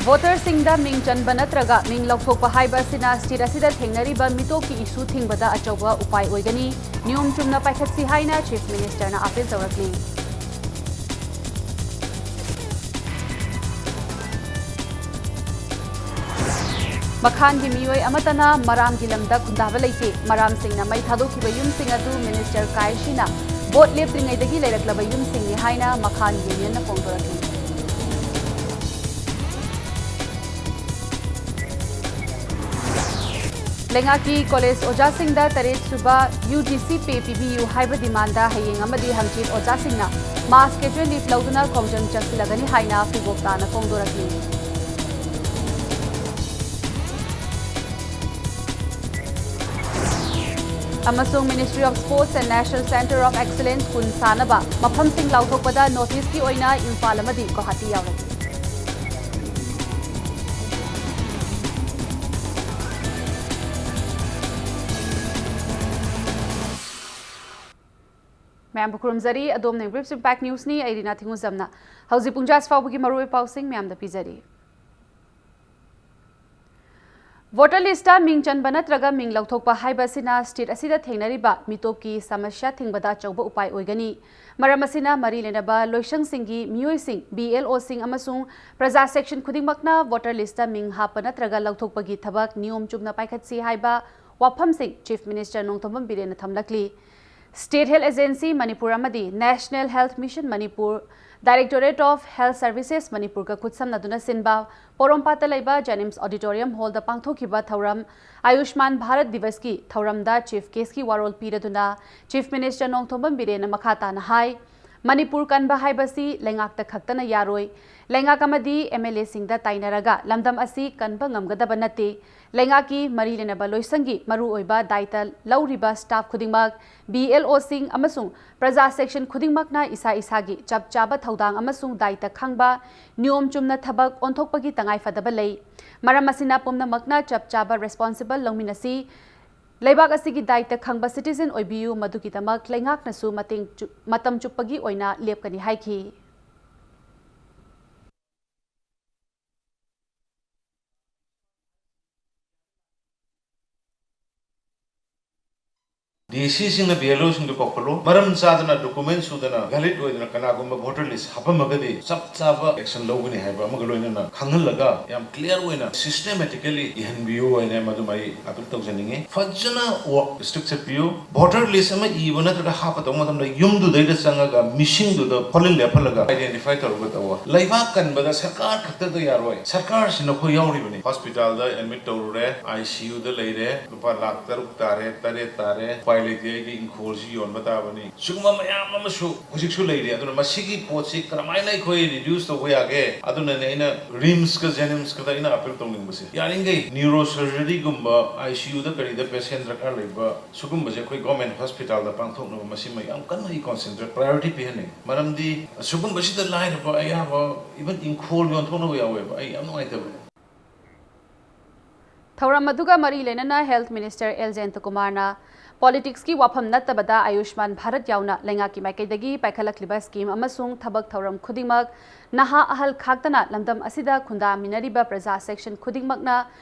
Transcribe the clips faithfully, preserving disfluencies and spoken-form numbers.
ꯚꯣꯇꯔꯁꯤꯡꯗ ꯃꯤꯡ ꯆꯟꯕ ꯅꯠꯇ꯭ꯔꯒ ꯃꯤꯡ ꯂꯧꯊꯣꯛꯄ ꯍꯥꯏꯕ ꯑꯁꯤꯅ ꯁ꯭ꯇꯦꯠ ꯑꯁꯤꯗ ꯊꯦꯡꯅꯔꯤꯕ ꯃꯤꯇꯣꯞꯀꯤ ꯏꯁꯨ ꯊꯤꯡꯕꯗ ꯑꯆꯧꯕ ꯎꯄꯥꯏ ꯑꯣꯏꯒꯅꯤ꯫ ꯅꯤꯌꯣꯝ ꯆꯨꯝꯅ ꯄꯥꯏꯈꯠꯁꯤ ꯍꯥꯏꯅ ꯆꯤꯐ ꯃꯤꯅꯤꯁꯇꯔꯅ ꯑꯥꯄꯤꯜ ꯇꯧꯔꯛꯂꯤ꯫ ꯃꯈꯥꯟꯒꯤ ꯃꯤꯑꯣꯏ ꯑꯃꯠꯇꯅ ꯃꯔꯥꯝꯒꯤ ꯂꯝꯗ ꯈꯨꯟꯗꯥꯕ ꯂꯩꯇꯦ꯫ ꯃꯔꯥꯝꯁꯤꯡꯅ ꯃꯩ ꯊꯥꯗꯣꯛꯈꯤꯕ ꯌꯨꯝꯁꯤꯡ ꯑꯗꯨ ꯃꯤꯅꯤꯁꯇꯔ ꯀꯥꯏꯁꯤꯅ ꯚꯣꯠ ꯂꯦꯞꯇ꯭ꯔꯤꯉꯩꯗꯒꯤ ꯂꯩꯔꯛꯂꯕ ꯌꯨꯝꯁꯤꯡꯅꯤ ꯍꯥꯏꯅ ꯃꯈꯥꯟ ꯌꯨꯅꯤꯌꯟꯅ ꯐꯣꯡꯗꯣꯔꯛꯂꯤ꯫ ꯂꯩꯉꯥꯛꯀꯤ ꯀꯣꯂꯦꯖ ꯑꯣꯖꯥꯁꯤꯡꯗ ꯇꯔꯦꯠ ꯁꯨꯕ ꯌꯨ ꯖꯤ ꯁꯤ ꯄꯦ ꯄꯤꯕꯤꯌꯨ ꯍꯥꯏꯕ ꯗꯤꯃꯥꯟꯗ ꯍꯌꯦꯡ ꯑꯃꯗꯤ ꯍꯪꯆꯤꯠ ꯑꯣꯖꯥꯁꯤꯡꯅ ꯃꯥꯁ ꯀꯦꯖꯨꯋꯦꯜ ꯂꯤꯚ ꯂꯧꯗꯨꯅ ꯈꯣꯡꯖꯪ ꯆꯪꯁꯤꯜꯂꯒꯅꯤ ꯍꯥꯏꯅ ꯐꯤꯕꯣꯛ ꯇꯥꯅ ꯐꯣꯡꯗꯣꯔꯛꯂꯤ꯫ ꯑꯃꯁꯨꯡ Ministry of Sports and National Centre of Excellence ꯀꯨꯟ ꯁꯥꯅꯕ ꯃꯐꯝꯁꯤꯡ ꯂꯥꯎꯊꯣꯛꯄꯗ ꯅꯣꯔꯠ ꯏꯁꯀꯤ ꯑꯣꯏꯅ ꯏꯝꯐꯥꯜ ꯑꯃꯗꯤ ꯒꯧꯍꯥꯇꯤ ꯌꯥꯎꯔꯛꯂꯤ꯫ ꯃꯌꯥꯝꯕꯨ ꯈꯨꯔꯨꯝꯖꯔꯤ꯫ ꯑꯗꯣꯝꯅ Brief Impact Newsꯅꯤ꯫ ꯑꯩ ꯔꯤꯅꯥ ꯊꯤꯡꯉꯨꯖꯝꯅ ꯍꯧꯖꯤꯛ ꯄꯨꯡ ꯖꯥꯁ ꯐꯥꯎꯕꯒꯤ ꯃꯔꯨꯑꯣꯏꯕ ꯄꯥꯎꯁꯤꯡ ꯃꯌꯥꯝꯗ ꯄꯤꯖꯔꯤ꯫ ꯚꯣꯇꯔ ꯂꯤꯁꯇ ꯃꯤꯡ ꯆꯟꯕ ꯅꯠꯇ꯭ꯔꯒ ꯃꯤꯡ ꯂꯧꯊꯣꯛꯄ ꯍꯥꯏꯕ ꯑꯁꯤꯅ ꯁ꯭ꯇꯦꯠ ꯑꯁꯤꯗ ꯊꯦꯡꯅꯔꯤꯕ ꯃꯤꯇꯣꯞꯀꯤ ꯁꯃꯁ꯭ꯌꯥ ꯊꯤꯡꯕꯗ ꯑꯆꯧꯕ ꯎꯄꯥꯏ ꯑꯣꯏꯒꯅꯤ꯫ ꯃꯔꯝ ꯑꯁꯤꯅ ꯃꯔꯤ ꯂꯩꯅꯕ ꯂꯣꯏꯁꯪꯁꯤꯡꯒꯤ ꯃꯤꯑꯣꯏꯁꯤꯡ, ꯕꯤ ꯑꯦꯜ ꯑꯣꯁꯤꯡ ꯑꯃꯁꯨꯡ ꯄ꯭ꯔꯖꯥ ꯁꯦꯛꯁꯟ ꯈꯨꯗꯤꯡꯃꯛꯅ ꯚꯣꯇꯔ ꯂꯤꯁꯇ ꯃꯤꯡ ꯍꯥꯞꯄ ꯅꯠꯇ꯭ꯔꯒ ꯂꯧꯊꯣꯛꯄꯒꯤ ꯊꯕꯛ ꯅꯤꯌꯣꯝ ꯆꯨꯝꯅ ꯄꯥꯏꯈꯠꯁꯤ ꯍꯥꯏꯕ ꯋꯥꯐꯝꯁꯤꯡ ꯆꯤꯐ ꯃꯤꯅꯤꯁꯇꯔ ꯅꯣꯡꯊꯣꯝꯕꯝ ꯕꯤꯔꯦꯟꯅ ꯊꯝꯂꯛꯂꯤ꯫ ꯁ꯭ꯇꯦꯠ ꯍꯦꯜꯊ ꯑꯦꯖꯦꯟꯁꯤ ꯃꯅꯤꯄꯨꯔ ꯑꯃꯗꯤ national health mission Manipur, directorate of health services ꯃꯅꯤꯄꯨꯔꯒ ꯈꯨꯠꯁꯝꯅꯗꯨꯅ ꯁꯤꯟꯕ ꯄꯣꯔꯣꯝꯄꯥꯠꯇ ꯂꯩꯕ ꯖꯦꯅꯤꯝꯁ ꯑꯣꯗꯤꯇꯣꯔꯤꯌꯝ ꯍꯣꯜꯗ ꯄꯥꯡꯊꯣꯛꯈꯤꯕ ꯊꯧꯔꯝ ꯑꯌꯨꯁꯃꯥꯟ ꯚꯥꯔꯠ ꯗꯤꯕꯁꯀꯤ ꯊꯧꯔꯝꯗ ꯆꯤꯐ ꯒꯦꯁꯀꯤ ꯋꯥꯔꯣꯜ ꯄꯤꯔꯗꯨꯅ ꯆꯤꯐ ꯃꯤꯅꯤꯁꯇꯔ ꯅꯣꯡꯊꯣꯝꯕꯝ ꯕꯤꯔꯦꯟꯅ ꯃꯈꯥ ꯇꯥꯅ ꯍꯥꯏ, ꯃꯅꯤꯄꯨꯔ ꯀꯟꯕ ꯍꯥꯏꯕꯁꯤ ꯂꯩꯉꯥꯛꯇ ꯈꯛꯇꯅ ꯌꯥꯔꯣꯏ꯫ ꯂꯩꯉꯥꯛ ꯑꯃꯗꯤ ꯑꯦꯝ ꯑꯦꯜ ꯑꯦꯁꯤꯡꯗ ꯇꯥꯏꯅꯔꯒ ꯂꯝꯗꯝ ꯑꯁꯤ ꯀꯟꯕ ꯉꯝꯒꯗꯕ ꯅꯠꯇꯦ꯫ ꯂꯩꯉꯥꯛꯀꯤ ꯃꯔꯤ ꯂꯩꯅꯕ ꯂꯣꯏꯁꯪꯒꯤ ꯃꯔꯨꯑꯣꯏꯕ ꯗꯥꯏꯇ ꯂꯧꯔꯤꯕ ꯁ꯭ꯇꯥꯐ ꯈꯨꯗꯤꯡꯃꯛ, ꯕꯤ ꯑꯦꯜ ꯑꯣꯁꯤꯡ ꯑꯃꯁꯨꯡ ꯄ꯭ꯔꯖꯥ ꯁꯦꯛꯁꯟ ꯈꯨꯗꯤꯡꯃꯛꯅ ꯏꯁꯥ ꯏꯁꯥꯒꯤ ꯆꯞ ꯆꯥꯕ ꯊꯧꯗꯥꯡ ꯑꯃꯁꯨꯡ ꯗꯥꯏꯇ ꯈꯪꯕ, ꯅꯤꯌꯣꯝ ꯆꯨꯝꯅ ꯊꯕꯛ ꯑꯣꯟꯊꯣꯛꯄꯒꯤ ꯇꯉꯥꯏꯐꯗꯕ ꯂꯩ꯫ ꯃꯔꯝ ꯑꯁꯤꯅ ꯄꯨꯝꯅꯃꯛꯅ ꯆꯞ ꯆꯥꯕ ꯔꯦꯁꯄꯣꯟꯁꯤꯕꯜ ꯂꯧꯃꯤꯟꯅꯁꯤ꯫ ꯂꯩꯕꯥꯛ ꯑꯁꯤꯒꯤ ꯗꯥꯏꯇ ꯈꯪꯕ ꯁꯤꯇꯤꯖꯦꯟ ꯑꯣꯏꯕꯤꯌꯨ, ꯃꯗꯨꯒꯤꯗꯃꯛ ꯂꯩꯉꯥꯛꯅꯁꯨ ꯃꯇꯦꯡ ꯆꯨ-, ꯃꯇꯝ ꯆꯨꯞꯄꯒꯤ ꯑꯣꯏꯅ ꯂꯦꯞꯀꯅꯤ ꯍꯥꯏꯈꯤ꯫ ꯗꯤ ꯁꯤꯁꯤꯡꯅ ꯕꯤ ꯑꯦꯜ ꯑꯣꯁꯤꯡꯗꯨ ꯀꯧꯈꯠꯂꯨ, ꯃꯔꯝ ꯆꯥꯗꯅ, ꯗꯣꯀꯨꯃꯦꯟ ꯁꯨꯗꯅ, ꯚꯦꯂꯤꯗ ꯑꯣꯏꯗꯅ ꯀꯅꯥꯒꯨꯝꯕ ꯚꯣꯇꯔ ꯂꯤꯁ ꯍꯥꯞꯄꯝꯃꯒꯗꯤ ꯆꯞ ꯆꯥꯕ ꯑꯦꯛꯁꯟ ꯂꯧꯒꯅꯤ ꯍꯥꯏꯕ ꯑꯃꯒ ꯂꯣꯏꯅꯅ ꯈꯪꯍꯜꯂꯒ, ꯌꯥꯝ ꯀ꯭ꯂꯤꯌꯥꯔ ꯑꯣꯏꯅ, ꯁꯤꯁꯇꯦꯃꯦꯇꯤꯀꯦꯂꯤ ꯏꯍꯟꯕꯤꯌꯨ ꯍꯥꯏꯅ ꯃꯗꯨꯃ ꯑꯩ ꯑꯄꯤꯜ ꯇꯧꯖꯅꯤꯡꯉꯤ꯫ ꯐꯖꯅ ꯋꯥꯔꯛ ꯏꯁꯇ꯭ꯔꯤꯛ ꯆꯠꯄꯤꯌꯨ꯫ ꯚꯣꯇꯔ ꯂꯤꯁ ꯑꯃ ꯏꯕ ꯅꯠꯇ꯭ꯔꯒ ꯍꯥꯞꯄ ꯇꯧꯕ ꯃꯇꯝꯗ ꯌꯨꯝꯗꯨꯗꯩꯗ ꯆꯪꯉꯒ ꯃꯤꯁꯤꯡꯗꯨꯗ ꯈꯣꯜꯂꯤꯟ ꯂꯦꯞꯍꯜꯂꯒ ꯑꯥꯏꯗꯦꯟꯇꯤꯐꯥꯏ ꯇꯧꯔꯒ ꯇꯧꯕ꯫ ꯂꯩꯕꯥꯛ ꯀꯟꯕꯗ ꯁꯔꯀꯥꯔ ꯈꯛꯇꯗ ꯌꯥꯔꯣꯏ, ꯁꯔꯀꯥꯔꯁꯤꯅ ꯑꯩꯈꯣꯏ ꯌꯥꯎꯔꯤꯕꯅꯤ꯫ ꯍꯣꯁꯄꯤꯇꯥꯜꯗ ꯑꯦꯗꯃꯤꯠ ꯇꯧꯔꯨꯔꯦ, ꯑꯥꯏ ꯁꯤ ꯌꯨꯗ ꯂꯩꯔꯦ, ꯂꯨꯄꯥ ꯂꯥꯈ ꯇꯔꯨꯛ ꯇꯥꯔꯦ, ꯇꯔꯦꯠ ꯇꯥꯔꯦ, ꯎꯄꯥꯏ ꯂꯩꯇꯦ, ꯑꯩꯗꯤ ꯏꯪꯈꯣꯜꯁꯤ ꯌꯣꯟꯕ ꯇꯥꯕꯅꯤ꯫ ꯁꯤꯒꯨꯝꯕ ꯃꯌꯥꯝ ꯑꯃꯁꯨ ꯍꯧꯖꯤꯛꯁꯨ ꯂꯩꯔꯤ꯫ ꯑꯗꯨꯅ ꯃꯁꯤꯒꯤ ꯄꯣꯠꯁꯤ ꯀꯔꯝꯍꯥꯏꯅ ꯑꯩꯈꯣꯏ ꯔꯤꯗ꯭ꯌꯨꯁ ꯇꯧꯕ ꯌꯥꯒꯦ? ꯑꯗꯨꯅꯅꯦ ꯑꯩꯅ ꯔꯤꯝꯁꯀ ꯖꯦꯅꯤꯝꯁꯀꯗ ꯑꯩꯅ ꯑꯄꯤꯜ ꯇꯧꯅꯤꯡꯕꯁꯦ, ꯌꯥꯔꯤꯈꯩ ꯅ꯭ꯌꯨꯔꯣ ꯁꯔꯖꯔꯤꯒꯨꯝꯕ, ꯑꯥꯏ ꯁꯤ ꯌꯨꯗ ꯀꯔꯤꯗ ꯄꯦꯁꯦꯟ ꯗꯔꯀꯥꯔ ꯂꯩꯕ ꯁꯤꯒꯨꯝꯕꯁꯦ ꯑꯩꯈꯣꯏ ꯒꯣꯔꯃꯦꯟ ꯍꯣꯁꯄꯤꯇꯥꯜꯗ ꯄꯥꯡꯊꯣꯛꯅꯕ ꯃꯁꯤꯃ ꯌꯥꯝ ꯀꯟꯅ ꯑꯩ ꯀꯣꯟꯁꯦꯟꯇ꯭ꯔꯦꯠ, ꯄ꯭ꯔꯥꯏꯌꯣꯔꯤꯇꯤ ꯄꯤꯍꯟꯅꯤꯡꯉꯤ꯫ ꯃꯔꯝꯗꯤ ꯁꯤꯒꯨꯝꯕꯁꯤꯗ ꯂꯥꯏꯔꯕ ꯑꯌꯥꯕ, ꯏꯚꯟ ꯏꯪꯈꯣꯜ ꯌꯣꯟꯊꯣꯛꯅꯕ ꯌꯥꯎꯋꯦꯕ꯫ ꯑꯩ ꯌꯥꯝ ꯅꯨꯡꯉꯥꯏꯇꯕ꯫ ꯊꯧꯔꯝ ꯑꯗꯨꯒ ꯃꯔꯤ ꯂꯩꯅꯅ ꯍꯦꯜꯊ ꯃꯤꯅꯤꯁꯇꯔ ꯑꯦꯜ ꯖꯌꯟꯇꯀꯨꯃꯥꯔꯅ ꯄꯣꯂꯤꯇꯤꯛꯁꯀꯤ ꯋꯥꯐꯝ ꯅꯠꯇꯕꯗ ꯑꯥꯌꯨꯁꯃꯥꯟ ꯚꯥꯔꯠ ꯌꯥꯎꯅ ꯂꯩꯉꯥꯛꯀꯤ ꯃꯥꯏꯀꯩꯗꯒꯤ ꯄꯥꯏꯈꯠꯂꯛꯂꯤꯕ ꯁ꯭ꯀꯤꯝ ꯑꯃꯁꯨꯡ ꯊꯕꯛ ꯊꯧꯔꯝ ꯈꯨꯗꯤꯡꯃꯛ ꯅꯍꯥ ꯑꯍꯜ ꯈꯥꯛꯇꯅ ꯂꯝꯗꯝ ꯑꯁꯤꯗ ꯈꯨꯟꯗꯥꯃꯤꯟꯅꯔꯤꯕ ꯄ꯭ꯔꯖꯥ ꯁꯦꯛꯁꯟ ꯈꯨꯗꯤꯡꯃꯛꯅ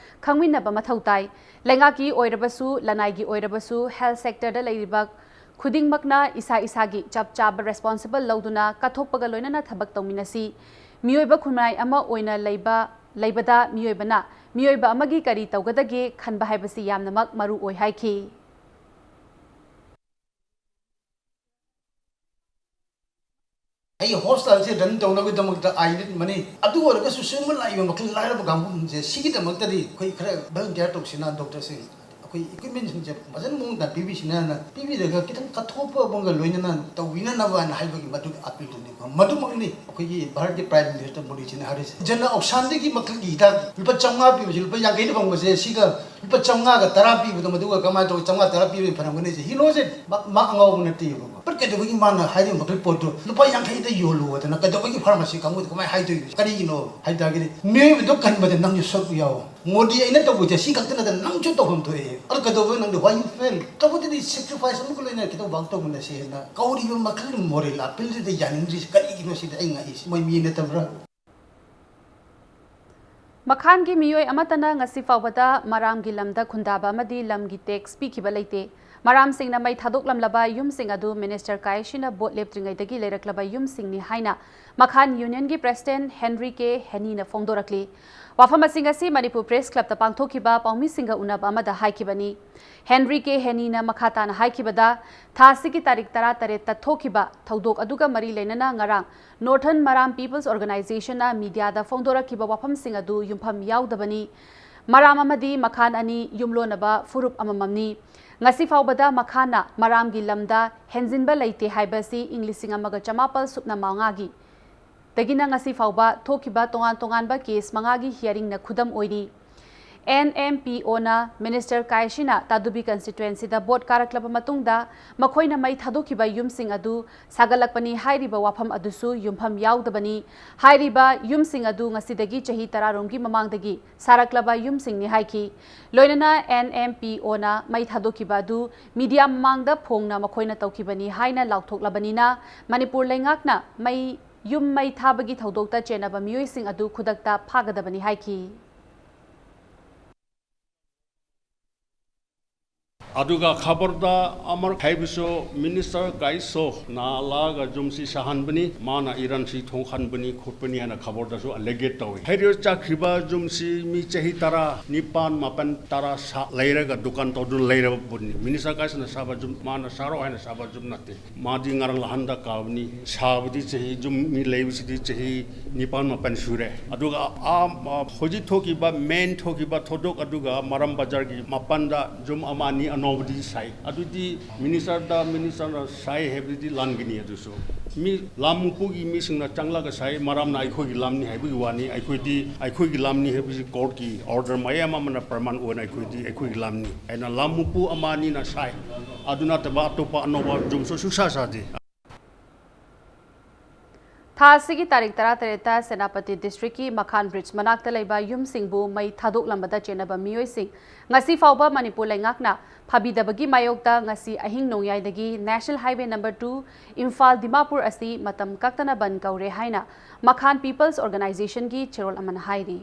ꯈꯪꯃꯤꯟꯅꯕ ꯃꯊꯧ ꯇꯥꯏ꯫ ꯂꯩꯉꯥꯛꯀꯤ ꯑꯣꯏꯔꯕꯁꯨ, ꯂꯅꯥꯏꯒꯤ ꯑꯣꯏꯔꯕꯁꯨ, ꯍꯦꯜꯊ ꯁꯦꯛꯇꯔꯗ ꯂꯩꯔꯤꯕ ꯈꯨꯗꯤꯡꯃꯛꯅ ꯏꯁꯥ ꯏꯁꯥꯒꯤ ꯆꯞ ꯆꯥꯕ ꯔꯦꯁꯄꯣꯟꯁꯤꯕꯜ ꯂꯧꯗꯨꯅ ꯀꯠꯊꯣꯛꯄꯒ ꯂꯣꯏꯅꯅ ꯊꯕꯛ ꯇꯧꯃꯤꯟꯅꯁꯤ꯫ ꯃꯤꯑꯣꯏꯕ ꯈꯨꯟꯅꯥꯏ ꯑꯃ ꯑꯣꯏꯅ ꯂꯩꯕ, ꯂꯩꯕꯗ ꯃꯤꯑꯣꯏꯕꯅ ꯃꯤꯑꯣꯏꯕ ꯑꯃꯒꯤ ꯀꯔꯤ ꯇꯧꯒꯗꯒꯦ ꯈꯟꯕ ꯍꯥꯏꯕꯁꯤ ꯌꯥꯝꯅꯃꯛ ꯃꯔꯨ ꯑꯣꯏ ꯍꯥꯏꯈꯤ꯫ ꯑꯩ ꯍꯣꯁꯄꯤꯇꯥꯜꯁꯦ ꯔꯟ ꯇꯧꯅꯕꯒꯤꯗꯃꯛꯇ ꯑꯥꯏ ꯅꯤꯗ ꯃꯅꯤ꯫ ꯑꯗꯨ ꯑꯣꯏꯔꯒꯁꯨ ꯁꯤꯒꯨꯝꯕ ꯂꯥꯛꯏꯕ ꯃꯈꯜ ꯂꯥꯏꯔꯕ ꯀꯥꯡꯕꯨꯁꯤꯡꯁꯦ ꯁꯤꯒꯤꯗꯃꯛꯇꯗꯤ ꯑꯩꯈꯣꯏ ꯈꯔ ꯚꯣꯂꯨꯟꯇꯤꯌꯔ ꯇꯧꯁꯤꯅ ꯗꯣꯛꯇꯔꯁꯤꯡ ꯑꯩꯈꯣꯏ ꯏꯀ꯭ꯋꯤꯞꯃꯦꯟꯁꯤꯡꯁꯦ ꯐꯖꯅ ꯃꯑꯣꯡ ꯇꯥꯅ ꯄꯤꯕꯤꯁꯤꯅ ꯍꯥꯏꯅ ꯄꯤꯕꯤꯔꯒ ꯈꯤꯇꯪ ꯀꯠꯊꯣꯛꯄ ꯑꯃꯒ ꯂꯣꯏꯅꯅ ꯇꯧꯕꯤꯅꯅꯕ ꯍꯥꯏꯅ ꯍꯥꯏꯕꯒꯤ ꯃꯗꯨꯒꯤ ꯑꯄꯤꯜꯗꯨꯅꯤꯀꯣ꯫ ꯃꯗꯨꯃꯛꯅꯤ ꯑꯩꯈꯣꯏꯒꯤ ꯚꯥꯔꯠꯀꯤ ꯄ꯭ꯔꯥꯏꯝ ꯃꯤꯅꯤꯁꯇꯔ ꯃꯣꯗꯤꯖꯤꯅ ꯍꯥꯏꯔꯤꯁꯦ꯫ ꯖꯟ ꯑꯧꯁꯥꯟꯗꯤꯒꯤ ꯃꯈꯜꯒꯤ ꯍꯤꯗꯥꯛ ꯂꯨꯄꯥ ꯆꯥꯝꯃꯉꯥ ꯄꯤꯕꯁꯤ ꯂꯨꯄꯥ ꯌꯥꯡꯈꯩꯗ ꯐꯪꯕꯁꯦ ꯁꯤꯒ ꯂꯨꯄꯥ ꯆꯥꯝꯃꯉꯥꯒ ꯇꯔꯥ ꯄꯤꯕꯗꯣ ꯃꯗꯨꯒ ꯀꯃꯥꯏꯅ ꯇꯧꯔꯒ ꯆꯥꯝꯃꯉꯥ ꯇꯔꯥ ꯄꯤꯕꯒꯤ ꯐꯔꯝꯒꯅꯤ ꯁꯦ? ꯍꯤꯔꯣꯁꯦ ꯃꯥ, ꯃꯥ ꯑꯉꯥꯎꯕ ꯅꯠꯇꯦꯕꯀꯣ꯫ But ꯀꯩꯗꯧꯕꯒꯤ ꯃꯥꯅ ꯍꯥꯏꯔꯤꯕ ꯃꯈꯜ ꯄꯣꯠꯇꯣ ꯂꯨꯄꯥ ꯌꯥꯡꯈꯩꯗ ꯌꯣꯜꯂꯨ ꯍꯥꯏꯗꯅ ꯀꯩꯗꯧꯕꯒꯤ ꯐꯥꯔꯃꯥꯁꯤ ꯀꯥꯡꯕꯨꯗ ꯀꯃꯥꯏꯅ ꯍꯥꯏꯗꯣꯏꯅꯣ? ꯀꯔꯤꯒꯤꯅꯣ ꯍꯥꯏ ꯇꯥꯔꯒꯗꯤ ꯃꯤꯑꯣꯏꯕꯗꯣ ꯀꯟꯕꯗ ꯅꯪꯁꯨ ꯁꯔꯨꯛ ꯌꯥꯎ꯫ ꯃꯣꯗꯤ ꯑꯩꯅ ꯇꯧꯕꯁꯦ ꯁꯤ ꯈꯛꯇ ꯅꯠꯇꯅ ꯅꯪꯁꯨ ꯇꯧꯐꯝ ꯊꯣꯛꯑꯦ꯫ ꯑꯗꯨ ꯀꯩꯗꯧꯕꯒꯤ ꯅꯪꯗꯤ why you fail? ꯇꯧꯕꯗꯗꯤ sacrifice ꯑꯃꯒ ꯂꯣꯏꯅꯅ ꯈꯤꯇꯪ work ꯇꯧꯃꯤꯟꯅꯁꯤ ꯍꯥꯏꯅ ꯀꯧꯔꯤꯕ ꯃꯈꯜ moral appealꯗꯨꯗ ꯌꯥꯅꯤꯡꯗ꯭ꯔꯤꯁꯦ ꯀꯔꯤꯒꯤꯅꯣ ꯁꯤꯗ ꯑꯩ ꯉꯛꯏꯁꯦ꯫ ꯃꯣꯏ ꯃꯤ ꯅꯠꯇꯕ꯭ꯔꯥ? ꯃꯈꯥꯟꯒꯤ ꯃꯤꯑꯣꯏ ꯑꯃꯠꯇꯅ ꯉꯁꯤ ꯐꯥꯎꯕꯗ ꯃꯔꯥꯝꯒꯤ ꯂꯝꯗ ꯈꯨꯟꯗꯥꯕ ꯑꯃꯗꯤ ꯂꯝꯒꯤ ꯇꯦꯛꯁ ꯄꯤꯈꯤꯕ ꯂꯩꯇꯦ꯫ ꯃꯔꯥꯝꯁꯤꯡꯅ ꯃꯩ ꯊꯥꯗꯣꯛꯂꯝꯂꯕ ꯌꯨꯝꯁꯤꯡ ꯑꯗꯨ ꯃꯤꯅꯤꯁꯇꯔ ꯀꯥꯏꯁꯤꯅ ꯚꯣꯠ ꯂꯦꯞꯇ꯭ꯔꯤꯉꯩꯗꯒꯤ ꯂꯩꯔꯛꯂꯕ ꯌꯨꯝꯁꯤꯡꯅꯤ ꯍꯥꯏꯅ ꯃꯈꯥꯟ ꯌꯨꯅꯤꯌꯟꯒꯤ ꯄ꯭ꯔꯦꯁꯤꯗꯦꯟꯠ ꯍꯦꯟꯔꯤ ꯀꯦ ꯍꯦꯅꯤꯅ ꯐꯣꯡꯗꯣꯔꯛꯂꯤ꯫ ꯋꯥꯐꯝ ꯑꯁꯤ ꯉꯁꯤ ꯃꯅꯤꯄꯨꯔ ꯄ꯭ꯔꯦꯁ ꯀ꯭ꯂꯕꯇ ꯄꯥꯡꯊꯣꯛꯈꯤꯕ ꯄꯥꯎꯃꯤꯁꯤꯡꯒ ꯎꯅꯕ ꯑꯃꯗ ꯍꯥꯏꯈꯤꯕꯅꯤ꯫ ꯍꯦꯟꯔꯤ ꯀꯦ ꯍꯦꯅꯤꯅ ꯃꯈꯥ ꯇꯥꯅ ꯍꯥꯏꯈꯤꯕꯗ, ꯊꯥ ꯑꯁꯤꯒꯤ ꯇꯥꯔꯤꯛ ꯇꯔꯥꯇꯔꯦꯠꯇ ꯊꯣꯛꯈꯤꯕ ꯊꯧꯗꯣꯛ ꯑꯗꯨꯒ ꯃꯔꯤ ꯂꯩꯅꯅ ꯉꯔꯥꯡ ꯅꯣꯔꯊꯔꯟ ꯃꯔꯥꯝ ꯄꯤꯄꯜꯁ ꯑꯣꯔꯒꯅꯥꯏꯖꯦꯁꯟꯅ ꯃꯤꯗꯤꯌꯥꯗ ꯐꯣꯡꯗꯣꯔꯛꯈꯤꯕ ꯋꯥꯐꯝꯁꯤꯡ ꯑꯗꯨ ꯌꯨꯝꯐꯝ ꯌꯥꯎꯗꯕꯅꯤ꯫ ꯃꯔꯥꯝ ꯑꯃꯗꯤ ꯃꯈꯥꯟ ꯑꯅꯤ ꯌꯨꯝꯂꯣꯟꯅꯕ ꯐꯨꯔꯨꯞ ꯑꯃꯃꯝꯅꯤ꯫ ꯉꯁꯤ ꯐꯥꯎꯕꯗ ꯃꯈꯥꯟꯅ ꯃꯔꯥꯝꯒꯤ ꯂꯝꯗ ꯍꯦꯟꯖꯤꯟꯕ ꯂꯩꯇꯦ ꯍꯥꯏꯕꯁꯤ ꯏꯪ ꯂꯤꯁꯤꯡ ꯑꯃꯒ ꯆꯃꯥꯄꯜ ꯁꯨꯞꯅ ꯃꯉꯥꯒꯤ ꯗꯒꯤꯅ ꯉꯁꯤ ꯐꯥꯎꯕ ꯊꯣꯛꯈꯤꯕ ꯇꯣꯉꯥꯟ ꯇꯣꯉꯥꯟꯕ ꯀꯦꯁ ꯃꯉꯥꯒꯤ ꯍꯤꯌꯥꯔꯤꯡꯅ ꯈꯨꯗꯝ ꯑꯣꯏꯔꯤ꯫ ꯑꯦꯟ ꯑꯦꯝ ꯄꯤ ꯑꯣꯅ ꯃꯤꯅꯤꯁꯇꯔ ꯀꯥꯏꯁꯤꯅ ꯇꯥꯗꯨꯕꯤ ꯀꯟꯁꯇꯤꯇ꯭ꯋꯦꯟꯁꯤꯗ ꯚꯣꯠ ꯀꯥꯔꯛꯂꯕ ꯃꯇꯨꯡꯗ ꯃꯈꯣꯏꯅ ꯃꯩ ꯊꯥꯗꯣꯛꯈꯤꯕ ꯌꯨꯝꯁꯤꯡ ꯑꯗꯨ ꯁꯥꯒꯠꯂꯛꯄꯅꯤ ꯍꯥꯏꯔꯤꯕ ꯋꯥꯐꯝ ꯑꯗꯨꯁꯨ ꯌꯨꯝꯐꯝ ꯌꯥꯎꯗꯕꯅꯤ꯫ ꯍꯥꯏꯔꯤꯕ ꯌꯨꯝꯁꯤꯡ ꯑꯗꯨ ꯉꯁꯤꯗꯒꯤ ꯆꯍꯤ ꯇꯔꯥꯔꯣꯝꯒꯤ ꯃꯃꯥꯡꯗꯒꯤ ꯁꯥꯔꯛꯂꯕ ꯌꯨꯝꯁꯤꯡꯅꯤ ꯍꯥꯏꯈꯤ꯫ ꯂꯣꯏꯅꯅ ꯑꯦꯟ ꯑꯦꯝ ꯄꯤ ꯑꯣꯅ ꯃꯩ ꯊꯥꯗꯣꯛꯈꯤꯕ ꯑꯗꯨ ꯃꯤꯗꯤꯌꯥ ꯃꯃꯥꯡꯗ ꯐꯣꯡꯅ ꯃꯈꯣꯏꯅ ꯇꯧꯈꯤꯕꯅꯤ ꯍꯥꯏꯅ ꯂꯥꯎꯊꯣꯛꯂꯕꯅꯤꯅ ꯃꯅꯤꯄꯨꯔ ꯂꯩꯉꯥꯛꯅ ꯃꯩ ꯌꯨꯝ ꯃꯩ ꯊꯥꯕꯒꯤ ꯊꯧꯗꯣꯛꯇ ꯆꯦꯟꯅꯕ ꯃꯤꯑꯣꯏꯁꯤꯡ ꯑꯗꯨ ꯈꯨꯗꯛꯇ ꯐꯥꯒꯗꯕꯅꯤ ꯍꯥꯏꯈꯤ꯫ ꯑꯗꯨꯒ ꯈꯕꯔꯗ ꯑꯃꯔꯛ ꯍꯥꯏꯕꯁꯨ, ꯃꯤꯅꯤꯁꯇꯔ ꯀꯥꯏꯁꯣꯅ ꯂꯥꯛꯑꯒ ꯌꯨꯝꯁꯤ ꯁꯥꯍꯟꯕꯅꯤ, ꯃꯥꯅ ꯏꯔꯥꯟꯁꯤ ꯊꯣꯛꯍꯟꯕꯅꯤ ꯈꯣꯠꯄꯅꯤ ꯍꯥꯏꯅ ꯈꯕꯔꯗꯁꯨ ꯑꯂꯦꯒꯦꯠ ꯇꯧꯏ꯫ ꯍꯥꯏꯔꯤꯕ ꯆꯠꯈ꯭ꯔꯤꯕ ꯌꯨꯝꯁꯤ ꯃꯤ ꯆꯍꯤ ꯇꯔꯥ ꯅꯤꯄꯥꯟ, ꯃꯥꯄꯟ, ꯇꯔꯥ ꯁꯥ-, ꯂꯩꯔꯒ ꯗꯨꯀꯥꯟ ꯇꯧꯗꯨꯅ ꯂꯩꯔꯕ ꯄꯣꯠꯅꯤ꯫ ꯃꯤꯅꯤꯁꯇꯔ ꯀꯥꯏꯁꯣꯅ ꯁꯥꯕ ꯌꯨꯝ, ꯃꯥꯅ ꯁꯥꯔꯣ ꯍꯥꯏꯅ ꯁꯥꯕ ꯌꯨꯝ ꯅꯠꯇꯦ꯫ ꯃꯥꯗꯤ ꯉꯔꯥꯡ ꯅꯍꯥꯟꯗ ꯀꯥꯕꯅꯤ꯫ ꯁꯥꯕꯗꯤ ꯆꯍꯤ, ꯌꯨꯝ ꯃꯤ ꯂꯩꯕꯁꯤꯗꯤ ꯆꯍꯤ ꯅꯤꯄꯥꯟ ꯃꯥꯄꯟ ꯁꯨꯔꯦ꯫ ꯑꯗꯨꯒ ꯑꯥ, ꯑꯥ, ꯍꯧꯖꯤꯛ ꯊꯣꯛꯈꯤꯕ, ꯃꯦꯟ ꯊꯣꯛꯈꯤꯕ ꯊꯧꯗꯣꯛ ꯑꯗꯨꯒ ꯃꯔꯥꯝ ꯕꯖꯥꯔꯒꯤ ꯃꯄꯥꯟꯗ ꯌꯨꯝ ꯑꯃ ꯑꯅꯤ ꯑꯅꯧꯕꯗꯤ ꯁꯥꯏ꯫ ꯑꯗꯨꯗꯤ ꯃꯤꯅꯤꯁꯇꯔꯗ, ꯃꯤꯅꯤꯁꯇꯔꯅ ꯁꯥꯏ ꯍꯥꯏꯕꯗꯨꯗꯤ ꯂꯥꯟꯒꯅꯤ꯫ ꯑꯗꯨꯁꯨ ꯃꯤ ꯂꯝ ꯃꯄꯨꯒꯤ ꯃꯤꯁꯤꯡꯅ ꯆꯪꯂꯒ ꯁꯥꯏ, ꯃꯔꯥꯝꯅ ꯑꯩꯈꯣꯏꯒꯤ ꯂꯝꯅꯤ ꯍꯥꯏꯕꯒꯤ ꯋꯥꯅꯤ꯫ ꯑꯩꯈꯣꯏꯗꯤ ꯑꯩꯈꯣꯏꯒꯤ ꯂꯝꯅꯤ ꯍꯥꯏꯕꯁꯤ ꯀꯣꯔꯠꯀꯤ ꯑꯣꯔꯗꯔ ꯃꯌꯥꯝ ꯑꯃꯅ ꯄ꯭ꯔꯃꯥꯟ ꯑꯣꯏꯅ ꯑꯩꯈꯣꯏꯗꯤ ꯑꯩꯈꯣꯏꯒꯤ ꯂꯝꯅꯤ ꯍꯥꯏꯅ ꯂꯝ ꯃꯄꯨ ꯑꯃ ꯑꯅꯤꯅ ꯁꯥꯏ꯫ ꯑꯗꯨ ꯅꯠꯇꯕ ꯑꯇꯣꯞꯄ ꯑꯅꯧꯕ ꯌꯨꯝꯁꯨ ꯁꯨꯡꯁꯥ ꯁꯥꯗꯦ꯫ ꯊꯥ ꯑꯁꯤꯒꯤ ꯇꯥꯔꯤꯛ ꯇꯔꯥꯇꯔꯦꯠꯇ ꯁꯦꯅꯥꯄꯇꯤ ꯗꯤꯁꯇ꯭ꯔꯤꯛꯀꯤ ꯃꯈꯥꯟ ꯕ꯭ꯔꯤꯖ ꯃꯅꯥꯛꯇ ꯂꯩꯕ ꯌꯨꯝꯁꯤꯡꯕꯨ ꯃꯩ ꯊꯥꯗꯣꯛꯂꯝꯕꯗ ꯆꯦꯟꯅꯕ ꯃꯤꯑꯣꯏꯁꯤꯡ ꯉꯁꯤ ꯐꯥꯎꯕ ꯃꯅꯤꯄꯨꯔ ꯂꯩꯉꯥꯛꯅ ꯐꯥꯕꯤꯗꯕꯒꯤ ꯃꯥꯌꯣꯛꯇ ꯉꯁꯤ ꯑꯍꯤꯡ ꯅꯣꯡꯌꯥꯏꯗꯒꯤ national highway number two Imphal Dimapur ꯑꯁꯤ ꯃꯇꯝ ꯀꯛꯇꯅ ꯕꯟ ꯀꯧꯔꯦ ꯍꯥꯏꯅ ꯃꯈꯥꯟ ꯄꯤꯄꯜꯁ ꯑꯣꯔꯒꯅꯥꯏꯖꯦꯁꯟꯒꯤ ꯆꯦꯔꯣꯜ ꯑꯃꯅ ꯍꯥꯏꯔꯤ꯫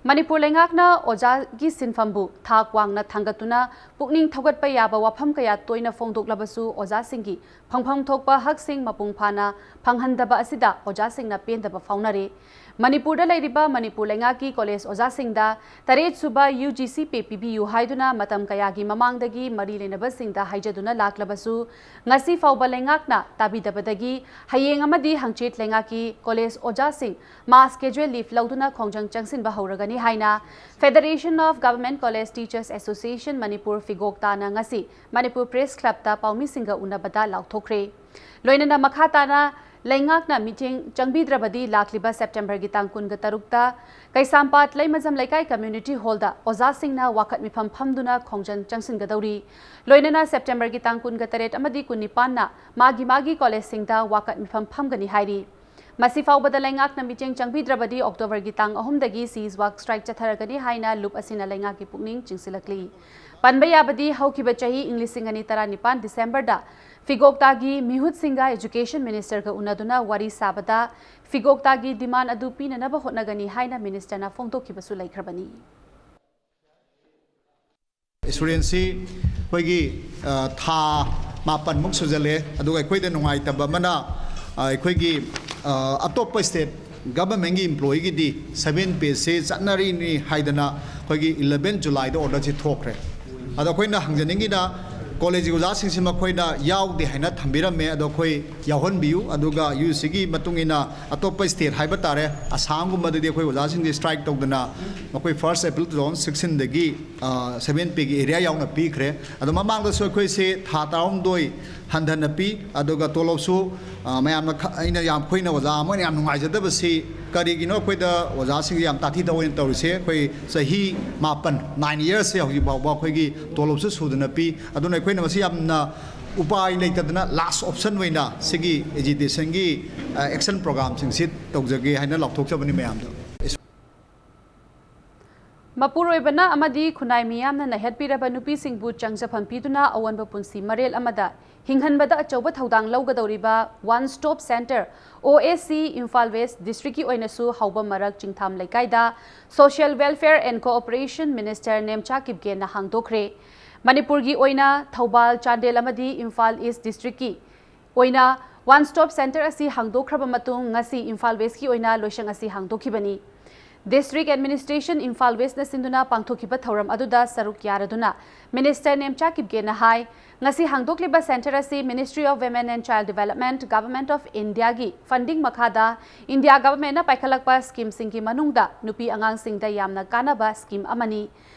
ꯃꯅꯤꯄꯨꯔ ꯂꯩꯉꯥꯛꯅ ꯑꯣꯖꯥꯒꯤ ꯁꯤꯟꯐꯝꯕꯨ ꯊꯥꯛ ꯋꯥꯡꯅ ꯊꯥꯡꯒꯠꯇꯨꯅ ꯄꯨꯛꯅꯤꯡ ꯊꯧꯒꯠꯄ ꯌꯥꯕ ꯋꯥꯐꯝ ꯀꯌꯥ ꯇꯣꯏꯅ ꯐꯣꯡꯗꯣꯛꯂꯕꯁꯨ ꯑꯣꯖꯥꯁꯤꯡꯒꯤ ꯐꯪꯐꯝ ꯊꯣꯛꯄ ꯍꯛꯁꯤꯡ ꯃꯄꯨꯡ ꯐꯥꯅ ꯐꯪꯍꯟꯗꯕ ꯑꯁꯤꯗ ꯑꯣꯖꯥꯁꯤꯡꯅ ꯄꯦꯟꯗꯕ ꯐꯥꯎꯅꯔꯤ꯫ ꯃꯅꯤꯄꯨꯔꯗ ꯂꯩꯔꯤꯕ ꯃꯅꯤꯄꯨꯔ ꯂꯩꯉꯥꯛꯀꯤ ꯀꯣꯂꯦꯖ ꯑꯣꯖꯥꯁꯤꯡꯗ ꯇꯔꯦꯠ ꯁꯨꯕ ꯌꯨ ꯖꯤ ꯁꯤ ꯄꯦ ꯄꯤꯕꯤꯌꯨ ꯍꯥꯏꯗꯨꯅ ꯃꯇꯝ ꯀꯌꯥꯒꯤ ꯃꯃꯥꯡꯗꯒꯤ ꯃꯔꯤ ꯂꯩꯅꯕꯁꯤꯡꯗ ꯍꯥꯏꯖꯗꯨꯅ ꯂꯥꯛꯂꯕꯁꯨ, ꯉꯁꯤ ꯐꯥꯎꯕ ꯂꯩꯉꯥꯛꯅ ꯇꯥꯕꯤꯗꯕꯗꯒꯤ ꯍꯌꯦꯡ ꯑꯃꯗꯤ ꯍꯪꯆꯤꯠ ꯂꯩꯉꯥꯛꯀꯤ ꯀꯣꯂꯦꯖ ꯑꯣꯖꯥꯁꯤꯡ mass casual leave ꯂꯧꯗꯨꯅ ꯈꯣꯡꯖꯪ ꯆꯪꯁꯤꯟꯕ ꯍꯧꯔꯒꯅꯤ ꯍꯥꯏꯅ Federation of Government College Teachers Association Manipur ꯐꯤꯒꯣꯛ ꯇꯥꯅ ꯉꯁꯤ ꯃꯅꯤꯄꯨꯔ ꯄ꯭ꯔꯦꯁ ꯀ꯭ꯂꯕꯇ ꯄꯥꯎꯃꯤꯁꯤꯡꯒ ꯎꯅꯕꯗ ꯂꯥꯎꯊꯣꯛꯈ꯭ꯔꯦ꯫ ꯂꯣꯏꯅꯅ ꯃꯈꯥ ꯇꯥꯅ ꯂꯩꯉꯥꯛꯅ ꯃꯤꯠꯌꯦꯡ ꯆꯪꯕꯤꯗ꯭ꯔꯕꯗꯤ ꯂꯥꯛꯂꯤꯕ ꯁꯦꯞꯇꯦꯝꯕꯔꯒꯤ ꯇꯥꯡ ꯀꯨꯟꯒ ꯇꯔꯨꯛꯇ ꯀꯩꯁꯥꯝꯄꯥꯠ ꯂꯩꯃꯖꯝ ꯂꯩꯀꯥꯏ community hall ꯗ ꯑꯣꯖꯥꯁꯤꯡꯅ ꯋꯥꯀꯠ ꯃꯤꯐꯝ ꯐꯝꯗꯨꯅ ꯈꯣꯡꯖꯪ ꯆꯪꯁꯤꯟꯒꯗꯧꯔꯤ꯫ ꯂꯣꯏꯅꯅ ꯁꯦꯞꯇꯦꯝꯕꯔꯒꯤ ꯇꯥꯡ ꯀꯨꯟꯒ ꯇꯔꯦꯠ ꯑꯃꯗꯤ ꯀꯨꯟꯅꯤꯄꯥꯟꯅ ꯃꯥꯒꯤ ꯃꯥꯒꯤ ꯀꯣꯂꯦꯖꯁꯤꯡꯗ ꯋꯥꯀꯠ ꯃꯤꯐꯝ ꯐꯝꯒꯅꯤ ꯍꯥꯏꯔꯤ꯫ ꯃꯁꯤ ꯐꯥꯎꯕꯗ ꯂꯩꯉꯥꯛꯅ ꯃꯤꯠꯌꯦꯡ ꯆꯪꯕꯤꯗ꯭ꯔꯕꯗꯤ ꯑꯣꯛꯇꯣꯕꯔꯒꯤ ꯇꯥꯡ ꯑꯍꯨꯝꯗꯒꯤ cease work strike ꯆꯠꯊꯔꯒꯅꯤ ꯍꯥꯏꯅ ꯂꯨꯞ ꯑꯁꯤꯅ ꯂꯩꯉꯥꯛꯀꯤ ꯄꯨꯛꯅꯤꯡ ꯆꯤꯡꯁꯤꯜꯂꯛꯂꯤ꯫ ꯄꯟꯕ ꯌꯥꯕꯗꯤ ꯍꯧꯈꯤꯕ ꯆꯍꯤ ꯏꯪ ꯂꯤꯁꯤꯡ ꯑꯅꯤ ꯇꯔꯥꯅꯤꯄꯥꯟ ꯗꯤꯁꯦꯝꯕꯔꯗ ꯐꯤꯒꯣꯛꯇꯥꯒꯤ ꯃꯤꯍꯨꯠꯁꯤꯡꯒ education minister ꯒ ꯎꯅꯗꯨꯅ ꯋꯥꯔꯤ ꯁꯥꯕꯗ ꯐꯤꯒꯣꯛꯇꯥꯒꯤ demand ꯑꯗꯨ ꯄꯤꯅꯅꯕ ꯍꯣꯠꯅꯒꯅꯤ ꯍꯥꯏꯅ minister ꯅ ꯐꯣꯡꯗꯣꯛꯈꯤꯕꯁꯨ ꯂꯩꯈ꯭ꯔꯕꯅꯤ꯫ Student ꯁꯤ ꯑꯩꯈꯣꯏꯒꯤ, ꯑ, ꯊꯥ ꯃꯥꯄꯟꯃꯨꯛ ꯁꯨꯖꯜꯂꯦ꯫ ꯑꯗꯨꯒ ꯑꯩꯈꯣꯏꯗ ꯅꯨꯡꯉꯥꯏꯇꯕ ꯑꯃꯅ, ꯑ, ꯑꯩꯈꯣꯏꯒꯤ, ꯑ, ꯑꯇꯣꯞꯄ state government ꯀꯤ employee ꯒꯤꯗꯤ seven pay ꯁꯤ ꯆꯠꯅꯔꯤꯅꯤ ꯍꯥꯏꯗꯅ ꯑꯩꯈꯣꯏꯒꯤ eleven July ꯗ order ꯁꯤ ꯊꯣꯛꯈ꯭ꯔꯦ꯫ ꯑꯗꯣ ꯑꯩꯈꯣꯏꯅ ꯍꯪꯖꯅꯤꯡꯉꯤꯅ college ꯀꯤ ꯑꯣꯖꯥꯁꯤꯡꯁꯤ ꯃꯈꯣꯏꯅ ꯌꯥꯎꯗꯦ ꯍꯥꯏꯅ ꯊꯝꯕꯤꯔꯝꯃꯦ꯫ ꯑꯗꯣ ꯑꯩꯈꯣꯏ ꯌꯥꯎꯍꯟꯕꯤꯌꯨ꯫ ꯑꯗꯨꯒ ꯌꯨ ꯁꯤꯒꯤ ꯃꯇꯨꯡ ꯏꯟꯅ ꯑꯇꯣꯞꯄ state ꯍꯥꯏꯕ ꯇꯥꯔꯦ, ꯑꯁꯥꯝꯒꯨꯝꯕꯗꯗꯤ ꯑꯩꯈꯣꯏ ꯑꯣꯖꯥꯁꯤꯡꯁꯦ strike ꯇꯧꯗꯅ ꯃꯈꯣꯏ first April two thousand sixteen ꯗꯒꯤ, ꯑ, seven pay ꯒꯤ area ꯌꯥꯎꯅ ꯄꯤꯈ꯭ꯔꯦ꯫ ꯑꯗꯣ ꯃꯃꯥꯡꯗꯁꯨ ꯑꯩꯈꯣꯏꯁꯦ ꯊꯥ ꯇꯔꯥꯍꯨꯝꯗꯣꯏ ꯍꯟꯊꯅ ꯄꯤ꯫ ꯑꯗꯨꯒ ꯇꯣꯂꯣꯞꯁꯨ, ꯑ, ꯃꯌꯥꯝꯅ ꯈ-, ꯑꯩꯅ ꯌꯥꯝ, ꯑꯩꯈꯣꯏꯅ ꯑꯣꯖꯥ ꯑꯃ ꯑꯣꯏꯅ ꯌꯥꯝ ꯅꯨꯡꯉꯥꯏꯖꯗꯕꯁꯤ ꯀꯔꯤꯒꯤꯅꯣ, ꯑꯩꯈꯣꯏꯗ ꯑꯣꯖꯥꯁꯤꯡꯁꯦ ꯌꯥꯝ ꯇꯥꯊꯤ ꯇꯥꯑꯣꯏꯅ ꯇꯧꯔꯤꯁꯦ꯫ ꯑꯩꯈꯣꯏ ꯆꯍꯤ ꯃꯥꯄꯟ, nine years ꯁꯦ ꯍꯧꯖꯤꯛ ꯐꯥꯎꯕ ꯑꯩꯈꯣꯏꯒꯤ ꯇꯣꯂꯣꯞꯁꯨ ꯁꯨꯗꯅ ꯄꯤ꯫ ꯑꯗꯨꯅ ꯑꯩꯈꯣꯏꯅ ꯃꯁꯤ ꯌꯥꯝꯅ ꯎꯄꯥꯏ ꯂꯩꯇꯗꯅ last option ꯑꯣꯏꯅ ꯁꯤꯒꯤ agitation ꯒꯤ, ꯑ, action program ꯁꯤꯡꯁꯤ ꯇꯧꯖꯒꯦ ꯍꯥꯏꯅ ꯂꯥꯎꯊꯣꯛꯆꯕꯅꯤ ꯃꯌꯥꯝꯗ꯫ ꯃꯄꯨꯔꯣꯏꯕꯅ ꯑꯃꯗꯤ ꯈꯨꯟꯅꯥꯏ ꯃꯤꯌꯥꯝꯅ ꯅꯩꯍꯠꯄꯤꯔꯕ ꯅꯨꯄꯤꯁꯤꯡꯕꯨ ꯆꯪꯖꯐꯝ ꯄꯤꯗꯨꯅ ꯑꯑꯣꯟꯕ ꯄꯨꯟꯁꯤ ꯃꯔꯦꯜ ꯑꯃꯗ ꯍꯤꯡꯍꯟꯕꯗ ꯑꯆꯧꯕ ꯊꯧꯗꯥꯡ ꯂꯧꯒꯗꯧꯔꯤꯕ One Stop Center, O S C, Imphal west ꯗꯤꯁꯇ꯭ꯔꯤꯛꯀꯤ ꯑꯣꯏꯅꯁꯨ ꯍꯥꯎꯕꯝ ꯃꯔꯛ ꯆꯤꯡꯊꯥꯝ ꯂꯩꯀꯥꯏꯗ Social Welfare and Cooperation Minister Nemcha ꯀꯤꯞꯒꯦꯟꯅ ꯍꯥꯡꯗꯣꯛꯈ꯭ꯔꯦ꯫ ꯃꯅꯤꯄꯨꯔꯒꯤ ꯑꯣꯏꯅ ꯊꯧꯕꯥꯜ, ꯆꯥꯟꯗꯦꯜ ꯑꯃꯗꯤ ꯏꯝꯐꯥꯜ ꯏꯁ ꯗꯤꯁꯇ꯭ꯔꯤꯛꯀꯤ ꯑꯣꯏꯅ One Stop Center ꯑꯁꯤ ꯍꯥꯡꯗꯣꯛꯈ꯭ꯔꯕ ꯃꯇꯨꯡ ꯉꯁꯤ ꯏꯝꯐꯥꯜ ꯋꯦꯁꯀꯤ ꯑꯣꯏꯅ ꯂꯣꯏꯁꯪ ꯑꯁꯤ ꯍꯥꯡꯗꯣꯛꯈꯤꯕꯅꯤ꯫ District Administration ꯏꯝꯐꯥꯜ ꯋꯦꯁꯅ ꯁꯤꯟꯗꯨꯅ ꯄꯥꯡꯊꯣꯛꯈꯤꯕ ꯊꯧꯔꯝ ꯑꯗꯨꯗ ꯁꯔꯨꯛ ꯌꯥꯔꯗꯨꯅ Minister ꯅꯦꯝꯆꯥ ꯀꯤꯞꯒꯦꯟꯅ ꯍꯥꯏ, ꯉꯁꯤ ꯍꯥꯡꯗꯣꯛꯂꯤꯕ center ꯑꯁꯤ Ministry of Women and Child Development, Government of Indiaꯒꯤ funding ꯃꯈꯥꯗ India Governmentꯅ ꯄꯥꯏꯈꯠꯂꯛꯄ schemeꯁꯤꯡꯒꯤ ꯃꯅꯨꯡꯗ ꯅꯨꯄꯤ ꯑꯉꯥꯡꯁꯤꯡꯗ ꯌꯥꯝꯅ ꯀꯥꯟꯅꯕ scheme ꯑꯃꯅꯤ꯫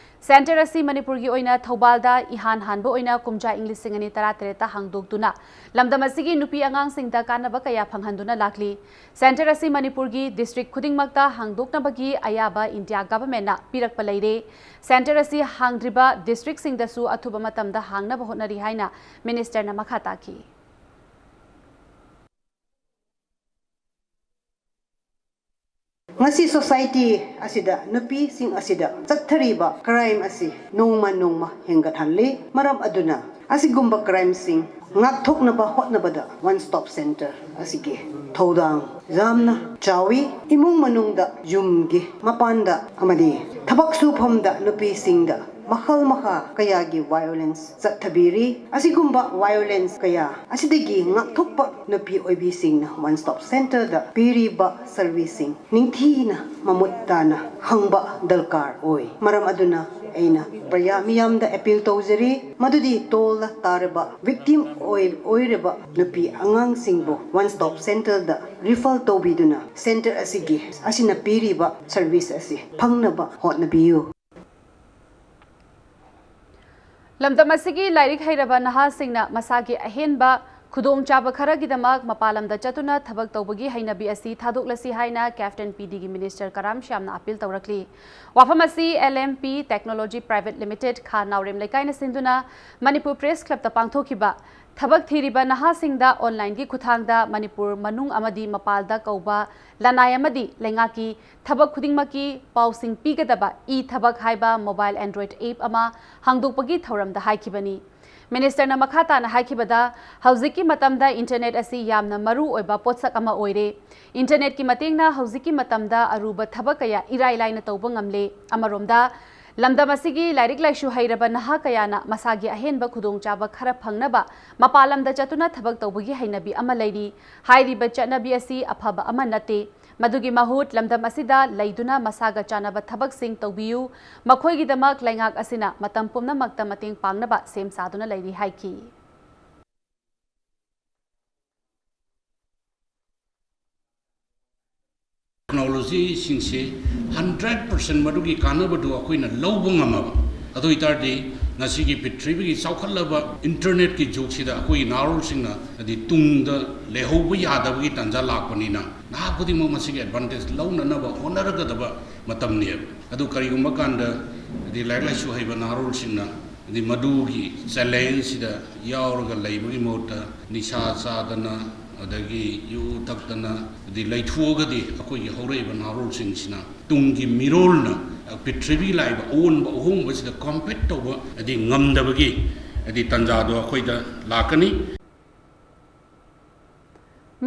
Center ꯑꯁꯤ ꯃꯅꯤꯄꯨꯔꯒꯤ ꯑꯣꯏꯅ ꯊꯧꯕꯥꯜꯗ ꯏꯍꯥꯟ ꯍꯥꯟꯕ ꯑꯣꯏꯅ ꯀꯨꯝꯖꯥ ꯏꯪ ꯂꯤꯁꯤꯡ ꯑꯅꯤ ꯇꯔꯥꯇꯔꯦꯠꯇ ꯍꯥꯡꯗꯣꯛꯇꯨꯅ ꯂꯝꯗꯝ ꯑꯁꯤꯒꯤ ꯅꯨꯄꯤ ꯑꯉꯥꯡꯁꯤꯡꯗ ꯀꯥꯟꯅꯕ ꯀꯌꯥ ꯐꯪꯍꯟꯗꯨꯅ ꯂꯥꯛꯂꯤ꯫ Center ꯑꯁꯤ ꯃꯅꯤꯄꯨꯔꯒꯤ district ꯈꯨꯗꯤꯡꯃꯛꯇ ꯍꯥꯡꯗꯣꯛꯅꯕꯒꯤ ꯑꯌꯥꯕ India Governmentꯅ ꯄꯤꯔꯛꯄ ꯂꯩꯔꯦ꯫ Center ꯑꯁꯤ ꯍꯥꯡꯗ꯭ꯔꯤꯕ districtꯁꯤꯡꯗꯁꯨ ꯑꯊꯨꯕ ꯃꯇꯝꯗ ꯍꯥꯡꯅꯕ ꯍꯣꯠꯅꯔꯤ ꯍꯥꯏꯅ Ministerꯅ ꯃꯈꯥ ꯇꯥꯈꯤ꯫ ꯉꯁꯤ society ꯑꯁꯤꯗ ꯅꯨꯄꯤꯁꯤꯡ ꯑꯁꯤꯗ ꯆꯠꯊꯔꯤꯕ crime ꯑꯁꯤ ꯅꯣꯡꯃ ꯅꯣꯡꯃ ꯍꯦꯟꯒꯠꯍꯜꯂꯤ꯫ ꯃꯔꯝ ꯑꯗꯨꯅ ꯑꯁꯤꯒꯨꯝꯕ crimeꯁꯤꯡ ꯉꯥꯛꯊꯣꯛꯅꯕ ꯍꯣꯠꯅꯕꯗ One Stop Center ꯑꯁꯤꯒꯤ ꯊꯧꯗꯥꯡ ꯌꯥꯝꯅ ꯆꯥꯎꯏ꯫ ꯏꯃꯨꯡ ꯃꯅꯨꯡꯗ, ꯌꯨꯝꯒꯤ ꯃꯄꯥꯟꯗ ꯑꯃꯗꯤ ꯊꯕꯛ ꯁꯨꯐꯝꯗ ꯅꯨꯄꯤꯁꯤꯡꯗ ꯃꯈꯜ ꯃꯈꯥ ꯀꯌꯥꯒꯤ violence ꯆꯠꯊꯕꯤꯔꯤ꯫ ꯑꯁꯤꯒꯨꯝꯕ violence ꯀꯌꯥ ꯑꯁꯤꯗꯒꯤ ꯉꯥꯛꯊꯣꯛꯄ ꯅꯨꯄꯤ ꯑꯣꯏꯕꯤꯁꯤꯡꯅ One Stop Centerꯗ ꯄꯤꯔꯤꯕ serviceꯁꯤꯡ ꯅꯤꯡꯊꯤꯅ ꯃꯃꯨꯠ ꯇꯥꯅ ꯈꯪꯕ ꯗꯔꯀꯥꯔ ꯑꯣꯏ꯫ ꯃꯔꯝ ꯑꯗꯨꯅ ꯑꯩꯅ ꯄ꯭ꯔꯖꯥ ꯃꯤꯌꯥꯝꯗ appeal ꯇꯧꯖꯔꯤ, ꯃꯗꯨꯗꯤ ꯇꯣꯜꯂ ꯇꯥꯔꯕ victim ꯑꯣꯏ-, ꯑꯣꯏꯔꯕ ꯅꯨꯄꯤ ꯑꯉꯥꯡꯁꯤꯡꯕꯨ One Stop Centerꯗ refer ꯇꯧꯕꯤꯗꯨꯅ center ꯑꯁꯤꯒꯤ, ꯑꯁꯤꯅ ꯄꯤꯔꯤꯕ service ꯑꯁꯤ ꯐꯪꯅꯕ ꯍꯣꯠꯅꯕꯤꯌꯨ꯫ ꯂꯝꯗꯝ ꯑꯁꯤꯒꯤ ꯂꯥꯏꯔꯤꯛ ꯍꯩꯔꯕ ꯅꯍꯥꯁꯤꯡꯅ ꯃꯁꯥꯒꯤ ꯑꯍꯦꯟꯕ ꯈꯨꯗꯣꯡꯆꯥꯕ ꯈꯔꯒꯤꯗꯃꯛ ꯃꯄꯥꯟ ꯂꯝꯗ ꯆꯠꯇꯨꯅ ꯊꯕꯛ ꯇꯧꯕꯒꯤ ꯍꯩꯅꯕꯤ ꯑꯁꯤ ꯊꯥꯗꯣꯛꯂꯁꯤ ꯍꯥꯏꯅ Captain P Dꯒꯤ Minister ꯀꯔꯥꯝ ꯁ꯭ꯌꯥꯝꯅ appeal ꯇꯧꯔꯛꯂꯤ꯫ ꯋꯥꯐꯝ ꯑꯁꯤ L M P Technology Private Limited, ꯈꯥ ꯅꯥꯎꯔꯦꯝ ꯂꯩꯀꯥꯏꯅ ꯁꯤꯟꯗꯨꯅ Manipur Press Clubꯇ ꯄꯥꯡꯊꯣꯛꯈꯤꯕ ꯊꯕꯛ ꯊꯤꯔꯤꯕ ꯅꯍꯥꯁꯤꯡꯗ online-ꯒꯤ ꯈꯨꯠꯊꯥꯡꯗ ꯃꯅꯤꯄꯨꯔ ꯃꯅꯨꯡ ꯑꯃꯗꯤ ꯃꯄꯥꯜꯗ ꯀꯧꯕ ꯂꯅꯥꯏ ꯑꯃꯗꯤ ꯂꯩꯉꯥꯛꯀꯤ ꯊꯕꯛ ꯈꯨꯗꯤꯡꯃꯛꯀꯤ ꯄꯥꯎꯁꯤꯡ ꯄꯤꯒꯗꯕ e-ꯊꯕꯛ ꯍꯥꯏꯕ mobile Android app ꯑꯃ ꯍꯥꯡꯗꯣꯛꯄꯒꯤ ꯊꯧꯔꯝꯗ ꯍꯥꯏꯈꯤꯕꯅꯤ꯫ Minister-ꯅ ꯃꯈꯥ ꯇꯥꯅ ꯍꯥꯏꯈꯤꯕꯗ, ꯍꯧꯖꯤꯛꯀꯤ ꯃꯇꯝꯗ internet ꯑꯁꯤ ꯌꯥꯝꯅ ꯃꯔꯨ ꯑꯣꯏꯕ ꯄꯣꯠꯁꯛ ꯑꯃ ꯑꯣꯏꯔꯦ꯫ Internet-ꯀꯤ ꯃꯇꯦꯡꯅ ꯍꯧꯖꯤꯛꯀꯤ ꯃꯇꯝꯗ ꯑꯔꯨꯕ ꯊꯕꯛ ꯀꯌꯥ ꯏꯔꯥꯏ ꯂꯥꯏꯅ ꯇꯧꯕ ꯉꯝꯂꯦ꯫ ꯑꯃꯔꯣꯝꯗ, ꯂꯝꯗꯝ ꯑꯁꯤꯒꯤ ꯂꯥꯏꯔꯤꯛ ꯂꯥꯏꯁꯨ ꯍꯩꯔꯕ ꯅꯍꯥ ꯀꯌꯥꯅ ꯃꯁꯥꯒꯤ ꯑꯍꯦꯟꯕ ꯈꯨꯗꯣꯡꯆꯥꯕ ꯈꯔ ꯐꯪꯅꯕ ꯃꯄꯥꯟ ꯂꯝꯗ ꯆꯠꯇꯨꯅ ꯊꯕꯛ ꯇꯧꯕꯒꯤ ꯍꯩꯅꯕꯤ ꯑꯃ ꯂꯩꯔꯤ꯫ ꯍꯥꯏꯔꯤꯕ ꯆꯠꯅꯕꯤ ꯑꯁꯤ ꯑꯐꯕ ꯑꯃ ꯅꯠꯇꯦ꯫ ꯃꯗꯨꯒꯤ ꯃꯍꯨꯠ ꯂꯝꯗꯝ ꯑꯁꯤꯗ ꯂꯩꯗꯨꯅ ꯃꯁꯥꯒ ꯆꯥꯟꯅꯕ ꯊꯕꯛꯁꯤꯡ ꯇꯧꯕꯤꯌꯨ꯫ ꯃꯈꯣꯏꯒꯤꯗꯃꯛ ꯂꯩꯉꯥꯛ ꯑꯁꯤꯅ ꯃꯇꯝ ꯄꯨꯝꯅꯃꯛꯇ ꯃꯇꯦꯡ ꯄꯥꯡꯅꯕ ꯁꯦꯝ ꯁꯥꯗꯨꯅ ꯂꯩꯔꯤ ꯍꯥꯏꯈꯤ꯫ Technology-ꯁꯤꯡꯁꯤ hundred percent ꯃꯗꯨꯒꯤ ꯀꯥꯟꯅꯕꯗꯨ ꯑꯩꯈꯣꯏꯅ ꯂꯧꯕ ꯉꯝꯃꯕ, ꯑꯗꯨ ꯑꯣꯏꯇꯥꯔꯗꯤ ꯉꯁꯤꯒꯤ ꯄ꯭ꯔꯤꯊꯤꯕꯤꯒꯤ ꯆꯥꯎꯈꯠꯂꯕ internet-ꯀꯤ ꯖꯨꯒꯁꯤꯗ ꯑꯩꯈꯣꯏꯒꯤ ꯅꯍꯥꯔꯣꯜꯁꯤꯡꯅ ꯍꯥꯏꯗꯤ ꯇꯨꯡꯗ ꯂꯩꯍꯧꯕ ꯌꯥꯗꯕꯒꯤ ꯇꯥꯟꯖꯥ ꯂꯥꯛꯄꯅꯤꯅ, ꯅꯍꯥ ꯈꯨꯗꯤꯡꯃꯛ ꯃꯁꯤꯒꯤ advantage ꯂꯧꯅꯅꯕ ꯍꯣꯠꯅꯔꯒꯗꯕ ꯃꯇꯝꯅꯦꯕ꯫ ꯑꯗꯨ ꯀꯔꯤꯒꯨꯝꯕ ꯀꯥꯟꯗ ꯍꯥꯏꯗꯤ ꯂꯥꯏꯔꯤꯛ ꯂꯥꯏꯁꯨ ꯍꯩꯕ ꯅꯍꯥꯔꯣꯜꯁꯤꯡꯅ ꯍꯥꯏꯗꯤ ꯃꯗꯨꯒꯤ challenge-ꯁꯤꯗ ꯌꯥꯎꯔꯒ ꯂꯩꯕꯒꯤ ꯃꯍꯨꯠꯇ ꯅꯤꯁꯥ ꯆꯥꯗꯅ, ꯑꯗꯒꯤ ꯌꯨ ꯊꯛꯇꯅ ꯍꯥꯏꯗꯤ ꯂꯩꯊꯣꯛꯑꯒꯗꯤ ꯑꯩꯈꯣꯏꯒꯤ ꯍꯧꯔꯛꯏꯕ ꯅꯍꯥꯔꯣꯜꯁꯤꯡꯁꯤꯅ ꯇꯨꯡꯒꯤ ꯃꯤꯔꯣꯜꯅ ꯄ꯭ꯔꯤꯊꯤꯕꯤ ꯂꯥꯛꯏꯕ ꯑꯑꯣꯟꯕ ꯑꯍꯣꯡꯕꯁꯤꯗ compete ꯇꯧꯕ ꯍꯥꯏꯗꯤ ꯉꯝꯗꯕꯒꯤ ꯍꯥꯏꯗꯤ ꯇꯥꯟꯖꯥꯗꯣ ꯑꯩꯈꯣꯏꯗ ꯂꯥꯛꯀꯅꯤ꯫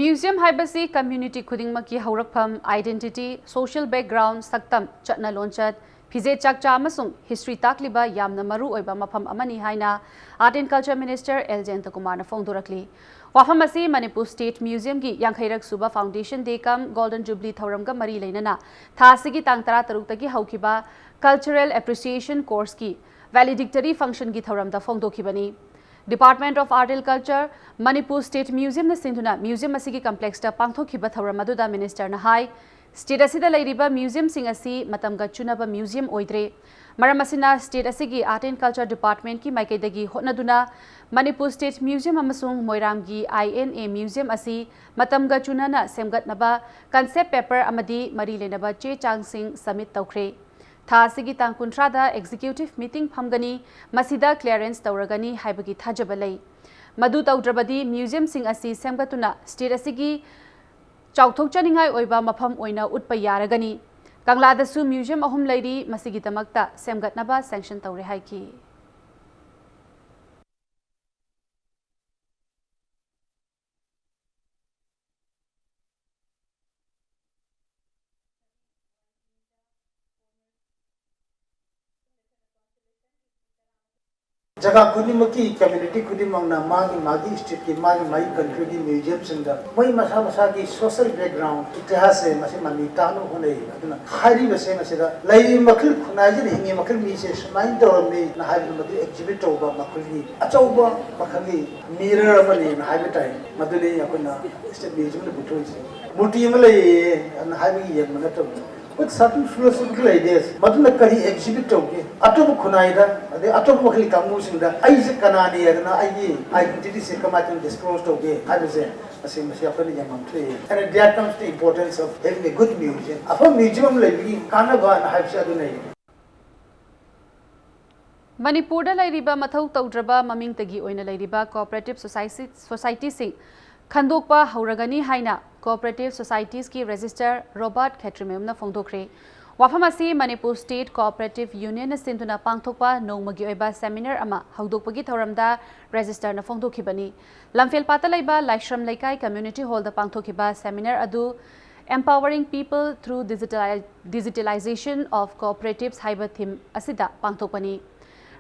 Museum ꯍꯥꯏꯕꯁꯤ community ꯈꯨꯗꯤꯡꯃꯛꯀꯤ ꯍꯧꯔꯛꯐꯝ, identity, social background, ꯁꯛꯇꯝ, ꯆꯠꯅ ꯂꯣꯟꯆꯠ, ꯐꯤꯖꯦꯠ ꯆꯥꯛꯆꯥ ꯑꯃꯁꯨꯡ history ꯇꯥꯛꯂꯤꯕ ꯌꯥꯝꯅ ꯃꯔꯨ ꯑꯣꯏꯕ ꯃꯐꯝ ꯑꯃꯅꯤ ꯍꯥꯏꯅ Art and Culture Minister L ꯖꯌꯟꯇꯀꯨꯃꯥꯔꯅ ꯐꯣꯡꯗꯣꯔꯛꯂꯤ꯫ ꯋꯥꯐꯝ ꯑꯁꯤ ꯃꯅꯤꯄꯨꯔ State Museum-ꯒꯤ ꯌꯥꯡꯈꯩꯔꯛ ꯁꯨꯕ Foundation Day cum Golden Jubilee ꯊꯧꯔꯝꯒ ꯃꯔꯤ ꯂꯩꯅꯅ ꯊꯥ ꯑꯁꯤꯒꯤ ꯇꯥꯡ ꯇꯔꯥꯇꯔꯨꯛꯇꯒꯤ ꯍꯧꯈꯤꯕ Cultural Appreciation Course-ꯀꯤ valedictory function-ꯒꯤ ꯊꯧꯔꯝꯗ ꯐꯣꯡꯗꯣꯛꯈꯤꯕꯅꯤ꯫ Department of Art and Culture, Manipur State Museum-ꯅ ꯁꯤꯟꯗꯨꯅ museum ꯑꯁꯤꯒꯤ complex-ꯇ ꯄꯥꯡꯊꯣꯛꯈꯤꯕ ꯊꯧꯔꯝ ꯑꯗꯨꯗ minister-ꯅ ꯍꯥꯏ, state ꯑꯁꯤꯗ ꯂꯩꯔꯤꯕ museum-ꯁꯤꯡ ꯑꯁꯤ ꯃꯇꯝꯒ ꯆꯨꯅꯕ museum ꯑꯣꯏꯗ꯭ꯔꯦ꯫ ꯃꯔꯝ ꯑꯁꯤꯅ, state ꯑꯁꯤꯒꯤ Art and Culture Department-ꯀꯤ ꯃꯥꯏꯀꯩꯗꯒꯤ ꯍꯣꯠꯅꯗꯨꯅ ꯃꯅꯤꯄꯨꯔ State Museum ꯑꯃꯁꯨꯡ ꯃꯣꯏꯔꯥꯡꯒꯤ I N A Museum ꯑꯁꯤ ꯃꯇꯝꯒ ꯆꯨꯅꯅ ꯁꯦꯝꯒꯠꯅꯕ concept paper ꯑꯃꯗꯤ ꯃꯔꯤ ꯂꯩꯅꯕ ꯆꯦ ꯆꯥꯡꯁꯤꯡ submit ꯇꯧꯈ꯭ꯔꯦ꯫ ꯊꯥ ꯑꯁꯤꯒꯤ ꯇꯥꯡ ꯀꯨꯟꯊ꯭ꯔꯥꯗ executive meeting ꯐꯝꯒꯅꯤ, ꯃꯁꯤꯗ clearance ꯇꯧꯔꯒꯅꯤ ꯍꯥꯏꯕꯒꯤ ꯊꯥꯖꯕ ꯂꯩ꯫ ꯃꯗꯨ ꯇꯧꯗ꯭ꯔꯕꯗꯤ ꯃ꯭ꯌꯨꯖꯤꯌꯝꯁꯤꯡ ꯑꯁꯤ ꯁꯦꯝꯒꯠꯇꯨꯅ ꯁ꯭ꯇꯦꯠ ꯑꯁꯤꯒꯤ ꯆꯥꯎꯊꯣꯛꯆꯅꯤꯡꯉꯥꯏ ꯑꯣꯏꯕ ꯃꯐꯝ ꯑꯣꯏꯅ ꯎꯠꯄ ꯌꯥꯔꯒꯅꯤ꯫ ꯀꯪꯂꯥꯗꯁꯨ ꯃ꯭ꯌꯨꯖꯤꯌꯝ ꯑꯍꯨꯝ ꯂꯩꯔꯤ, ꯃꯁꯤꯒꯤꯗꯃꯛꯇ ꯁꯦꯝꯒꯠꯅꯕ ꯁꯦꯡꯁꯟ ꯇꯧꯔꯦ ꯍꯥꯏꯈꯤ꯫ ꯖꯒꯥ ꯈꯨꯗꯤꯡꯃꯛꯀꯤ ꯀꯝꯃ꯭ꯌꯨꯅꯤꯇꯤ ꯈꯨꯗꯤꯡꯃꯛꯅ ꯃꯥꯒꯤ ꯃꯥꯒꯤ ꯁ꯭ꯇꯦꯠꯀꯤ, ꯃꯥꯒꯤ ꯃꯥꯒꯤ ꯀꯟꯇ꯭ꯔꯤꯒꯤ ꯃ꯭ꯌꯨꯖꯤꯌꯝꯁꯤꯡꯗ ꯃꯣꯏ ꯃꯁꯥ ꯃꯁꯥꯒꯤ ꯁꯣꯁꯤꯌꯦꯜ ꯕꯦꯛꯒ꯭ꯔꯥꯎꯟ, ꯏꯇꯤꯍꯥꯁꯁꯦ ꯃꯁꯤ ꯃꯃꯤ ꯇꯥꯅꯕ ꯍꯣꯠꯅꯩ꯫ ꯑꯗꯨꯅ ꯍꯥꯏꯔꯤꯕꯁꯦ ꯃꯁꯤꯗ ꯂꯩꯔꯤꯕ ꯃꯈꯩ, ꯈꯨꯟꯅꯥꯏꯁꯤꯗ ꯍꯤꯡꯉꯤ ꯃꯈꯩ ꯃꯤꯁꯦ ꯁꯨꯃꯥꯏꯅ ꯇꯧꯔꯝꯃꯤ ꯍꯥꯏꯕꯗꯨ ꯃꯗꯨ ꯑꯦꯛꯖꯤꯕꯤꯠ ꯇꯧꯕ ꯃꯈꯣꯏꯒꯤ ꯑꯆꯧꯕ ꯃꯈꯜꯒꯤ ꯃꯤꯔꯔ ꯑꯃꯅꯤꯅ ꯍꯥꯏꯕ ꯇꯥꯏ꯫ ꯃꯗꯨꯅꯤ ꯑꯩꯈꯣꯏꯅ ꯁ꯭ꯇꯦꯠ ꯃ꯭ꯌꯨꯖꯤꯌꯝꯗ ꯄꯨꯊꯣꯛꯏꯁꯦ꯫ ꯃꯨꯔꯇꯤ ꯑꯃ ꯂꯩꯌꯦ ꯑꯗꯨꯅ ꯍꯥꯏꯕꯒꯤ ꯌꯦꯡꯕ ꯅꯠꯇꯕ, with certain philosophical ideas, ꯃꯗꯨꯅ ꯀꯔꯤ ꯑꯦꯛꯖꯤꯕꯤꯠ ꯇꯧꯒꯦ, ꯑꯇꯣꯞꯄ ꯈꯨꯟꯅꯥꯏꯗ ꯑꯗꯩ ꯑꯇꯣꯞꯄ ꯃꯈꯜꯒꯤ ꯀꯥꯡꯕꯨꯁꯤꯡꯗ ꯑꯩꯁꯦ ꯀꯅꯥꯅꯤ ꯍꯥꯏꯗꯅ ꯑꯩꯒꯤ ꯑꯥꯏꯗꯦꯟꯇꯤꯇꯤꯁꯦ ꯀꯃꯥꯏꯅ ꯇꯧꯅ ꯗꯤꯁꯀ꯭ꯂꯣꯖ ꯇꯧꯒꯦ ꯍꯥꯏꯕꯁꯦ, ꯃꯁꯤ, ꯃꯁꯤ ꯑꯩꯈꯣꯏꯅ ꯌꯦꯡꯐꯝ ꯊꯣꯛꯏ꯫ And there comes the importance of having a good museum. ꯑꯐꯕ ꯃ꯭ꯌꯨꯖꯤꯌꯝ ꯑꯃ ꯂꯩꯕꯒꯤ ꯀꯥꯟꯅꯕ ꯍꯥꯏꯕꯁꯦ ꯑꯗꯨꯅ ꯃꯅꯤꯄꯨꯔꯗ ꯂꯩꯔꯤꯕ ꯃꯊꯧ ꯇꯧꯗ꯭ꯔꯕ ꯃꯃꯤꯡꯇꯒꯤ ꯑꯣꯏꯅ ꯂꯩꯔꯤꯕ ꯀꯣꯑꯣꯄꯔꯦꯇꯤꯚ ꯁꯣꯁꯥꯏꯇꯤ-, ꯁꯣꯁꯥꯏꯇꯤꯁꯤꯡ ꯈꯟꯗꯣꯛꯄ ꯍꯧꯔꯒꯅꯤ ꯍꯥꯏꯅ ꯀꯣꯑꯣꯄꯔꯦꯇꯤꯚ ꯁꯣꯁꯥꯏꯇꯤꯁꯀꯤ ꯔꯦꯖꯤꯁꯇꯔ ꯔꯣꯕꯥꯔꯠ ꯈꯦꯇ꯭ꯔꯤꯃꯌꯨꯝꯅ ꯐꯣꯡꯗꯣꯛꯈ꯭ꯔꯦ꯫ ꯋꯥꯐꯝ ꯑꯁꯤ ꯃꯅꯤꯄꯨꯔ ꯁ꯭ꯇꯦꯠ ꯀꯣꯑꯣꯄꯔꯦꯇꯤꯚ ꯌꯨꯅꯤꯌꯟꯅ ꯁꯤꯟꯗꯨꯅ ꯄꯥꯡꯊꯣꯛꯄ ꯅꯣꯡꯃꯒꯤ ꯑꯣꯏꯕ ꯁꯦꯃꯤꯅꯥꯔ ꯑꯃ ꯍꯧꯗꯣꯛꯄꯒꯤ ꯊꯧꯔꯝꯗ ꯔꯦꯖꯤꯁꯇꯔꯅ ꯐꯣꯡꯗꯣꯛꯈꯤꯕꯅꯤ꯫ ꯂꯝꯐꯦꯜꯄꯥꯠꯇ ꯂꯩꯕ ꯂꯥꯏꯁ꯭ꯔꯝ ꯂꯩꯀꯥꯏ ꯀꯝꯃ꯭ꯌꯨꯅꯤꯇꯤ ꯍꯣꯜꯗ ꯄꯥꯡꯊꯣꯛꯈꯤꯕ ꯁꯦꯃꯤꯅꯥꯔ ꯑꯗꯨ Empowering People Through Digitali-, Digitalization of Cooperatives ꯍꯥꯏꯕ ꯊꯤꯝ ꯑꯁꯤꯗ ꯄꯥꯡꯊꯣꯛꯄꯅꯤ꯫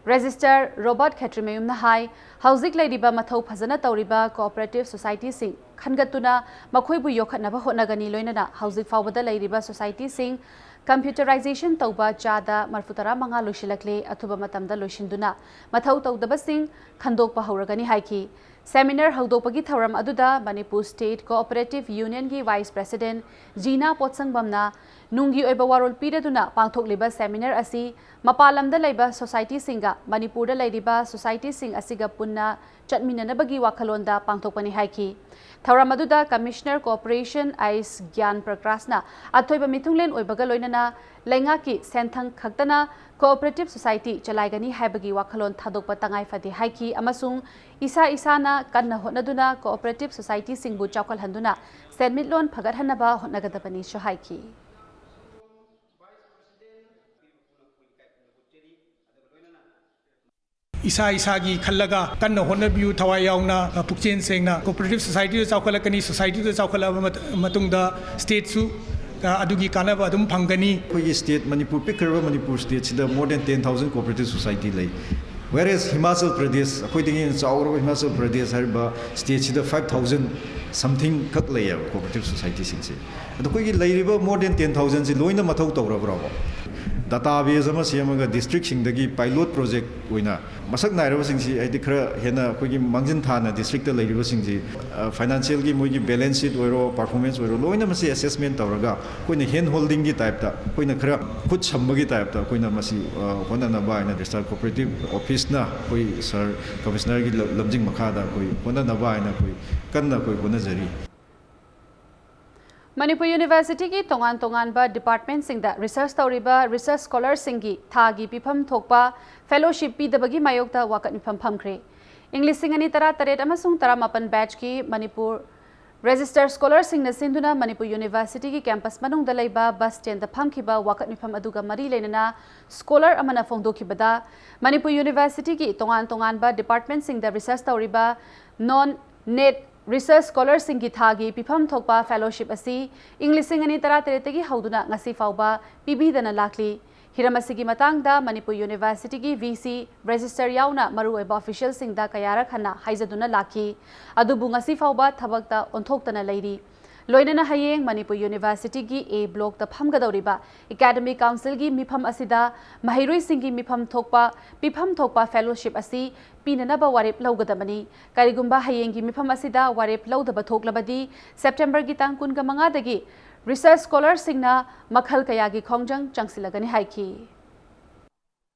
ꯔꯦꯖꯤꯁꯇꯔ ꯔꯣꯕꯥꯔꯠ ꯈꯦꯇ꯭ꯔꯤꯃꯌꯨꯝꯅ ꯍꯥꯏ, ꯍꯧꯖꯤꯛ ꯂꯩꯔꯤꯕ ꯃꯊꯧ ꯐꯖꯅ ꯇꯧꯔꯤꯕ ꯀꯣꯑꯣꯄꯔꯦꯇꯤꯚ ꯁꯣꯁꯥꯏꯇꯤꯁꯤꯡ ꯈꯟꯒꯠꯇꯨꯅ ꯃꯈꯣꯏꯕꯨ ꯌꯣꯛꯈꯠꯅꯕ ꯍꯣꯠꯅꯒꯅꯤ, ꯂꯣꯏꯅꯅ ꯍꯧꯖꯤꯛ ꯐꯥꯎꯕꯗ ꯂꯩꯔꯤꯕ ꯁꯣꯁꯥꯏꯇꯤꯁꯤꯡ ꯀꯝꯄ꯭ꯌꯨꯇꯔꯥꯏꯖꯦꯁꯟ ꯇꯧꯕ ꯆꯥꯗ ꯃꯔꯐꯨ ꯇꯔꯥ ꯃꯉꯥ ꯂꯣꯏꯁꯤꯜꯂꯛꯂꯦ, ꯑꯊꯨꯕ ꯃꯇꯝꯗ ꯂꯣꯏꯁꯤꯟꯗꯨꯅ ꯃꯊꯧ ꯇꯧꯗꯕꯁꯤꯡ ꯈꯟꯗꯣꯛꯄ ꯍꯧꯔꯒꯅꯤ ꯍꯥꯏꯈꯤ꯫ ꯁꯦꯃꯤꯅꯥꯔ ꯍꯧꯗꯣꯛꯄꯒꯤ ꯊꯧꯔꯝ ꯑꯗꯨꯗ ꯃꯅꯤꯄꯨꯔ ꯁ꯭ꯇꯦꯠ ꯀꯣꯑꯣꯄꯔꯦꯇꯤꯚ ꯌꯨꯅꯤꯌꯟꯒꯤ ꯚꯥꯏꯁ ꯄ꯭ꯔꯦꯁꯤꯗꯦꯟꯠ ꯖꯤꯅꯥ ꯄꯣꯠꯁꯪꯕꯝꯅ ꯅꯨꯡꯒꯤ ꯑꯣꯏꯕ ꯋꯥꯔꯣꯜ ꯄꯤꯔꯗꯨꯅ ꯄꯥꯡꯊꯣꯛꯂꯤꯕ ꯁꯦꯃꯤꯅꯥꯔ ꯑꯁꯤ ꯃꯄꯥꯟ ꯂꯝꯗ ꯂꯩꯕ ꯁꯣꯁꯥꯏꯇꯤꯁꯤꯡꯒ ꯃꯅꯤꯄꯨꯔꯗ ꯂꯩꯔꯤꯕ ꯁꯣꯁꯥꯏꯇꯤꯁꯤꯡ ꯑꯁꯤꯒ ꯄꯨꯟꯅ ꯆꯠꯃꯤꯟꯅꯅꯕꯒꯤ ꯋꯥꯈꯜꯂꯣꯟꯗ ꯄꯥꯡꯊꯣꯛꯄꯅꯤ ꯍꯥꯏꯈꯤ꯫ ꯊꯧꯔꯝ ꯑꯗꯨꯗ ꯀꯃꯤꯁꯅꯔ ꯀꯣꯑꯣꯄꯔꯦꯁꯟ ꯑꯥꯏꯁ ꯒ꯭ꯌꯥꯟ ꯄ꯭ꯔꯀꯥꯁꯅ ꯑꯊꯣꯏꯕ ꯃꯤꯊꯨꯡꯂꯦꯟ ꯑꯣꯏꯕꯒ ꯂꯣꯏꯅꯅ ꯂꯩꯉꯥꯛꯀꯤ ꯁꯦꯟꯊꯪ ꯈꯛꯇꯅ Cooperative Society ꯆꯂꯥꯏꯒꯅꯤ ꯍꯥꯏꯕꯒꯤ ꯋꯥꯈꯜꯂꯣꯟ ꯊꯥꯗꯣꯛꯄ ꯇꯉꯥꯏ ꯐꯗꯦ ꯍꯥꯏꯈꯤ ꯑꯃꯁꯨꯡ ꯏꯁꯥ ꯏꯁꯥꯅ ꯀꯟꯅ ꯍꯣꯠꯅꯗꯨꯅ cooperative societyꯁꯤꯡꯕꯨ ꯆꯥꯎꯈꯠꯍꯟꯗꯨꯅ ꯁꯦꯟꯃꯤꯠꯂꯣꯟ ꯐꯒꯠꯍꯟꯅꯕ ꯍꯣꯠꯅꯒꯗꯕꯅꯤꯁꯨ ꯍꯥꯏꯈꯤ꯫ ꯏꯁꯥ ꯏꯁꯥꯒꯤ ꯈꯜꯂꯒ ꯀꯟꯅ ꯍꯣꯠꯅꯕꯤꯌꯨ, ꯊꯋꯥꯏ ꯌꯥꯎꯅ, ꯄꯨꯛꯆꯦꯜ ꯁꯦꯡꯅ꯫ Cooperative societyꯗ ꯆꯥꯎꯈꯠꯂꯛꯀꯅꯤ, societyꯗ ꯆꯥꯎꯈꯠꯂꯛꯑꯕ ꯃꯇꯨꯡꯗ stateꯁꯨ ꯑꯗꯨꯒꯤ ꯀꯥꯟꯅꯕ ꯑꯗꯨꯝ ꯐꯪꯒꯅꯤ꯫ ꯑꯩꯈꯣꯏꯒꯤ state Manipur, ꯄꯤꯛꯈ꯭ꯔꯕ Manipur stateꯁꯤꯗ more than ten thousand cooperative society ꯂꯩ꯫ Whereas ꯍꯤꯃꯥꯆꯜ ꯄ꯭ꯔꯗꯦꯁ, ꯑꯩꯈꯣꯏꯗꯒꯤ ꯍꯦꯟꯅ ꯆꯥꯎꯔꯕ ꯍꯤꯃꯥꯆꯜ ꯄ꯭ꯔꯗꯦꯁ ꯍꯥꯏꯔꯤꯕ stateꯁꯤꯗ five thousand something ꯈꯛ ꯂꯩꯌꯦꯕ cooperative societyꯁꯤꯡꯁꯦ꯫ ꯑꯗꯣ ꯑꯩꯈꯣꯏꯒꯤ ꯂꯩꯔꯤꯕ more than ten thousandꯁꯤ ꯂꯣꯏꯅ ꯃꯊꯧ ꯇꯧꯔꯕ꯭ꯔꯣ? Database ꯑꯃ ꯁꯦꯝꯃꯒ districtꯁꯤꯡꯗꯒꯤ pilot project ꯑꯣꯏꯅ ꯃꯁꯛ ꯅꯥꯏꯔꯕꯁꯤꯡꯁꯤ, ꯍꯥꯏꯗꯤ ꯈꯔ ꯍꯦꯟꯅ ꯑꯩꯈꯣꯏꯒꯤ ꯃꯥꯡꯖꯤꯟ ꯊꯥꯅ districtꯇ ꯂꯩꯔꯤꯕꯁꯤꯡꯁꯤ, financialꯒꯤ ꯃꯣꯏꯒꯤ balance sheet ꯑꯣꯏꯔꯣ, performance ꯑꯣꯏꯔꯣ, ꯂꯣꯏꯅ ꯃꯁꯤ assessment ꯇꯧꯔꯒ ꯑꯩꯈꯣꯏꯅ hand holdingꯒꯤ typeꯇ, ꯑꯩꯈꯣꯏꯅ ꯈꯔ ꯈꯨꯠ ꯁꯝꯕꯒꯤ typeꯇ ꯑꯩꯈꯣꯏꯅ ꯃꯁꯤ ꯍꯣꯠꯅꯅꯕ ꯍꯥꯏꯅ district cooperative officeꯅ ꯑꯩꯈꯣꯏ sir commissionerꯒꯤ ꯂꯝꯖꯤꯡ ꯃꯈꯥꯗ ꯑꯩꯈꯣꯏ ꯍꯣꯠꯅꯅꯕ ꯍꯥꯏꯅ ꯑꯩꯈꯣꯏ ꯀꯟꯅ ꯑꯩꯈꯣꯏ ꯍꯣꯠꯅꯖꯔꯤ꯫ ꯃꯅꯤꯄꯨꯔ Universityꯒꯤ ꯇꯣꯉꯥꯟ ꯇꯣꯉꯥꯟꯕ departmentꯁꯤꯡꯗ research ꯇꯧꯔꯤꯕ research scholarꯁꯤꯡꯒꯤ ꯊꯥꯒꯤ ꯄꯤꯐꯝ ꯊꯣꯛꯄ fellowship ꯄꯤꯗꯕꯒꯤ ꯃꯥꯌꯣꯛꯇ ꯋꯥꯀꯠ ꯃꯤꯐꯝ ꯐꯝꯈ꯭ꯔꯦ꯫ ꯏꯪ ꯂꯤꯁꯤꯡ ꯑꯅꯤ ꯇꯔꯥꯇꯔꯦꯠ ꯑꯃꯁꯨꯡ ꯇꯔꯥꯃꯥꯄꯟ batchꯀꯤ ꯃꯅꯤꯄꯨꯔ registered scholarꯁꯤꯡꯅ ꯁꯤꯟꯗꯨꯅ ꯃꯅꯤꯄꯨꯔ Universityꯒꯤ campus ꯃꯅꯨꯡꯗ ꯂꯩꯕ bus standꯗ ꯐꯝꯈꯤꯕ ꯋꯥꯀꯠ ꯃꯤꯐꯝ ꯑꯗꯨꯒ ꯃꯔꯤ ꯂꯩꯅꯅ scholar ꯑꯃꯅ ꯐꯣꯡꯗꯣꯛꯈꯤꯕꯗ, ꯃꯅꯤꯄꯨꯔ Universityꯒꯤ ꯇꯣꯉꯥꯟ ꯇꯣꯉꯥꯟꯕ departmentꯁꯤꯡꯗ research ꯇꯧꯔꯤꯕ non NET research scholarꯁꯤꯡꯒꯤ ꯊꯥꯒꯤ ꯄꯤꯐꯝ ꯊꯣꯛꯄ fellowship ꯑꯁꯤ ꯏꯪ ꯂꯤꯁꯤꯡ ꯑꯅꯤ ꯇꯔꯥꯇꯔꯦꯠꯇꯒꯤ ꯍꯧꯗꯨꯅ ꯉꯁꯤ ꯐꯥꯎꯕ ꯄꯤꯕꯤꯗꯅ ꯂꯥꯛꯂꯤ꯫ ꯍꯤꯔꯝ ꯑꯁꯤꯒꯤ ꯃꯇꯥꯡꯗ ꯃꯅꯤꯄꯨꯔ Universityꯒꯤ VC, registrar ꯌꯥꯎꯅ ꯃꯔꯨꯑꯣꯏꯕ officialꯁꯤꯡꯗ ꯀꯌꯥꯔꯛ ꯍꯟꯅ ꯍꯥꯏꯖꯗꯨꯅ ꯂꯥꯛꯈꯤ꯫ ꯑꯗꯨꯕꯨ ꯉꯁꯤ ꯐꯥꯎꯕ ꯊꯕꯛꯇ ꯑꯣꯟꯊꯣꯛꯇꯅ ꯂꯩꯔꯤ꯫ ꯂꯣꯏꯅꯅ ꯍꯌꯦꯡ ꯃꯅꯤꯄꯨꯔ Universityꯒꯤ A blockꯇ ꯐꯝꯒꯗꯧꯔꯤꯕ Academic Councilꯒꯤ ꯃꯤꯐꯝ ꯑꯁꯤꯗ ꯃꯍꯩꯔꯣꯏꯁꯤꯡꯒꯤ ꯃꯤꯐꯝ ꯊꯣꯛꯄ, ꯄꯤꯐꯝ ꯊꯣꯛꯄ fellowship ꯑꯁꯤ ꯄꯤꯅꯅꯕ ꯋꯥꯔꯦꯞ ꯂꯧꯒꯗꯕꯅꯤ꯫ ꯀꯔꯤꯒꯨꯝꯕ ꯍꯌꯦꯡꯒꯤ ꯃꯤꯐꯝ ꯑꯁꯤꯗ ꯋꯥꯔꯦꯞ ꯂꯧꯗꯕ ꯊꯣꯛꯂꯕꯗꯤ, Septemberꯒꯤ ꯇꯥꯡ ꯀꯨꯟꯒ ꯃꯉꯥꯗꯒꯤ research scholarꯁꯤꯡꯅ ꯃꯈꯜ ꯀꯌꯥꯒꯤ ꯈꯣꯡꯖꯪ ꯆꯪꯁꯤꯜꯂꯒꯅꯤ ꯍꯥꯏꯈꯤ꯫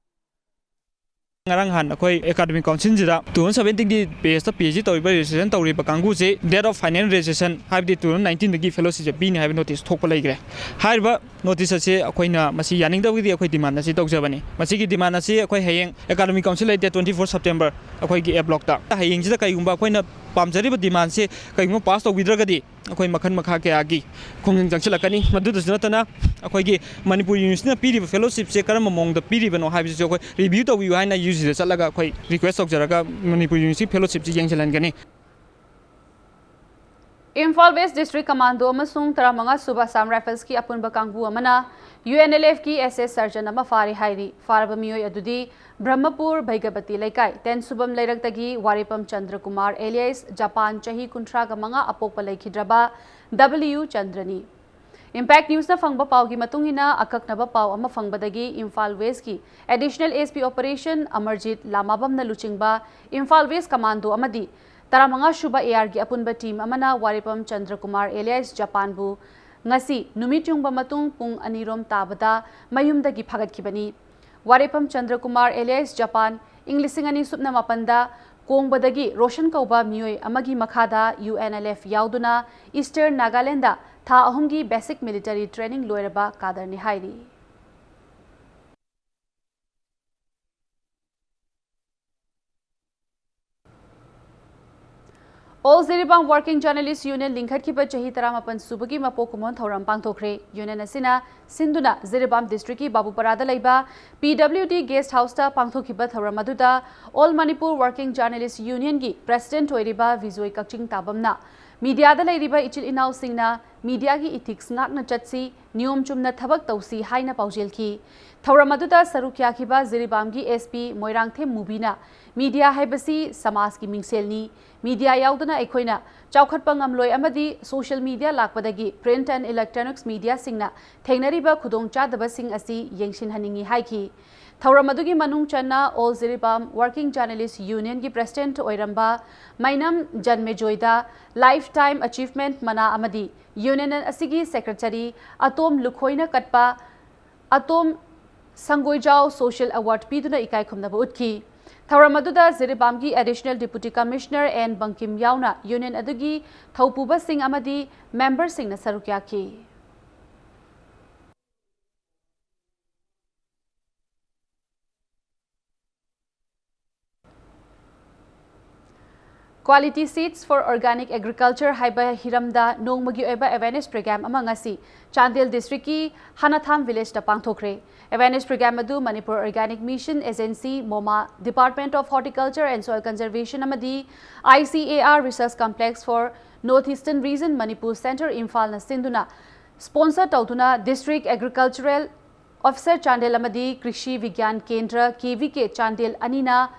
ꯉꯔꯥꯡ ꯅꯍꯥꯟ ꯑꯩꯈꯣꯏ ꯑꯦꯀꯥꯗꯃꯤꯛ ꯀꯥꯎꯟꯁꯤꯜꯁꯤꯗ two thousand seventeen ꯒꯤ batch ꯇ PhD ꯇꯧꯔꯤꯕ registration ꯇꯧꯔꯤꯕ ꯀꯥꯡꯕꯨꯁꯦ date of final registration, ꯍꯥꯏꯕꯗꯤ two thousand nineteen ꯗꯒꯤ fellowship ꯁꯦ ꯄꯤꯅꯤ ꯍꯥꯏꯕ notice ꯊꯣꯛꯄ ꯂꯩꯈ꯭ꯔꯦ꯫ ꯍꯥꯏꯔꯤꯕ notice ꯑꯁꯤ ꯑꯩꯈꯣꯏꯅ ꯃꯁꯤ ꯌꯥꯅꯤꯡꯗꯕꯒꯤ ꯑꯩꯈꯣꯏ demand ꯑꯁꯤ ꯇꯧꯖꯕꯅꯤ꯫ ꯃꯁꯤꯒꯤ demand ꯑꯁꯤ ꯑꯩꯈꯣꯏ ꯍꯌꯦꯡ ꯑꯦꯀꯥꯗꯃꯤꯛ ꯀꯥꯎꯟꯁꯤꯜ ꯂꯩꯇꯦ, twenty four September ꯑꯩꯈꯣꯏꯒꯤ A block ꯇ꯫ ꯍꯌꯦꯡꯁꯤꯗ ꯀꯔꯤꯒꯨꯝꯕ ꯑꯩꯈꯣꯏꯅ ꯄꯥꯝꯖꯔꯤꯕ demand ꯁꯦ ꯀꯔꯤꯒꯨꯝꯕ pass ꯇꯧꯕꯤꯗ꯭ꯔꯒꯗꯤ ꯑꯩꯈꯣꯏ ꯃꯈꯜ ꯃꯈꯥ ꯀꯌꯥꯒꯤ ꯈꯣꯡꯖꯪ ꯆꯪꯁꯤꯜꯂꯛꯀꯅꯤ꯫ ꯃꯗꯨꯗꯁꯨ ꯅꯠꯇꯅ ꯑꯩꯈꯣꯏꯒꯤ ꯃꯅꯤꯄꯨꯔ University ꯅ ꯄꯤꯔꯤꯕ fellowship ꯁꯦ ꯀꯔꯝꯕ ꯃꯑꯣꯡꯗ ꯄꯤꯔꯤꯕꯅꯣ ꯍꯥꯏꯕꯁꯤꯁꯨ ꯑꯩꯈꯣꯏ review ꯇꯧꯕꯤꯌꯨ ꯍꯥꯏꯅ UG ꯗ ꯆꯠꯂꯒ ꯑꯩꯈꯣꯏ request ꯇꯧꯖꯔꯒ ꯃꯅꯤꯄꯨꯔ University fellowship ꯁꯤ ꯌꯦꯡꯁꯤꯜꯍꯟꯒꯅꯤ꯫ ꯏꯝꯐꯥꯜ West District Commando ꯑꯃꯁꯨꯡ ꯇꯔꯥꯃꯉꯥ ꯁꯨꯕ Assam Rifles ꯀꯤ ꯑꯄꯨꯟꯕ ꯀꯥꯡꯕꯨ ꯑꯃꯅ UNLF ꯀꯤ SS sergeant ꯑꯃ ꯐꯥꯔꯦ ꯍꯥꯏꯔꯤ꯫ ꯐꯥꯔꯕ ꯃꯤꯑꯣꯏ ꯑꯗꯨꯗꯤ ꯕ꯭ꯔꯍꯃꯄꯨꯔ ꯚꯩꯒꯕꯇꯤ ꯂꯩꯀꯥꯏ ten ꯁꯨꯕꯝ ꯂꯩꯔꯛꯇꯒꯤ ꯋꯥꯔꯦꯄꯝ ꯆꯟꯗ꯭ꯔꯀꯨꯃꯥꯔ alias ꯖꯄꯥꯟ, ꯆꯍꯤ ꯀꯨꯟꯊ꯭ꯔꯥꯒ ꯃꯉꯥ, ꯑꯄꯣꯛꯄ ꯂꯩꯈꯤꯗ꯭ꯔꯕ W ꯆꯟꯗ꯭ꯔꯅꯤ꯫ Impact News ꯅ ꯐꯪꯕ ꯄꯥꯎꯒꯤ ꯃꯇꯨꯡ ꯏꯟꯅ, ꯑꯀꯛꯅꯕ ꯄꯥꯎ ꯑꯃ ꯐꯪꯕꯗꯒꯤ ꯏꯝꯐꯥꯜ West ꯀꯤ Additional SP Operation ꯑꯃꯔꯖꯤꯠ ꯂꯥꯃꯥꯕꯝꯅ ꯂꯨꯆꯤꯡꯕ ꯏꯝꯐꯥꯜ West Commando ꯑꯃꯗꯤ ꯇꯔꯥꯃꯉꯥ ꯁꯨꯕ AR ꯒꯤ ꯑꯄꯨꯟꯕ team ꯑꯃꯅ ꯋꯥꯔꯦꯄꯝ ꯆꯟꯗ꯭ꯔꯀꯨꯃꯥꯔ alias ꯖꯄꯥꯟꯕꯨ ꯉꯁꯤ ꯅꯨꯃꯤꯠ ꯌꯨꯡꯕ ꯃꯇꯨꯡ ꯄꯨꯡ ꯑꯅꯤꯔꯣꯝ ꯇꯥꯕꯗ ꯃꯌꯨꯝꯗꯒꯤ ꯐꯥꯒꯠꯈꯤꯕꯅꯤ꯫ ꯋꯥꯔꯦꯄꯝ ꯆꯟꯗ꯭ꯔꯀꯨꯃꯥꯔ alias ꯖꯄꯥꯟ ꯏꯪ ꯂꯤꯁꯤꯡ ꯑꯅꯤ ꯁꯨꯞꯅ ꯃꯥꯄꯟꯗ ꯀꯣꯡꯕꯗꯒꯤ ꯔꯣꯁꯟ ꯀꯧꯕ ꯃꯤꯑꯣꯏ ꯑꯃꯒꯤ ꯃꯈꯥꯗ UNLF ꯌꯥꯎꯗꯨꯅ Eastern Nagaland ꯊꯥ ꯑꯍꯨꯝꯒꯤ basic military training ꯂꯣꯏꯔꯕ cadre ꯅꯤ ꯍꯥꯏꯔꯤ꯫ All Jiribam Working Journalist Union ꯂꯤꯡꯈꯠꯈꯤꯕ ꯆꯍꯤ ꯇꯔꯥꯃꯥꯄꯟ ꯁꯨꯕꯒꯤ ꯃꯄꯣꯛ ꯀꯨꯝꯑꯣꯟ ꯊꯧꯔꯝ ꯄꯥꯡꯊꯣꯛꯈ꯭ꯔꯦ꯫ Union ꯑꯁꯤꯅ ꯁꯤꯟꯗꯨꯅ ꯖꯤꯔꯤꯕꯥꯝ district ꯀꯤ ꯕꯥꯕꯨꯄꯔꯥꯗ ꯂꯩꯕ PWD guest house ꯇ ꯄꯥꯡꯊꯣꯛꯈꯤꯕ ꯊꯧꯔꯝ ꯑꯗꯨꯗ All Manipur Working Journalist Union ꯒꯤ president ꯑꯣꯏꯔꯤꯕ ꯕꯤꯖꯣꯏ ꯀꯛꯆꯤꯡ ꯇꯥꯕꯝꯅ media ꯗ ꯂꯩꯔꯤꯕ ꯏꯆꯤꯜ ꯏꯅꯥꯎꯁꯤꯡꯅ media ꯒꯤ ethics ꯉꯥꯛꯅ ꯆꯠꯁꯤ, ꯅꯤꯌꯣꯝ ꯆꯨꯝꯅ ꯊꯕꯛ ꯇꯧꯁꯤ ꯍꯥꯏꯅ ꯄꯥꯎꯖꯦꯜꯈꯤ꯫ ꯊꯧꯔꯝ ꯑꯗꯨꯗ ꯁꯔꯨꯛ ꯌꯥꯈꯤꯕ ꯖꯤꯔꯤꯕꯥꯝꯒꯤ SP ꯃꯣꯏꯔꯥꯡꯊꯦꯝ ꯃꯨꯕꯤꯅ media ꯍꯥꯏꯕꯁꯤ ꯁꯃꯥꯖꯒꯤ ꯃꯤꯡꯁꯦꯜꯅꯤ, media ꯌꯥꯎꯗꯅ ꯑꯩꯈꯣꯏꯅ ꯆꯥꯎꯈꯠꯄ ꯉꯝꯂꯣꯏ ꯑꯃꯗꯤ social media ꯂꯥꯛꯄꯗꯒꯤ print and electronics media ꯁꯤꯡꯅ ꯊꯦꯡꯅꯔꯤꯕ ꯈꯨꯗꯣꯡꯆꯥꯗꯕꯁꯤꯡ ꯑꯁꯤ ꯌꯦꯡꯁꯤꯟꯍꯟꯅꯤꯡꯏ ꯍꯥꯏꯈꯤ꯫ ꯊꯧꯔꯝ ꯑꯗꯨꯒꯤ ꯃꯅꯨꯡ ꯆꯟꯅ All Jiribam Working Journalist Union ꯒꯤ president ꯑꯣꯏꯔꯝꯕ ꯃꯩꯅꯝ ꯖꯟꯃꯦꯖꯣꯏꯗ lifetime achievement ꯃꯅꯥ ꯑꯃꯗꯤ union ꯑꯁꯤꯒꯤ secretary ꯑꯇꯣꯝ ꯂꯨꯈꯣꯏꯅ ꯀꯠꯄ ꯑꯇꯣꯝ ꯁꯪꯒꯣꯏꯖꯥꯎ Social Award ꯄꯤꯗꯨꯅ ꯏꯀꯥꯏ ꯈꯨꯝꯅꯕ ꯎꯠꯈꯤ꯫ ꯊꯧꯔꯝ ꯑꯗꯨꯗ ꯖꯤꯔꯤꯕꯥꯝꯒꯤ Additional Deputy Commissioner N Bangkim ꯌꯥꯎꯅ union ꯑꯗꯨꯒꯤ ꯊꯧꯄꯨꯕꯁꯤꯡ ꯑꯃꯗꯤ memberꯁꯤꯡꯅ ꯁꯔꯨꯛ ꯌꯥꯈꯤ꯫ Quality Seeds for Organic Agriculture ꯍꯥꯏꯕ ꯍꯤꯔꯝꯗ ꯅꯣꯡꯃꯒꯤ ꯑꯣꯏꯕ awareness program ꯑꯃ ꯉꯁꯤ ꯆꯥꯟꯗꯦꯜ districtꯀꯤ ꯍꯅꯥꯊꯥꯝ villageꯇ ꯄꯥꯡꯊꯣꯛꯈ꯭ꯔꯦ꯫ Awareness program ꯑꯗꯨ Manipur Organic Mission Agency, MOMA, Department of Horticulture and Soil Conservation ꯑꯃꯗꯤ I C A R Research Complex for North Eastern Region, Manipur Centre, ꯏꯝꯐꯥꯜꯅ ꯁꯤꯟꯗꯨꯅ sponsor ꯇꯧꯗꯨꯅ District Agricultural Officer Chandel ꯑꯃꯗꯤ ꯀ꯭ꯔꯤꯁꯤ ꯕꯤꯒ꯭ꯌꯥꯟ ꯀꯦꯟꯗ꯭ꯔ, K V K, Chandel ꯑꯅꯤꯅ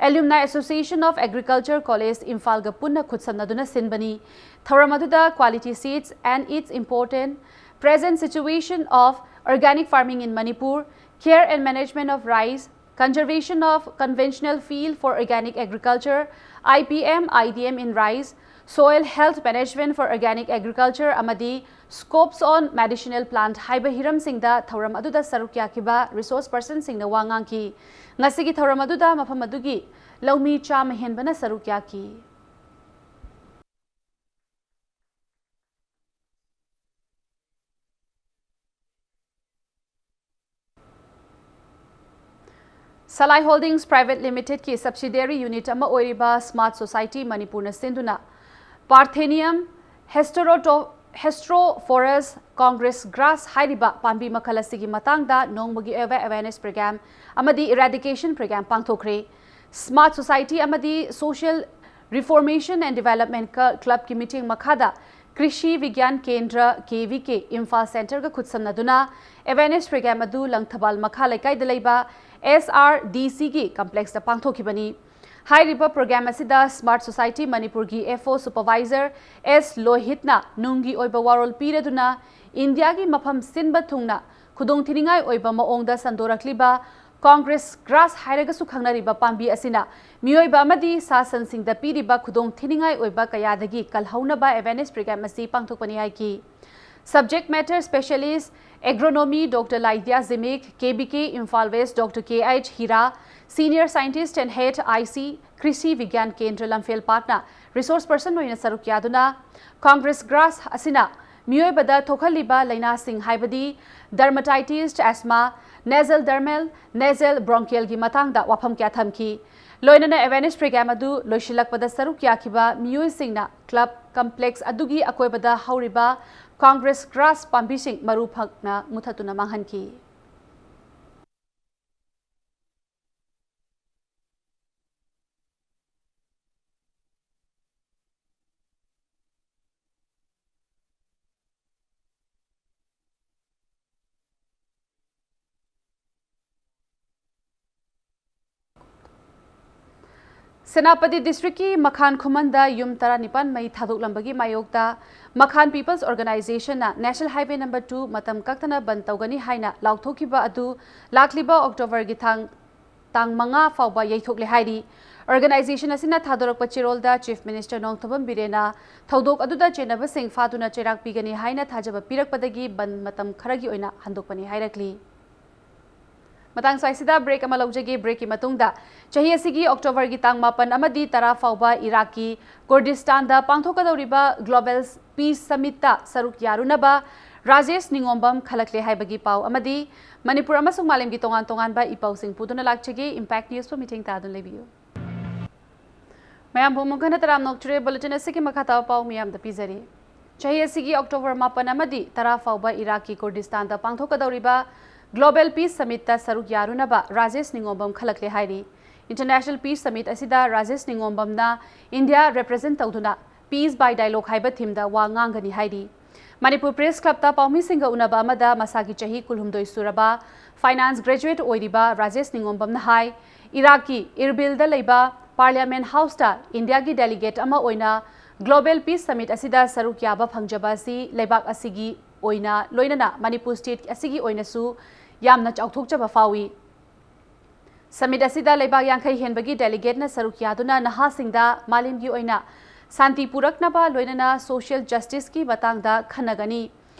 Alumni Association of Agriculture College ꯏꯝꯐꯥꯜꯒ ꯄꯨꯟꯅ ꯈꯨꯠꯁꯝꯅꯗꯨꯅ ꯁꯤꯟꯕꯅꯤ꯫ ꯊꯧꯔꯝ ꯑꯗꯨꯗ Quality Seeds and Its Important, Present Situation of Organic Farming in Manipur, Care and Management of Rice, Conservation of Conventional Field for Organic Agriculture, I P M, I D M in Rice, Soil Health Management for Organic Agriculture ꯑꯃꯗꯤ Scopes on Medicinal Plant ꯍꯥꯏꯕ ꯍꯤꯔꯝꯁꯤꯡꯗ ꯊꯧꯔꯝ ꯑꯗꯨꯗ ꯁꯔꯨꯛ ꯌꯥꯈꯤꯕ resource personꯁꯤꯡꯅ ꯋꯥ ꯉꯥꯡꯈꯤ꯫ ꯉꯁꯤꯒꯤ ꯊꯧꯔꯝ ꯑꯗꯨꯗ ꯃꯐꯝ ꯑꯗꯨꯒꯤ ꯂꯧꯃꯤ ꯆꯥꯝꯃ ꯍꯦꯟꯕꯅ ꯁꯔꯨꯛ ꯌꯥꯈꯤ꯫ Salai Holdings Private Limitedꯀꯤ subsidiary unit ꯑꯃ ꯑꯣꯏꯔꯤꯕ Smart Society ꯃꯅꯤꯄꯨꯔꯅ ꯁꯤꯟꯗꯨꯅ Parthenium hesteroto-, hesterophorus congress grass ꯍꯥꯏꯔꯤꯕ ꯄꯥꯝꯕꯤ ꯃꯈꯜ ꯑꯁꯤꯒꯤ ꯃꯇꯥꯡꯗ ꯅꯣꯡꯃꯒꯤ ꯑꯣꯏꯕ awareness program ꯑꯃꯗꯤ eradication program ꯄꯥꯡꯊꯣꯛꯈ꯭ꯔꯦ꯫ Smart Society ꯑꯃꯗꯤ Social Reformation and Development ꯀ-, Clubꯀꯤ ꯃꯤꯠꯌꯦꯡ ꯃꯈꯥꯗ ꯀ꯭ꯔꯤꯁꯤ ꯕꯤꯒ꯭ꯌꯥꯟ ꯀꯦꯟꯗ꯭ꯔ, K V K, Imphal Centreꯒ ꯈꯨꯠꯁꯝꯅꯗꯨꯅ awareness program ꯑꯗꯨ ꯂꯪꯊꯕꯥꯜ ꯃꯈꯥ ꯂꯩꯀꯥꯏꯗ ꯂꯩꯕ S R D Cꯒꯤ complexꯇ ꯄꯥꯡꯊꯣꯛꯈꯤꯕꯅꯤ꯫ ꯍꯥꯏꯔꯤꯕ program ꯑꯁꯤꯗ Smart Society ꯃꯅꯤꯄꯨꯔꯒꯤ F O supervisor S ꯂꯣꯍꯤꯠꯅ ꯅꯨꯡꯒꯤ ꯑꯣꯏꯕ ꯋꯥꯔꯣꯜ ꯄꯤꯔꯗꯨꯅ ꯏꯟꯗꯤꯌꯥꯒꯤ ꯃꯐꯝ ꯁꯤꯟꯕ ꯊꯨꯡꯅ ꯈꯨꯗꯣꯡꯊꯤꯅꯤꯡꯉꯥꯏ ꯑꯣꯏꯕ ꯃꯑꯣꯡꯗ ꯁꯟꯗꯣꯔꯛꯂꯤꯕ congress grass ꯍꯥꯏꯔꯒꯁꯨ ꯈꯪꯅꯔꯤꯕ ꯄꯥꯝꯕꯤ ꯑꯁꯤꯅ ꯃꯤꯑꯣꯏꯕ ꯑꯃꯗꯤ ꯁꯥ ꯁꯟꯁꯤꯡꯗ ꯄꯤꯔꯤꯕ ꯈꯨꯗꯣꯡꯊꯤꯅꯤꯡꯉꯥꯏ ꯑꯣꯏꯕ ꯀꯌꯥꯗꯒꯤ ꯀꯜꯍꯧꯅꯕ awareness program ꯑꯁꯤ ꯄꯥꯡꯊꯣꯛꯄꯅꯤ ꯍꯥꯏꯈꯤ꯫ Subject Matter Specialist Agronomy Doctor Laidia Zimik, K B K Imphal West Doctor K H Hira, Senior Scientist and Head I C Krishi Vigyan Kendra Lamphel Patna Resource Person ꯑꯣꯏꯅ ꯁꯔꯨꯛ ꯌꯥꯗꯨꯅ Congress grass ꯑꯁꯤꯅ ꯃꯤꯑꯣꯏꯕꯗ ꯊꯣꯛꯍꯜꯂꯤꯕ ꯂꯥꯏꯅꯥꯁꯤꯡ ꯍꯥꯏꯕꯗꯤ dermatitis, asthma, nasal dermal, nasal bronchialꯒꯤ ꯃꯇꯥꯡꯗ ꯋꯥꯐꯝ ꯀꯌꯥ ꯊꯝꯈꯤ꯫ ꯂꯣꯏꯅꯅ awareness program ꯑꯗꯨ ꯂꯣꯏꯁꯤꯜꯂꯛꯄꯗ ꯁꯔꯨꯛ ꯌꯥꯈꯤꯕ ꯃꯤꯑꯣꯏꯁꯤꯡꯅ club complex ꯑꯗꯨꯒꯤ ꯑꯀꯣꯏꯕꯗ ꯍꯧꯔꯤꯕ Congress grass ꯄꯥꯝꯕꯤꯁꯤꯡ ꯃꯔꯨ ꯐꯛꯅ ꯃꯨꯊꯠꯇꯨꯅ ꯃꯥꯡꯍꯟꯈꯤ꯫ ꯁꯦꯅꯥꯄꯇꯤ districtꯀꯤ ꯃꯈꯥꯟ ꯈꯨꯃꯟꯗ ꯌꯨꯝ ꯇꯔꯥꯅꯤꯄꯥꯟ ꯃꯩ ꯊꯥꯗꯣꯛꯂꯝꯕꯒꯤ ꯃꯥꯌꯣꯛꯇ ꯃꯈꯥꯟ People's Organizationꯅ National Highway number two ꯃꯇꯝ ꯀꯛꯇꯅ ꯕꯟ ꯇꯧꯒꯅꯤ ꯍꯥꯏꯅ ꯂꯥꯎꯊꯣꯛꯈꯤꯕ ꯑꯗꯨ ꯂꯥꯛꯂꯤꯕ Octoberꯒꯤ ꯊꯥꯡ, ꯇꯥꯡ ꯃꯉꯥ ꯐꯥꯎꯕ ꯌꯩꯊꯣꯛꯂꯦ ꯍꯥꯏꯔꯤ꯫ Organization ꯑꯁꯤꯅ ꯊꯥꯗꯣꯔꯛꯄ ꯆꯦꯔꯣꯜꯗ Chief Minister ꯅꯣꯡꯊꯣꯝꯕꯝ ꯕꯤꯔꯦꯟꯅ ꯊꯧꯗꯣꯛ ꯑꯗꯨꯗ ꯆꯦꯟꯅꯕꯁꯤꯡ ꯐꯥꯗꯨꯅ ꯆꯩꯔꯥꯛ ꯄꯤꯒꯅꯤ ꯍꯥꯏꯅ ꯊꯥꯖꯕ ꯄꯤꯔꯛꯄꯗꯒꯤ ꯕꯟ ꯃꯇꯝ ꯈꯔꯒꯤ ꯑꯣꯏꯅ ꯍꯟꯗꯣꯛꯄꯅꯤ ꯍꯥꯏꯔꯛꯂꯤ꯫ ꯃꯇꯥꯡ ꯁ꯭ꯋꯥꯏꯁꯤꯗ break ꯑꯃ ꯂꯧꯖꯒꯦ꯫ Breakꯀꯤ ꯃꯇꯨꯡꯗ ꯆꯍꯤ ꯑꯁꯤꯒꯤ Octoberꯒꯤ ꯇꯥꯡ ꯃꯥꯄꯟ ꯑꯃꯗꯤ ꯇꯔꯥ ꯐꯥꯎꯕ ꯏꯔꯥꯛꯀꯤ ꯀꯨꯔꯗꯤꯁꯇꯥꯟꯗ ꯄꯥꯡꯊꯣꯛꯀꯗꯧꯔꯤꯕ Global Peace Summitꯇ ꯁꯔꯨꯛ ꯌꯥꯔꯨꯅꯕ ꯔꯥꯖꯦꯁ ꯅꯤꯉꯣꯝꯕꯝ ꯈꯜꯂꯛꯂꯦ ꯍꯥꯏꯕꯒꯤ ꯄꯥꯎ ꯑꯃꯗꯤ ꯃꯅꯤꯄꯨꯔ ꯑꯃꯁꯨꯡ ꯃꯥꯂꯦꯝꯒꯤ ꯇꯣꯉꯥꯟ ꯇꯣꯉꯥꯟꯕ ꯏ ꯄꯥꯎꯁꯤꯡ ꯄꯨꯗꯨꯅ ꯂꯥꯛꯆꯒꯦ꯫ Impact Newsꯄꯨ ꯃꯤꯠꯌꯦꯡ ꯇꯥꯗꯨꯅ ꯂꯩꯕꯤꯌꯨ꯫ ꯃꯌꯥꯝꯕꯨ ꯑꯃꯨꯛ ꯍꯟꯅ ꯇꯔꯥꯝꯅ ꯑꯣꯛꯆꯔꯤ꯫ Bulletin ꯑꯁꯤꯒꯤ ꯃꯈꯥ ꯇꯥꯕ ꯄꯥꯎ ꯃꯤꯌꯥꯝꯗ ꯄꯤꯖꯔꯤ꯫ ꯆꯍꯤ ꯑꯁꯤꯒꯤ October ꯃꯥꯄꯟ ꯑꯃꯗꯤ ꯇꯔꯥ ꯐꯥꯎꯕ ꯏꯔꯥꯛꯀꯤ ꯀꯨꯔꯗꯤꯁꯇꯥꯟꯗ ꯄꯥꯡꯊꯣꯛꯀꯗꯧꯔꯤꯕ Global Peace Summitꯇ ꯁꯔꯨꯛ ꯌꯥꯔꯨꯅꯕ ꯔꯥꯖꯦꯁ ꯅꯤꯉꯣꯝꯕꯝ ꯈꯜꯂꯛꯂꯦ ꯍꯥꯏꯔꯤ꯫ International Peace Summit ꯑꯁꯤꯗ ꯔꯥꯖꯦꯁ ꯅꯤꯉꯣꯝꯕꯝꯅ India represent ꯇꯧꯗꯨꯅ Peace by Dialogue ꯍꯥꯏꯕ themeꯗ ꯋꯥ ꯉꯥꯡꯒꯅꯤ ꯍꯥꯏꯔꯤ꯫ ꯃꯅꯤꯄꯨꯔ Press Clubꯇ ꯄꯥꯎꯃꯤꯁꯤꯡꯒ ꯎꯅꯕ ꯑꯃꯗ ꯃꯁꯥꯒꯤ ꯆꯍꯤ ꯀꯨꯟꯍꯨꯝꯗꯣꯏ ꯁꯨꯔꯕ finance graduate ꯑꯣꯏꯔꯤꯕ ꯔꯥꯖꯦꯁ ꯅꯤꯉꯣꯝꯕꯝꯅ ꯍꯥꯏ, ꯏꯔꯥꯛꯀꯤ ꯏꯔꯕꯤꯜꯗ ꯂꯩꯕ Parliament Houseꯇ Indiaꯒꯤ delegate ꯑꯃ ꯑꯣꯏꯅ Global Peace Summit ꯑꯁꯤꯗ ꯁꯔꯨꯛ ꯌꯥꯕ ꯐꯪꯖꯕ ꯑꯁꯤ ꯂꯩꯕꯥꯛ ꯑꯁꯤꯒꯤ ꯑꯣꯏꯅ, ꯂꯣꯏꯅꯅ ꯃꯅꯤꯄꯨꯔ state ꯑꯁꯤꯒꯤ ꯑꯣꯏꯅꯁꯨ ꯌꯥꯝꯅ ꯆꯥꯎꯊꯣꯛꯆꯕ ꯐꯥꯎꯏ꯫ Summit ꯑꯁꯤꯗ ꯂꯩꯕꯥꯛ ꯌꯥꯡꯈꯩ ꯍꯦꯟꯕꯒꯤ delegateꯅ ꯁꯔꯨꯛ ꯌꯥꯗꯨꯅ ꯅꯍꯥꯁꯤꯡꯗ ꯃꯥꯂꯦꯝꯒꯤ ꯑꯣꯏꯅ ꯁꯥꯟꯇꯤ ꯄꯨꯔꯛꯅꯕ, ꯂꯣꯏꯅꯅ social justiceꯀꯤ ꯃꯇꯥꯡꯗ ꯈꯟꯅꯒꯅꯤ꯫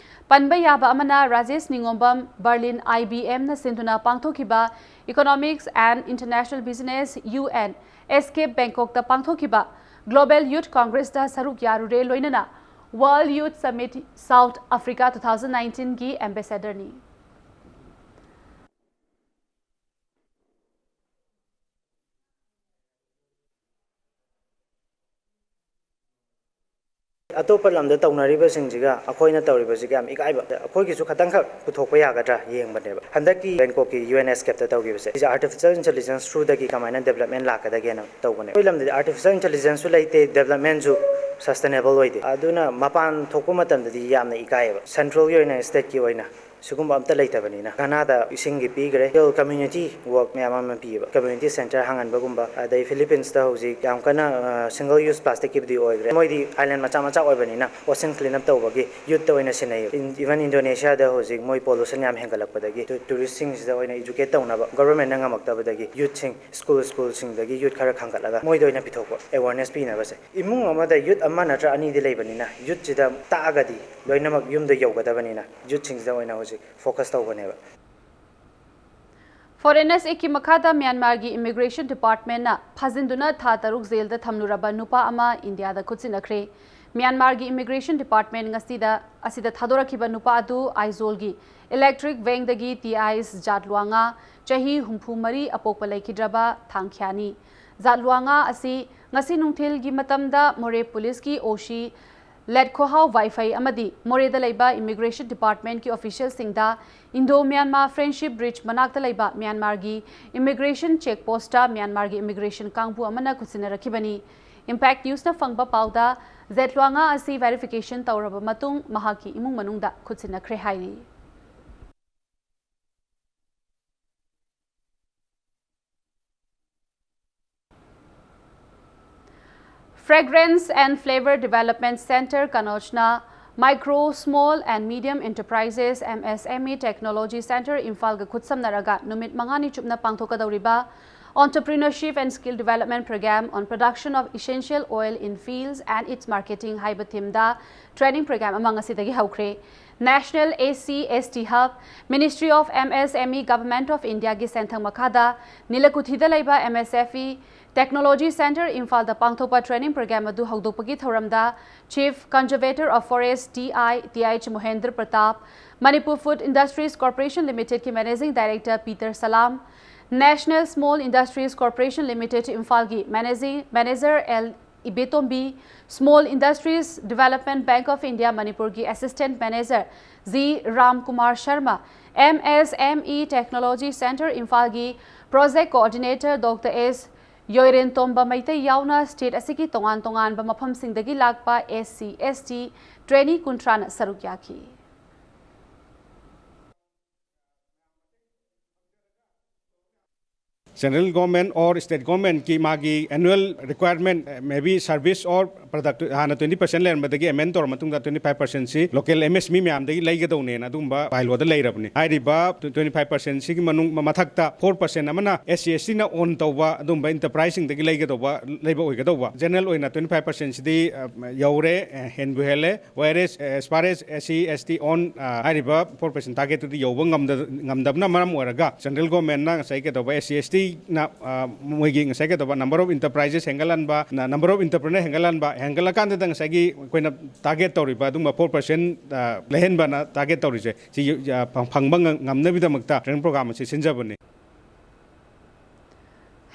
ꯄꯟꯕ ꯌꯥꯕ ꯑꯃꯅ, Rajesh Ningombam Berlin I B M ꯅ ꯁꯤꯟꯗꯨꯅ ꯄꯥꯡꯊꯣꯛꯈꯤꯕ Economics and International Business, U N, Escape Bangkok ꯇ ꯄꯥꯡꯊꯣꯛꯈꯤꯕ Global Youth Congress ꯇ ꯁꯔꯨꯛ ꯌꯥꯔꯨꯔꯦ, ꯂꯣꯏꯅꯅ World Youth Summit South Africa two thousand nineteen ꯒꯤ ambassador ꯅꯤ꯫ ꯑꯇꯣꯞꯄ ꯂꯝꯗ ꯇꯧꯅꯔꯤꯕꯁꯤꯡꯁꯤꯒ ꯑꯩꯈꯣꯏꯅ ꯇꯧꯔꯤꯕꯁꯤꯒ ꯌꯥꯝ ꯏꯀꯥꯏꯕ, ꯑꯩꯈꯣꯏꯒꯤꯁꯨ ꯈꯇꯪꯈꯛ ꯄꯨꯊꯣꯛꯄ ꯌꯥꯒꯗ꯭ꯔꯥ ꯌꯦꯡꯕꯅꯦꯕ꯫ ꯍꯟꯗꯛꯀꯤ ꯕꯦꯡꯀꯣꯛꯀꯤ U N Escape ꯇ ꯇꯧꯈꯤꯕꯁꯦ, ꯁꯤꯁꯦ artificial intelligence through ꯗꯒꯤ ꯀꯃꯥꯏꯅ development ꯂꯥꯛꯀꯗꯒꯦꯅ ꯇꯧꯕꯅꯦ꯫ ꯑꯩꯈꯣꯏ ꯂꯝꯗꯗꯤ artificial intelligence ꯁꯨ ꯂꯩꯇꯦ, development ꯁꯨ sustainable ꯑꯣꯏꯗꯦ, ꯑꯗꯨꯅ ꯃꯄꯥꯟ ꯊꯣꯛꯄ ꯃꯇꯝꯗꯗꯤ ꯌꯥꯝꯅ ꯏꯀꯥꯏꯌꯦꯕ, central ꯒꯤ ꯑꯣꯏꯅ, state ꯀꯤ ꯑꯣꯏꯅ꯫ ꯁꯤꯒꯨꯝꯕ ꯑꯝꯇ ꯂꯩꯇꯕꯅꯤꯅ꯫ ꯘꯅꯥꯗ ꯏꯁꯤꯡꯒꯤ ꯄꯤꯈ꯭ꯔꯦ꯫ Local community work ꯃꯌꯥꯝ ꯑꯃ ꯄꯤꯌꯦꯕ꯫ Community centre ꯍꯥꯡꯍꯟꯕꯒꯨꯝꯕ, ꯑꯗꯩ Philippines ꯇ ꯍꯧꯖꯤꯛ ꯌꯥꯝ ꯀꯟꯅ, ꯑ, single use plastic ꯀꯤꯕꯨꯗꯤ ꯑꯣꯏꯈ꯭ꯔꯦ꯫ ꯃꯣꯏꯗꯤ island ꯃꯆꯥ ꯃꯆꯥ ꯑꯣꯏꯕꯅꯤꯅ ocean clean up ꯇꯧꯕꯒꯤ youth ꯇ ꯑꯣꯏꯅ ꯁꯤꯟꯅꯩꯌꯦꯕ꯫ In-, even Indonesia ꯗ ꯍꯧꯖꯤꯛ ꯃꯣꯏ pollution ꯌꯥꯝ ꯍꯦꯟꯒꯠꯂꯛꯄꯗꯒꯤ ꯇꯨ-, tourist ꯁꯤꯡꯁꯤꯗ ꯑꯣꯏꯅ educate ꯇꯧꯅꯕ government ꯅ ꯉꯝꯃꯛꯇꯕꯗꯒꯤ youth ꯁꯤꯡ, school, school ꯁꯤꯡꯗꯒꯤ youth ꯈꯔ ꯈꯟꯒꯠꯂꯒ ꯃꯣꯏꯗ ꯑꯣꯏꯅ ꯄꯤꯊꯣꯛꯄ, awareness ꯄꯤꯅꯕꯁꯦ꯫ ꯏꯃꯨꯡ ꯑꯃꯗ youth ꯑꯃ ꯅꯠꯇ꯭ꯔ ꯑꯅꯤꯗꯤ ꯂꯩꯕꯅꯤꯅ, youth ꯁꯤꯗ ꯇꯥꯛꯑꯒꯗꯤ ꯂꯣꯏꯅꯃꯛ ꯌꯨꯝꯗ ꯌꯧꯒꯗꯕꯅꯤꯅ, youth ꯁꯤꯡꯁꯤꯗ ꯑꯣꯏꯅ ꯍꯧꯖꯤꯛ focus ꯇꯧꯕꯅꯦꯕ꯫ Foreign S A ꯀꯤ ꯃꯈꯥꯗ ꯃ꯭ꯌꯥꯟꯃꯥꯔꯒꯤ Immigration Department ꯅ ꯐꯥꯖꯤꯟꯗꯨꯅ ꯊꯥ ꯇꯔꯨꯛ ꯖꯦꯜꯗ ꯊꯝꯂꯨꯔꯕ ꯅꯨꯄꯥ ꯑꯃ ꯏꯟꯗꯤꯌꯥꯗ ꯈꯨꯠꯁꯤꯟꯅꯈ꯭ꯔꯦ꯫ ꯃ꯭ꯌꯥꯟꯃꯥꯔꯒꯤ Immigration Department ꯉꯁꯤꯗ ꯑꯁꯤꯗ ꯊꯥꯗꯣꯔꯛꯈꯤꯕ ꯅꯨꯄꯥ ꯑꯗꯨ ꯑꯥꯏꯖꯣꯜꯒꯤ Electric Veng ꯗꯒꯤ ꯇꯤꯑꯥꯏꯁ ꯖꯥꯠꯂꯨꯋꯥꯉꯥ, ꯆꯍꯤ ꯍꯨꯝꯐꯨ ꯃꯔꯤ, ꯑꯄꯣꯛꯄ ꯂꯩꯈꯤꯗ꯭ꯔꯕ ꯊꯥꯡꯈ꯭ꯌꯥꯅꯤ꯫ ꯖꯥꯠꯂꯨꯋꯥꯉꯥ ꯑꯁꯤ ꯉꯁꯤ ꯅꯨꯡꯊꯤꯜꯒꯤ ꯃꯇꯝꯗ ꯃꯣꯔꯦ ꯄꯨꯂꯤꯁꯀꯤ ꯑꯣ ꯁꯤ ꯂꯦꯠꯈꯣꯍꯥꯎ ꯋꯥꯏꯐꯩ ꯑꯃꯗꯤ ꯃꯣꯔꯦꯗ ꯂꯩꯕ Immigration Department ꯀꯤ official ꯁꯤꯡꯗ Indo Myanmar Friendship Bridge ꯃꯅꯥꯛꯇ ꯂꯩꯕ ꯃ꯭ꯌꯥꯟꯃꯥꯔꯒꯤ immigration check post ꯇ ꯃ꯭ꯌꯥꯟꯃꯥꯔꯒꯤ immigration ꯀꯥꯡꯕꯨ ꯑꯃꯅ ꯈꯨꯠꯁꯤꯟꯅꯔꯛꯈꯤꯕꯅꯤ꯫ Impact News ꯅ ꯐꯪꯕ ꯄꯥꯎꯗ, ꯖꯦꯠꯂ꯭ꯋꯥꯉꯥ ꯑꯁꯤ verification ꯇꯧꯔꯕ ꯃꯇꯨꯡ ꯃꯍꯥꯛꯀꯤ ꯏꯃꯨꯡ ꯃꯅꯨꯡꯗ ꯈꯨꯠꯁꯤꯟꯅꯈ꯭ꯔꯦ ꯍꯥꯏꯔꯤ꯫ Fragrance and Flavor Development Centre ꯀꯅꯣꯖꯅ Micro, Small and Medium Enterprises, M S M E, Technology Centre ꯏꯝꯐꯥꯜꯒ ꯈꯨꯠꯁꯝꯅꯔꯒ ꯅꯨꯃꯤꯠ ꯃꯉꯥꯅꯤ ꯆꯨꯞꯅ ꯄꯥꯡꯊꯣꯛꯀꯗꯧꯔꯤꯕ Entrepreneurship and Skill Development Programme on Production of Essential Oil in Fields and Its Marketing ꯍꯥꯏꯕ theme ꯗ training programme ꯑꯃ ꯉꯁꯤꯗꯒꯤ ꯍꯧꯈ꯭ꯔꯦ꯫ National S C S T Hub, Ministry of M S M E, Government of India ꯒꯤ ꯁꯦꯟꯊꯪ ꯃꯈꯥꯗ ꯅꯤꯂꯀꯨꯊꯤꯗ ꯂꯩꯕ M S F E Technology Centre ꯏꯝꯐꯥꯜꯗ ꯄꯥꯡꯊꯣꯛꯄ training program ꯑꯗꯨ ꯍꯧꯗꯣꯛꯄꯒꯤ ꯊꯧꯔꯝꯗ Chief Conservator of Forest, T I, T H Mohendra Pratap, Manipur Food Industries Corporation Limited ꯀꯤ Managing Director Peter Salam, National Small Industries Corporation Limited ꯏꯝꯐꯥꯜꯒꯤ Managing Manager L ꯏꯕꯦꯇꯣꯝꯕꯤ, Small Industries Development Bank of India ꯃꯅꯤꯄꯨꯔꯒꯤ Assistant Manager G Ram Kumar Sharma, M S M E Technology Centre ꯏꯝꯐꯥꯜꯒꯤ Project Coordinator Doctor S ꯌꯣꯏꯔꯦꯟꯇꯣꯝꯕ Meitei ꯌꯥꯎꯅ state ꯑꯁꯤꯒꯤ ꯇꯣꯉꯥꯟ ꯇꯣꯉꯥꯟꯕ ꯃꯐꯝꯁꯤꯡꯗꯒꯤ ꯂꯥꯛꯄ S C S T trainee ꯀꯨꯟꯊ꯭ꯔꯥꯅ ꯁꯔꯨꯛ ꯌꯥꯈꯤ꯫ Central government or state government ꯀꯤ ꯃꯥꯒꯤ annual requirement, maybe service or product ꯍꯥꯟꯅ twenty percent ꯂꯩꯔꯝꯕꯗꯒꯤ amend ꯇꯧꯔ ꯃꯇꯨꯡꯗ twenty five percent ꯁꯤ local M S M E ꯃꯌꯥꯝꯗꯒꯤ ꯂꯩꯒꯗꯧꯅꯦꯅ ꯑꯗꯨꯒꯨꯝꯕ bylaw ꯗ ꯂꯩꯔꯕꯅꯤ꯫ ꯍꯥꯏꯔꯤꯕ twenty five percent ꯁꯤꯒꯤ ꯃꯅꯨꯡ ꯃꯊꯛꯇ four percent ꯑꯃꯅ S C S T ꯅ own ꯇꯧꯕ ꯑꯗꯨꯝꯕ enterprise ꯁꯤꯡꯗꯒꯤ ꯂꯩꯒꯗꯧꯕ, ꯂꯩꯕ ꯑꯣꯏꯒꯗꯧꯕ꯫ General ꯑꯣꯏꯅ twenty five percent ꯁꯤꯗꯤ, ꯑ, ꯌꯧꯔꯦ, ꯑ, ꯍꯦꯟꯕꯨ ꯍꯦꯜꯂꯦ꯫ Whereas, as far as S C S T own, ꯑ, ꯍꯥꯏꯔꯤꯕ four percent target ꯇꯨꯗꯤ ꯌꯧꯕ ꯉꯝꯗ-, ꯉꯝꯗꯕꯅ ꯃꯔꯝ ꯑꯣꯏꯔꯒ central government ꯅ ꯉꯁꯥꯏ ꯀꯩꯗꯧꯕ S C S T ꯅ, ꯑ, ꯃꯣꯏꯒꯤ ꯉꯁꯥꯏ ꯀꯩꯗꯧꯕ number of enterprises ꯍꯦꯟꯒꯠꯍꯟꯕ, ꯅ-, number of entrepreneur ꯍꯦꯟꯒꯠꯍꯟꯕ, ꯍꯦꯟꯒꯠꯂꯀꯥꯟꯗꯗ ꯉꯁꯥꯏꯒꯤ ꯑꯩꯈꯣꯏꯅ target ꯇꯧꯔꯤꯕ ꯑꯗꯨꯝꯕ four percent, ꯑ, ꯂꯩꯍꯟꯕꯅ target ꯇꯧꯔꯤꯁꯦ ꯁꯤ, ꯑ, ꯐꯪ-, ꯐꯪꯕ ꯉ-, ꯉꯝꯅꯕꯒꯤꯗꯃꯛꯇ training program ꯑꯁꯤ ꯁꯤꯟꯖꯕꯅꯤ꯫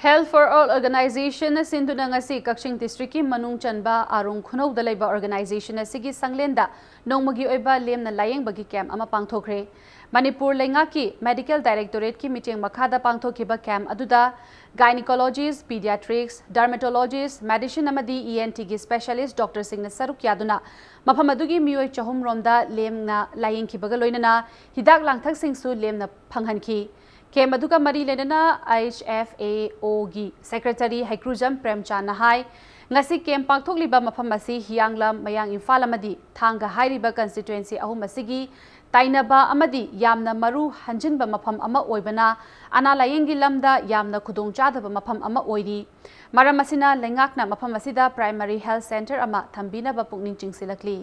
Health for All Organization ꯅ ꯁꯤꯟꯗꯨꯅ ꯉꯁꯤ ꯀꯛꯆꯤꯡ district ꯀꯤ ꯃꯅꯨꯡ ꯆꯟꯕ ꯑꯥꯔꯣꯡ ꯈꯨꯅꯧꯗ ꯂꯩꯕ organization ꯑꯁꯤꯒꯤ ꯁꯪꯂꯦꯟꯗ ꯅꯣꯡꯃꯒꯤ ꯑꯣꯏꯕ ꯂꯦꯝꯅ ꯂꯥꯌꯦꯡꯕꯒꯤ camp ꯑꯃ ꯄꯥꯡꯊꯣꯛꯈ꯭ꯔꯦ꯫ ꯃꯅꯤꯄꯨꯔ ꯂꯩꯉꯥꯛꯀꯤ Medical Directorate ꯀꯤ ꯃꯤꯠꯌꯦꯡ ꯃꯈꯥꯗ ꯄꯥꯡꯊꯣꯛꯈꯤꯕ camp ꯑꯗꯨꯗ gynecologist, pediatrics, dermatologist, medicine ꯑꯃꯗꯤ E N T ꯒꯤ specialist doctor ꯁꯤꯡꯅ ꯁꯔꯨꯛ ꯌꯥꯗꯨꯅ ꯃꯐꯝ ꯑꯗꯨꯒꯤ ꯃꯤꯑꯣꯏ ꯆꯍꯨꯝ ꯔꯣꯝꯗ ꯂꯦꯝꯅ ꯂꯥꯌꯦꯡꯈꯤꯕꯒ ꯂꯣꯏꯅꯅ ꯍꯤꯗꯥꯛ ꯂꯥꯡꯊꯛꯁꯤꯡꯁꯨ ꯂꯦꯝꯅ ꯐꯪꯍꯟꯈꯤ꯫ Camp ꯑꯗꯨꯒ ꯃꯔꯤ ꯂꯩꯅꯅ H F A O ꯒꯤ Secretary ꯍꯩꯀ꯭ꯔꯨꯖꯝ ꯄ꯭ꯔꯦꯝꯆꯥꯟꯅ ꯍꯥꯏ, ꯉꯁꯤ camp ꯄꯥꯡꯊꯣꯛꯂꯤꯕ ꯃꯐꯝ ꯑꯁꯤ ꯍꯤꯌꯥꯡꯂꯝ, ꯃꯌꯥꯡ ꯏꯝꯐꯥꯜ ꯑꯃꯗꯤ ꯊꯥꯡꯒ ꯍꯥꯏꯔꯤꯕ constituency ꯑꯍꯨꯝ ꯑꯁꯤꯒꯤ ꯇꯥꯏꯅꯕ ꯑꯃꯗꯤ ꯌꯥꯝꯅ ꯃꯔꯨ ꯍꯟꯖꯤꯟꯕ ꯃꯐꯝ ꯑꯃ ꯑꯣꯏꯕꯅ ꯑꯅꯥ ꯂꯥꯌꯦꯡꯒꯤ ꯂꯝꯗ ꯌꯥꯝꯅ ꯈꯨꯗꯣꯡꯆꯥꯗꯕ ꯃꯐꯝ ꯑꯃ ꯑꯣꯏꯔꯤ꯫ ꯃꯔꯝ ꯑꯁꯤꯅ ꯂꯩꯉꯥꯛꯅ ꯃꯐꯝ ꯑꯁꯤꯗ primary health centre ꯑꯃ ꯊꯝꯕꯤꯅꯕ ꯄꯨꯛꯅꯤꯡ ꯆꯤꯡꯁꯤꯜꯂꯛꯂꯤ꯫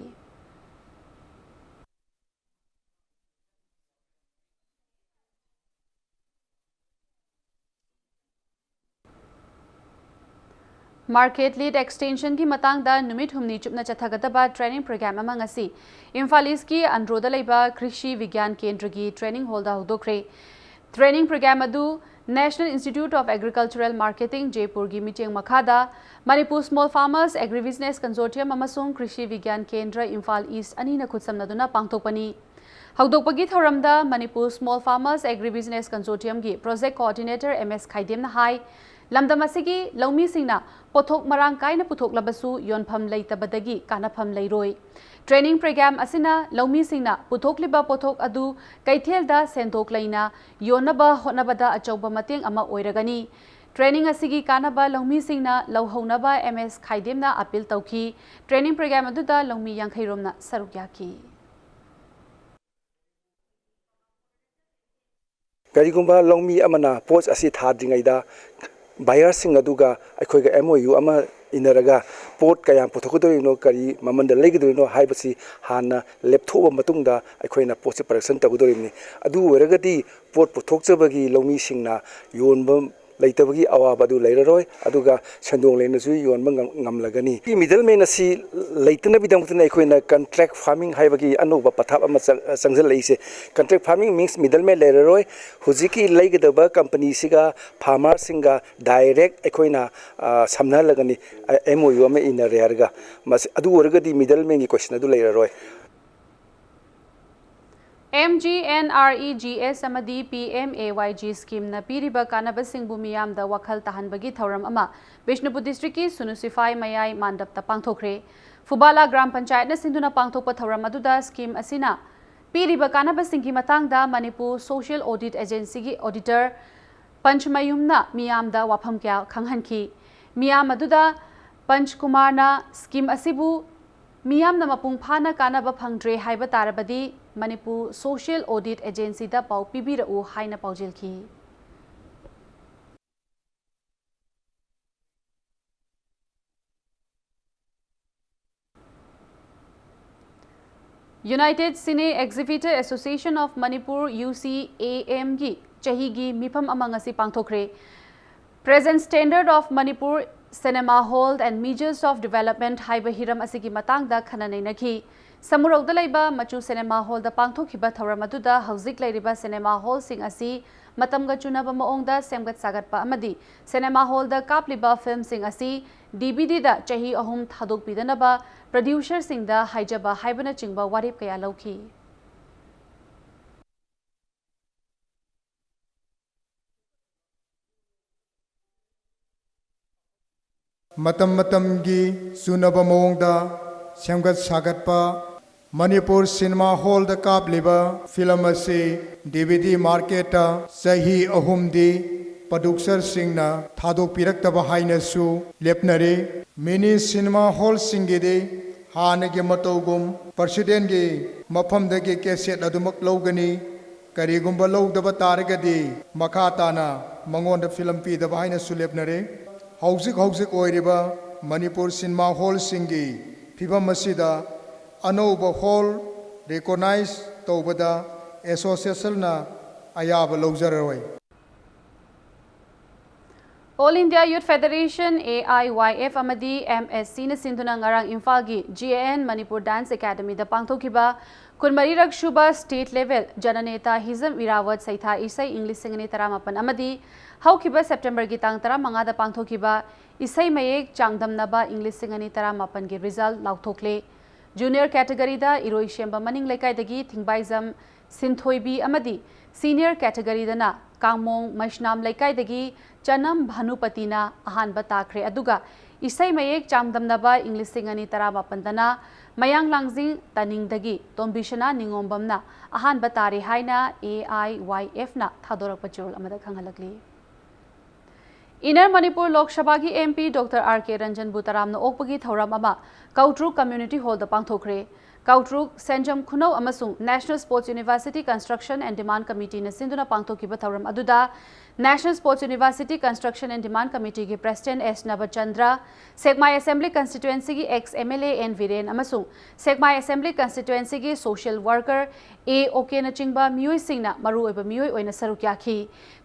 Market lead extension ꯒꯤ ꯃꯇꯥꯡꯗ ꯅꯨꯃꯤꯠ ꯍꯨꯝꯅꯤ ꯆꯨꯞꯅ ꯆꯠꯊꯒꯗꯕ training program ꯑꯃ ꯉꯁꯤ ꯏꯝꯐꯥꯜ ꯏꯁꯀꯤ ꯑꯟꯗ꯭ꯔꯣꯗ ꯂꯩꯕ ꯀ꯭ꯔꯤꯁꯤ ꯕꯤꯒ꯭ꯌꯥꯟ ꯀꯦꯟꯗ꯭ꯔꯒꯤ training hall ꯗ ꯍꯧꯗꯣꯛꯈ꯭ꯔꯦ꯫ Training program ꯑꯗꯨ National Institute of Agricultural Marketing, ꯖꯦꯄꯨꯔꯒꯤ ꯃꯤꯠꯌꯦꯡ ꯃꯈꯥꯗ Manipur Small Farmers Agribusiness Consortium ꯑꯃꯁꯨꯡ ꯀ꯭ꯔꯤꯁꯤ ꯕꯤꯒ꯭ꯌꯥꯟ ꯀꯦꯟꯗ꯭ꯔ ꯏꯝꯐꯥꯜ ꯏꯁ ꯑꯅꯤꯅ ꯈꯨꯠꯁꯝꯅꯗꯨꯅ ꯄꯥꯡꯊꯣꯛꯄꯅꯤ꯫ ꯍꯧꯗꯣꯛꯄꯒꯤ ꯊꯧꯔꯝꯗ Manipur Small Farmers Agribusiness Consortium ꯒꯤ project coordinator ꯑꯦꯝ ꯑꯦꯁ ꯈꯥꯏꯗꯦꯝꯅ ꯍꯥꯏ, ꯂꯝꯗꯝ ꯑꯁꯤꯒꯤ ꯂꯧꯃꯤꯁꯤꯡꯅ ꯄꯣꯠꯊꯣꯛ ꯃꯔꯥꯡ ꯀꯥꯏꯅ ꯄꯨꯊꯣꯛꯂꯕꯁꯨ ꯌꯣꯟꯐꯝ ꯂꯩꯇꯕꯗꯒꯤ ꯀꯥꯟꯅꯐꯝ ꯂꯩꯔꯣꯏ꯫ Training program ꯑꯁꯤꯅ ꯂꯧꯃꯤꯁꯤꯡꯅ ꯄꯨꯊꯣꯛꯂꯤꯕ ꯄꯣꯠꯊꯣꯛ ꯑꯗꯨ ꯀꯩꯊꯦꯜꯗ ꯁꯦꯟꯊꯣꯛ ꯂꯩꯅ ꯌꯣꯟꯅꯕ ꯍꯣꯠꯅꯕꯗ ꯑꯆꯧꯕ ꯃꯇꯦꯡ ꯑꯃ ꯑꯣꯏꯔꯒꯅꯤ꯫ Training ꯑꯁꯤꯒꯤ ꯀꯥꯟꯅꯕ ꯂꯧꯃꯤꯁꯤꯡꯅ ꯂꯧꯍꯧꯅꯕ ꯑꯦꯝ ꯑꯦꯁ ꯈꯥꯏꯗꯦꯝꯅ appeal ꯇꯧꯈꯤ꯫ Training program ꯑꯗꯨꯗ ꯂꯧꯃꯤ ꯌꯥꯡꯈꯩ ꯔꯣꯝꯅ ꯁꯔꯨꯛ ꯌꯥꯈꯤ꯫ ꯀꯔꯤꯒꯨꯝꯕ ꯂꯧꯃꯤ ꯑꯃꯅ ꯄꯣꯠ ꯑꯁꯤ ꯊꯥꯗ꯭ꯔꯤꯉꯩꯗ buyerꯁꯤꯡ ꯑꯗꯨꯒ ꯑꯩꯈꯣꯏꯒ M O U ꯑꯃ ꯏꯟꯅꯔꯒ ꯄꯣꯠ ꯀꯌꯥꯝ ꯄꯨꯊꯣꯛꯀꯗꯧꯔꯤꯕꯅꯣ, ꯀꯔꯤ ꯃꯃꯜꯗ ꯂꯩꯒꯗꯧꯔꯤꯕꯅꯣ ꯍꯥꯏꯕꯁꯤ ꯍꯥꯟꯅ ꯂꯦꯞꯊꯣꯛꯑꯕ ꯃꯇꯨꯡꯗ ꯑꯩꯈꯣꯏꯅ ꯄꯣꯠꯁꯤ production ꯇꯧꯒꯗꯧꯔꯤꯕꯅꯤ꯫ ꯑꯗꯨ ꯑꯣꯏꯔꯒꯗꯤ ꯄꯣꯠ ꯄꯨꯊꯣꯛꯆꯕꯒꯤ ꯂꯧꯃꯤꯁꯤꯡꯅ ꯌꯣꯟꯕ ꯂꯩꯇꯕꯒꯤ ꯑꯋꯥꯕ ꯑꯗꯨ ꯂꯩꯔꯔꯣꯏ, ꯑꯗꯨꯒ ꯁꯦꯟꯗꯣꯡ ꯂꯩꯅꯁꯨ ꯌꯣꯟꯕ ꯉꯝ-, ꯉꯝꯂꯒꯅꯤ꯫ Middleman ꯑꯁꯤ ꯂꯩꯇꯅꯕꯒꯤꯗꯃꯛꯇꯅ ꯑꯩꯈꯣꯏꯅ contract farming ꯍꯥꯏꯕꯒꯤ ꯑꯅꯧꯕ ꯄꯊꯥꯞ ꯑꯃ ꯆꯪ-, ꯆꯪꯁꯤꯜꯂꯛꯏꯁꯦ꯫ Contract farming means middleman ꯂꯩꯔꯔꯣꯏ꯫ ꯍꯧꯖꯤꯛꯀꯤ ꯂꯩꯒꯗꯕ companyꯁꯤꯒ farmerꯁꯤꯡꯒ direct ꯑꯩꯈꯣꯏꯅ, ꯑ, ꯁꯝꯅꯍꯜꯂꯒꯅꯤ, ꯑ, M O U ꯑꯃ ꯏꯟꯅꯔꯦ ꯍꯥꯏꯔꯒ꯫ ꯃꯁꯤ, ꯑꯗꯨ ꯑꯣꯏꯔꯒꯗꯤ middlemanꯒꯤ question ꯑꯗꯨ ꯂꯩꯔꯔꯣꯏ꯫ M G N R E G S ꯑꯃꯗꯤ P M A Y G schemeꯅ ꯄꯤꯔꯤꯕ ꯀꯥꯟꯅꯕꯁꯤꯡꯕꯨ ꯃꯤꯌꯥꯝꯗ ꯋꯥꯈꯜ ꯇꯥꯍꯟꯕꯒꯤ ꯊꯧꯔꯝ ꯑꯃ ꯕꯤꯁꯅꯨꯄꯨꯔ districtꯀꯤ ꯁꯨꯅꯨ ꯁꯤꯐꯥꯏ ꯃꯌꯥꯏ ꯃꯥꯟꯗꯞꯇ ꯄꯥꯡꯊꯣꯛꯈ꯭ꯔꯦ꯫ ꯐꯨꯕꯥꯂꯥ ꯒ꯭ꯔꯥꯝ ꯄꯟꯆꯥꯌꯠꯅ ꯁꯤꯟꯗꯨꯅ ꯄꯥꯡꯊꯣꯛꯄ ꯊꯧꯔꯝ ꯑꯗꯨꯗ scheme ꯑꯁꯤꯅ ꯄꯤꯔꯤꯕ ꯀꯥꯟꯅꯕꯁꯤꯡꯒꯤ ꯃꯇꯥꯡꯗ ꯃꯅꯤꯄꯨꯔ Social Audit Agencyꯒꯤ auditor ꯄꯟꯆꯃꯌꯨꯝꯅ ꯃꯤꯌꯥꯝꯗ ꯋꯥꯐꯝ ꯀꯌꯥ ꯈꯪꯍꯟꯈꯤ꯫ ꯃꯤꯌꯥꯝ ꯑꯗꯨꯗ ꯄꯟꯆꯀꯨꯃꯥꯔꯅ scheme ꯑꯁꯤꯕꯨ ꯃꯤꯌꯥꯝꯅ ꯃꯄꯨꯡ ꯐꯥꯅ ꯀꯥꯟꯅꯕ ꯐꯪꯗ꯭ꯔꯦ ꯍꯥꯏꯕ ꯇꯥꯔꯕꯗꯤ ꯃꯅꯤꯄꯨꯔ Social Audit Agencyꯗ ꯄꯥꯎ ꯄꯤꯕꯤꯔꯛꯎ ꯍꯥꯏꯅ ꯄꯥꯎꯖꯦꯜꯈꯤ꯫ United Cine Exhibitor Association of Manipur, U C A M ꯒꯤ ꯆꯍꯤꯒꯤ ꯃꯤꯐꯝ ꯑꯃ ꯉꯁꯤ ꯄꯥꯡꯊꯣꯛꯈ꯭ꯔꯦ꯫ Present Standard of Manipur Cinema Hall and Measures of Development ꯍꯥꯏꯕ ꯍꯤꯔꯝ ꯑꯁꯤꯒꯤ ꯃꯇꯥꯡꯗ ꯈꯟꯅ ꯅꯩꯅꯈꯤ꯫ ꯁꯃꯨꯔꯧꯗ ꯂꯩꯕ ꯃꯆꯨ ꯁꯤꯅꯦꯃꯥ ꯍꯣꯜꯗ ꯄꯥꯡꯊꯣꯛꯈꯤꯕ ꯊꯧꯔꯝ ꯑꯗꯨꯗ ꯍꯧꯖꯤꯛ ꯂꯩꯔꯤꯕ ꯁꯤꯅꯦꯃꯥ ꯍꯣꯜꯁꯤꯡ ꯑꯁꯤ ꯃꯇꯝꯒ ꯆꯨꯅꯕ ꯃꯑꯣꯡꯗ ꯁꯦꯝꯒꯠ ꯁꯥꯒꯠꯄ ꯑꯃꯗꯤ ꯁꯤꯅꯦꯃꯥ ꯍꯣꯜꯗ ꯀꯥꯞꯂꯤꯕ ꯐꯤꯜꯝꯁꯤꯡ ꯑꯁꯤ ꯗꯤ ꯚꯤ ꯗꯤꯗ ꯆꯍꯤ ꯑꯍꯨꯝ ꯊꯥꯗꯣꯛꯄꯤꯗꯅꯕ ꯄ꯭ꯔꯗ꯭ꯌꯨꯁꯔꯁꯤꯡꯗ ꯍꯥꯏꯖꯕ ꯍꯥꯏꯕꯅꯆꯤꯡꯕ ꯋꯥꯔꯦꯞ ꯀꯌꯥ ꯂꯧꯈꯤ꯫ ꯃꯇꯝ ꯃꯇꯝꯒꯤ ꯆꯨꯅꯕ ꯃꯑꯣꯡꯗ ꯁꯦꯝꯒꯠ ꯁꯥꯒꯠꯄ ꯃꯅꯤꯄꯨꯔ ꯁꯤꯅꯦꯃꯥ ꯍꯣꯜꯗ ꯀꯥꯞꯂꯤꯕ ꯐꯤꯂꯝ ꯑꯁꯤ ꯗꯤ ꯚꯤ ꯗꯤ ꯃꯥꯔꯀꯦꯠꯇ ꯆꯍꯤ ꯑꯍꯨꯝꯗꯤ ꯄ꯭ꯔꯗ꯭ꯌꯨꯁꯔꯁꯤꯡꯅ ꯊꯥꯗꯣꯛꯄꯤꯔꯛꯇꯕ ꯍꯥꯏꯅꯁꯨ ꯂꯦꯞꯅꯔꯤ꯫ ꯃꯤꯅꯤ ꯁꯤꯅꯦꯃꯥ ꯍꯣꯜꯁꯤꯡꯒꯤꯗꯤ ꯍꯥꯟꯅꯒꯤ ꯃꯇꯧꯒꯨꯝ ꯄ꯭ꯔꯁꯤꯗꯦꯟꯒꯤ ꯃꯐꯝꯗꯒꯤ ꯀꯦꯁꯦꯠ ꯑꯗꯨꯃꯛ ꯂꯧꯒꯅꯤ꯫ ꯀꯔꯤꯒꯨꯝꯕ ꯂꯧꯗꯕ ꯇꯥꯔꯒꯗꯤ ꯃꯈꯥ ꯇꯥꯅ ꯃꯉꯣꯟꯗ ꯐꯤꯂꯝ ꯄꯤꯗꯕ ꯍꯥꯏꯅꯁꯨ ꯂꯦꯞꯅꯔꯦ꯫ ꯍꯧꯖꯤꯛ ꯍꯧꯖꯤꯛ ꯑꯣꯏꯔꯤꯕ ꯃꯅꯤꯄꯨꯔ ꯁꯤꯅꯦꯃꯥ ꯍꯣꯜꯁꯤꯡꯒꯤ ꯐꯤꯕꯝ ꯑꯁꯤꯗ ꯑꯅꯧꯕ ꯍꯣꯜ ꯔꯤꯀꯣꯅꯥꯏꯖ ꯇꯧꯕꯗ ꯑꯦꯁꯣꯁꯤꯌꯦꯁꯟꯅ ꯑꯌꯥꯕ ꯂꯧꯖꯔꯔꯣꯏ꯫ All India Youth Federation, A I Y F, ꯑꯃꯗꯤ M S Cꯅ ꯁꯤꯟꯗꯨꯅ ꯉꯔꯥꯡ ꯏꯝꯐꯥꯜꯒꯤ G A N Manipur Dance Academyꯗ ꯄꯥꯡꯊꯣꯛꯈꯤꯕ ꯀꯨꯟꯃꯔꯤꯔꯛ ꯁꯨꯕ State Level ꯖꯅꯅꯦꯇꯥ ꯍꯤꯖꯝ ꯏꯔꯥꯋꯠ ꯁꯩꯊꯥ ꯏꯁꯩ ꯏꯪ ꯂꯤꯁꯤꯡ ꯑꯅꯤ ꯇꯔꯥꯃꯥꯄꯟ ꯑꯃꯗꯤ ꯍꯧꯈꯤꯕ ꯁꯦꯞꯇꯦꯝꯕꯔꯒꯤ ꯇꯥꯡ ꯇꯔꯥꯃꯉꯥꯗ ꯄꯥꯡꯊꯣꯛꯈꯤꯕ ꯏꯁꯩ ꯃꯌꯦꯛ ꯆꯥꯡꯗꯝꯅꯕ ꯏꯪ ꯂꯤꯁꯤꯡ ꯑꯅꯤ ꯇꯔꯥꯃꯥꯄꯟꯒꯤ ꯔꯤꯖꯜ ꯂꯥꯎꯊꯣꯛꯂꯦ꯫ Junior categoryꯗ ꯏꯔꯣꯏꯁꯦꯝꯕ ꯃꯅꯤꯡ ꯂꯩꯀꯥꯏꯗꯒꯤ ꯊꯤꯡꯕꯥꯏꯖꯝ ꯁꯤꯟꯊꯣꯏꯕꯤ ꯑꯃꯗꯤ senior categoryꯗꯅ ꯀꯥꯡꯃꯣꯡ ꯃꯩꯁꯅꯥꯝ ꯂꯩꯀꯥꯏꯗꯒꯤ ꯆꯅꯝ ꯚꯥꯅꯨꯄꯇꯤꯅ ꯑꯍꯥꯟꯕ ꯇꯥꯈ꯭ꯔꯦ꯫ ꯑꯗꯨꯒ ꯏꯁꯩ ꯃꯌꯦꯛ ꯆꯥꯡꯗꯝꯅꯕ ꯏꯪ ꯂꯤꯁꯤꯡ ꯑꯅꯤ ꯇꯔꯥꯃꯥꯄꯟꯗꯅ ꯃꯌꯥꯡ ꯂꯥꯡꯖꯤꯡ ꯇꯅꯤꯡꯗꯒꯤ ꯇꯣꯝꯕꯤꯁꯅꯥ ꯅꯤꯉꯣꯝꯕꯝꯅ ꯑꯍꯥꯟꯕ ꯇꯥꯔꯦ ꯍꯥꯏꯅ A I Y Fꯅ ꯊꯥꯗꯣꯔꯛꯄ ꯆꯦꯔꯣꯜ ꯑꯃꯗ ꯈꯪꯍꯜꯂꯛꯂꯤ꯫ Inner Manipur Lok Sabhaꯒꯤ M P Doctor R K ꯔꯟꯖꯟꯕꯨ ꯇꯔꯥꯝꯅ ꯑꯣꯛꯄꯒꯤ ꯊꯧꯔꯝ ꯑꯃ ꯀꯧꯇ꯭ꯔꯨ Community Hallꯗ ꯄꯥꯡꯊꯣꯛꯈ꯭ꯔꯦ꯫ ꯀꯧꯇ꯭ꯔꯨꯛ, ꯁꯦꯟꯖꯝ ꯈꯨꯅꯧ ꯑꯃꯁꯨꯡ National Sports University Construction and Demand Committeeꯅ ꯁꯤꯟꯗꯨꯅ ꯄꯥꯡꯊꯣꯛꯈꯤꯕ ꯊꯧꯔꯝ ꯑꯗꯨꯗ National Sports University Construction and Demand Committeeꯒꯤ President S Nabachandra, Sekmai Assembly Constituencyꯒꯤ ex MLA N Biren ꯑꯃꯁꯨꯡ ꯁꯦꯛꯃꯥꯏ Assembly Constituencyꯒꯤ social worker A ꯑꯣꯀꯦꯅꯆꯤꯡꯕ ꯃꯤꯑꯣꯏꯁꯤꯡꯅ ꯃꯔꯨꯑꯣꯏꯕ ꯃꯤꯑꯣꯏ ꯑꯣꯏꯅ ꯁꯔꯨꯛ ꯌꯥꯈꯤ꯫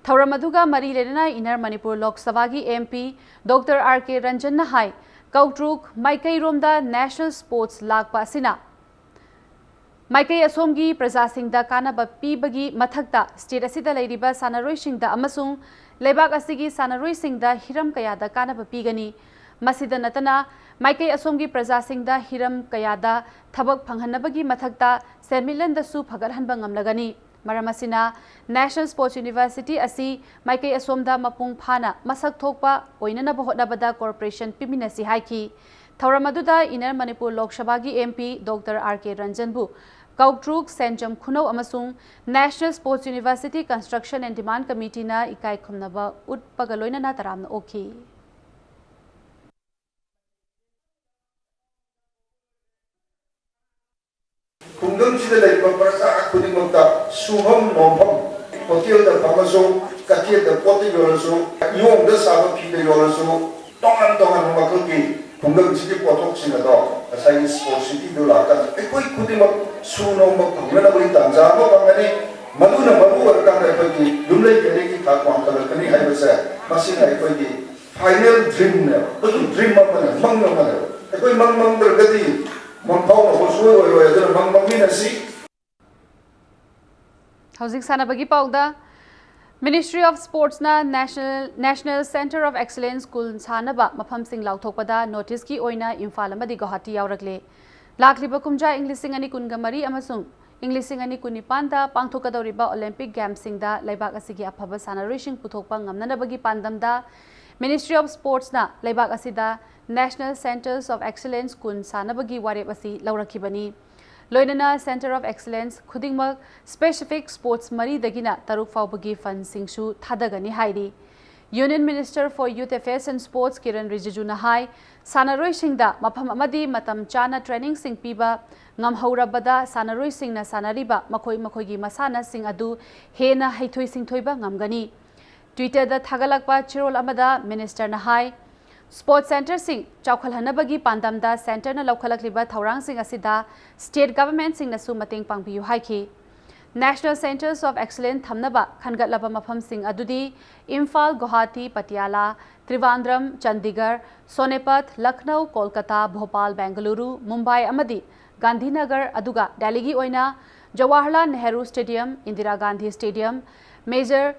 ꯊꯧꯔꯝ ꯑꯗꯨꯒ ꯃꯔꯤ ꯂꯩꯅꯅ Inner Manipur Lok Sabhaꯒꯤ MP Doctor R K ꯔꯟꯖꯟꯅ ꯍꯥꯏ, ꯀꯧꯇ꯭ꯔꯨꯛ ꯃꯥꯏꯀꯩꯔꯣꯝꯗ National Sports ꯂꯥꯛꯄ ꯑꯁꯤꯅ ꯃꯥꯏꯀꯩ ꯑꯁꯣꯝꯒꯤ ꯄ꯭ꯔꯖꯥꯁꯤꯡꯗ ꯀꯥꯟꯅꯕ ꯄꯤꯕꯒꯤ ꯃꯊꯛꯇ state ꯑꯁꯤꯗ ꯂꯩꯔꯤꯕ ꯁꯥꯟꯅꯔꯣꯏꯁꯤꯡꯗ ꯑꯃꯁꯨꯡ ꯂꯩꯕꯥꯛ ꯑꯁꯤꯒꯤ ꯁꯥꯟꯅꯔꯣꯏꯁꯤꯡꯗ ꯍꯤꯔꯝ ꯀꯌꯥꯗ ꯀꯥꯟꯅꯕ ꯄꯤꯒꯅꯤ꯫ ꯃꯁꯤꯗ ꯅꯠꯇꯅ ꯃꯥꯏꯀꯩ ꯑꯁꯣꯝꯒꯤ ꯄ꯭ꯔꯖꯥꯁꯤꯡꯗ ꯍꯤꯔꯝ ꯀꯌꯥꯗ ꯊꯕꯛ ꯐꯪꯍꯟꯅꯕꯒꯤ ꯃꯊꯛꯇ ꯁꯦꯟꯃꯤꯠꯂꯣꯟꯗꯁꯨ ꯐꯒꯠꯍꯟꯕ ꯉꯝꯂꯒꯅꯤ꯫ ꯃꯔꯝ ꯑꯁꯤꯅ National Sports University ꯑꯁꯤ ꯃꯥꯏꯀꯩ ꯑꯁꯣꯝꯗ ꯃꯄꯨꯡ ꯐꯥꯅ ꯃꯁꯛ ꯊꯣꯛꯄ ꯑꯣꯏꯅꯅꯕ ꯍꯣꯠꯅꯕꯗ cooperation ꯄꯤꯃꯤꯟꯅꯁꯤ ꯍꯥꯏꯈꯤ꯫ ꯊꯧꯔꯝ ꯑꯗꯨꯗ Inner Manipur Lok Sabhaꯒꯤ MP Doctor R K ꯔꯟꯖꯟꯕꯨ ꯀꯧꯇ꯭ꯔꯨꯛ, ꯁꯦꯟꯖꯝ ꯈꯨꯅꯧ ꯑꯃꯁꯨꯡ National Sports University Construction and Demand Committeeꯅ ꯏꯀꯥꯏ ꯈꯨꯝꯅꯕ ꯎꯠꯄꯒ ꯂꯣꯏꯅꯅ ꯇꯔꯥꯝꯅ ꯑꯣꯛꯈꯤ꯫ ꯈꯨꯡꯒꯪꯁꯤꯗ ꯂꯩꯕ ꯄ꯭ꯔꯖꯥ ꯈꯨꯗꯤꯡꯃꯛꯇ ꯁꯨꯐꯝ ꯅꯣꯝꯐꯝ, ꯍꯣꯇꯦꯜꯗ ꯐꯝꯃꯁꯨ, ꯀꯩꯊꯦꯜꯗ ꯄꯣꯠꯇ ꯌꯣꯜꯂꯁꯨ, ꯏꯌꯣꯡꯗ ꯁꯥꯕ ꯐꯤꯗ ꯌꯣꯜꯂꯁꯨ, ꯇꯣꯉꯥꯟ ꯇꯣꯉꯥꯟꯕ ꯃꯈꯜꯒꯤ ꯈꯨꯡꯒꯪꯁꯤꯒꯤ ꯄꯣꯠꯊꯣꯛꯁꯤꯡ ꯑꯗꯣ ꯉꯁꯥꯏꯒꯤ Sports Cityꯗꯨ ꯂꯥꯛꯑꯀꯥꯟꯗ ꯑꯩꯈꯣꯏ ꯈꯨꯗꯤꯡꯃꯛ ꯁꯨ ꯅꯣꯝꯕ ꯐꯪꯅꯅꯕꯒꯤ ꯇꯥꯟꯖꯥ ꯑꯃ ꯐꯪꯒꯅꯤ꯫ ꯃꯗꯨꯅ ꯃꯔꯨ ꯑꯣꯏꯔꯀꯥꯟꯗ ꯑꯩꯈꯣꯏꯒꯤ ꯌꯨꯝꯂꯩ ꯀꯩꯔꯩꯒꯤ ꯊꯥꯛ ꯋꯥꯡꯈꯠꯂꯛꯀꯅꯤ ꯍꯥꯏꯕꯁꯦ ꯃꯁꯤꯅ ꯑꯩꯈꯣꯏꯒꯤ final dreamꯅꯦꯕ, ꯑꯩꯈꯣꯏꯒꯤ dream ꯑꯃꯅꯦ, ꯃꯪ ꯑꯃꯅꯦꯕ꯫ ꯑꯩꯈꯣꯏ ꯃꯪ ꯃꯪꯗ꯭ꯔꯒꯗꯤ ꯃꯪꯐꯥꯎꯅꯕ ꯁꯨꯡꯑꯣꯏ ꯑꯣꯏꯔꯣꯏ꯫ ꯑꯗꯨꯅ ꯃꯪ ꯃꯪꯃꯤꯟꯅꯁꯤ꯫ ꯍꯧꯖꯤꯛ ꯁꯥꯟꯅꯕꯒꯤ ꯄꯥꯎꯗ, Ministry of Sportsꯅ National, National Centre of Excellence ꯀꯨꯟ ꯁꯥꯅꯕ ꯃꯐꯝꯁꯤꯡ ꯂꯥꯎꯊꯣꯛꯄꯗ North Eastꯀꯤ ꯑꯣꯏꯅ ꯏꯝꯐꯥꯜ ꯑꯃꯗꯤ ꯒꯧꯍꯥꯇꯤ ꯌꯥꯎꯔꯛꯂꯦ꯫ ꯂꯥꯛꯂꯤꯕ ꯀꯨꯝꯖꯥ ꯏꯪ ꯂꯤꯁꯤꯡ ꯑꯅꯤ ꯀꯨꯟꯒ ꯃꯔꯤ ꯑꯃꯁꯨꯡ ꯏꯪ ꯂꯤꯁꯤꯡ ꯑꯅꯤ ꯀꯨꯟꯅꯤꯄꯥꯟꯗ ꯄꯥꯡꯊꯣꯛꯀꯗꯧꯔꯤꯕ Olympic Gamesꯁꯤꯡꯗ ꯂꯩꯕꯥꯛ ꯑꯁꯤꯒꯤ ꯑꯐꯕ ꯁꯥꯟꯅꯔꯣꯏꯁꯤꯡ ꯄꯨꯊꯣꯛꯄ ꯉꯝꯅꯅꯕꯒꯤ ꯄꯥꯟꯗꯝꯗ Ministry of Sportsꯅ ꯂꯩꯕꯥꯛ ꯑꯁꯤꯗ National Centres of Excellence ꯀꯨꯟ ꯁꯥꯅꯕꯒꯤ ꯋꯥꯔꯦꯞ ꯑꯁꯤ ꯂꯧꯔꯛꯈꯤꯕꯅꯤ꯫ ꯂꯣꯏꯅꯅ Centre of Excellence ꯈꯨꯗꯤꯡꯃꯛ specific sports ꯃꯔꯤꯗꯒꯤꯅ ꯇꯔꯨꯛ ꯐꯥꯎꯕꯒꯤ fundꯁꯤꯡꯁꯨ ꯊꯥꯗꯒꯅꯤ ꯍꯥꯏꯔꯤ꯫ Union Minister for Youth Affairs and Sports Kiren Rijijuna ꯍꯥꯏ, ꯁꯥꯟꯅꯔꯣꯏꯁꯤꯡꯗ ꯃꯐꯝ ꯑꯃꯗꯤ ꯃꯇꯝ ꯆꯥꯅ training ꯁꯤꯡ ꯄꯤꯕ ꯉꯝꯍꯧꯔꯕꯗ ꯁꯥꯟꯅꯔꯣꯏꯁꯤꯡꯅ ꯁꯥꯟꯅꯔꯤꯕ ꯃꯈꯣꯏ ꯃꯈꯣꯏꯒꯤ ꯃꯁꯥꯟꯅꯁꯤꯡ ꯑꯗꯨ ꯍꯦꯟꯅ ꯍꯩꯊꯣꯏ ꯁꯤꯡꯊꯣꯏꯕ ꯉꯝꯒꯅꯤ꯫ Twitter ꯗ ꯊꯥꯒꯠꯂꯛꯄ ꯆꯦꯔꯣꯜ ꯑꯃꯗ Minister ꯅ ꯍꯥꯏ, Sports Centre ꯁꯤꯡ ꯆꯥꯎꯈꯠꯍꯟꯅꯕꯒꯤ ꯄꯥꯟꯗꯝꯗ Centre ꯅ ꯂꯧꯈꯠꯂꯛꯂꯤꯕ ꯊꯧꯔꯥꯡꯁꯤꯡ ꯑꯁꯤꯗ State Government ꯁꯤꯡꯅꯁꯨ ꯃꯇꯦꯡ ꯄꯥꯡꯕꯤꯌꯨ ꯍꯥꯏꯈꯤ꯫ National Centres of Excellence ꯊꯝꯅꯕ ꯈꯟꯒꯠꯂꯕ ꯃꯐꯝꯁꯤꯡ ꯑꯗꯨꯗꯤ ꯏꯝꯐꯥꯜ, ꯒꯨꯋꯥꯍꯥꯇꯤ, ꯄꯇꯤꯌꯥꯂꯥ, ꯇ꯭ꯔꯤꯕꯥꯟꯗ꯭ꯔꯝ, ꯆꯟꯗꯤꯒꯔ, ꯁꯣꯅꯦꯄꯠ, ꯂꯈꯅꯧ, ꯀꯣꯜꯀꯇꯥ, ꯚꯣꯄꯥꯜ, ꯕꯦꯡꯒꯂꯨꯔꯨ, ꯃꯨꯝꯕꯥꯏ ꯑꯃꯗꯤ ꯒꯥꯟꯙꯤꯅꯒꯔ, ꯑꯗꯨꯒ ꯗꯦꯜꯂꯤꯒꯤ ꯑꯣꯏꯅ Jawaharlal Nehru Stadium, Indira Gandhi Stadium, Major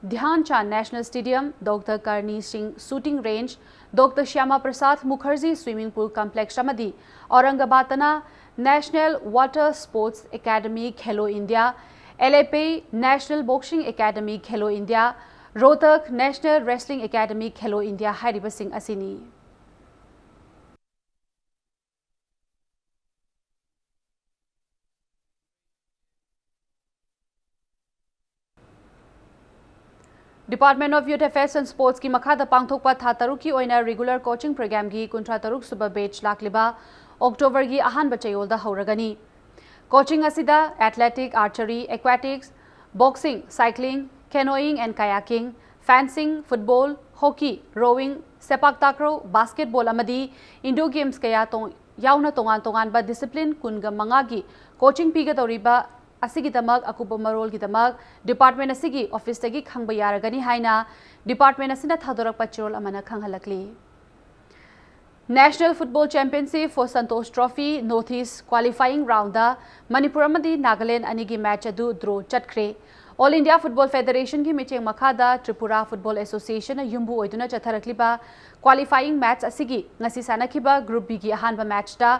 ꯙ꯭ꯌꯥꯟ ꯆꯥꯟ National Stadium, Doctor Karni Singh Shooting Range, Doctor Shyama Prasad Mukherjee Swimming Pool Complex ꯑꯃꯗꯤ ꯑꯧꯔꯪꯒꯕꯥꯗꯇꯅ National Water Sports Academy Khelo India, ꯑꯦꯂꯦꯄꯦ National Boxing Academy Khelo India, Rohtak National Wrestling Academy Khelo India ꯍꯥꯏꯔꯤꯕꯁꯤꯡ ꯑꯁꯤꯅꯤ꯫ Department of Youth Affairs and Sports ꯀꯤ ꯃꯈꯥꯗ ꯄꯥꯡꯊꯣꯛꯄ ꯊꯥ ꯇꯔꯨꯛꯀꯤ ꯑꯣꯏꯅ regular coaching program ꯒꯤ ꯀꯨꯟꯊ꯭ꯔꯥ ꯇꯔꯨꯛ ꯁꯨꯕ batch ꯂꯥꯛꯂꯤꯕ October ꯒꯤ ꯑꯍꯥꯟꯕ ꯆꯌꯣꯜꯗ ꯍꯧꯔꯒꯅꯤ꯫ Coaching ꯑꯁꯤꯗ athletic, archery, aquatics, boxing, cycling, canoeing and kayaking, fencing, football, hockey, rowing, ꯁꯦꯄꯥꯛ takraw, basketball ꯑꯃꯗꯤ indoor games ꯀꯌꯥ ꯇꯣꯡ-, ꯌꯥꯎꯅ ꯇꯣꯉꯥꯟ ꯇꯣꯉꯥꯟꯕ discipline ꯀꯨꯟꯒ ꯃꯉꯥꯒꯤ coaching ꯄꯤꯒꯗꯧꯔꯤꯕ ꯑꯁꯤꯒꯤꯗꯃꯛ ꯑꯀꯨꯞꯄ ꯃꯔꯣꯜꯒꯤꯗꯃꯛ department ꯑꯁꯤꯒꯤ office ꯇꯒꯤ ꯈꯪꯕ ꯌꯥꯔꯒꯅꯤ ꯍꯥꯏꯅ department ꯑꯁꯤꯅ ꯊꯥꯗꯣꯔꯛꯄ ꯆꯦꯔꯣꯜ ꯑꯃꯅ ꯈꯪꯍꯜꯂꯛꯂꯤ꯫ National Football Championship for Santosh Trophy North East qualifying round ꯗ ꯃꯅꯤꯄꯨꯔ ꯑꯃꯗꯤ ꯅꯥꯒꯥꯂꯦꯟ ꯑꯅꯤꯒꯤ match ꯑꯗꯨ draw ꯆꯠꯈ꯭ꯔꯦ꯫ All India Football Federation ꯒꯤ ꯃꯤꯠꯌꯦꯡ ꯃꯈꯥꯗ Tripura Football Association ꯅ ꯌꯨꯝꯕꯨ ꯑꯣꯏꯗꯨꯅ ꯆꯠꯊꯔꯛꯂꯤꯕ qualifying match ꯑꯁꯤꯒꯤ ꯉꯁꯤ ꯁꯥꯟꯅꯈꯤꯕ Group B ꯒꯤ ꯑꯍꯥꯟꯕ match ꯇ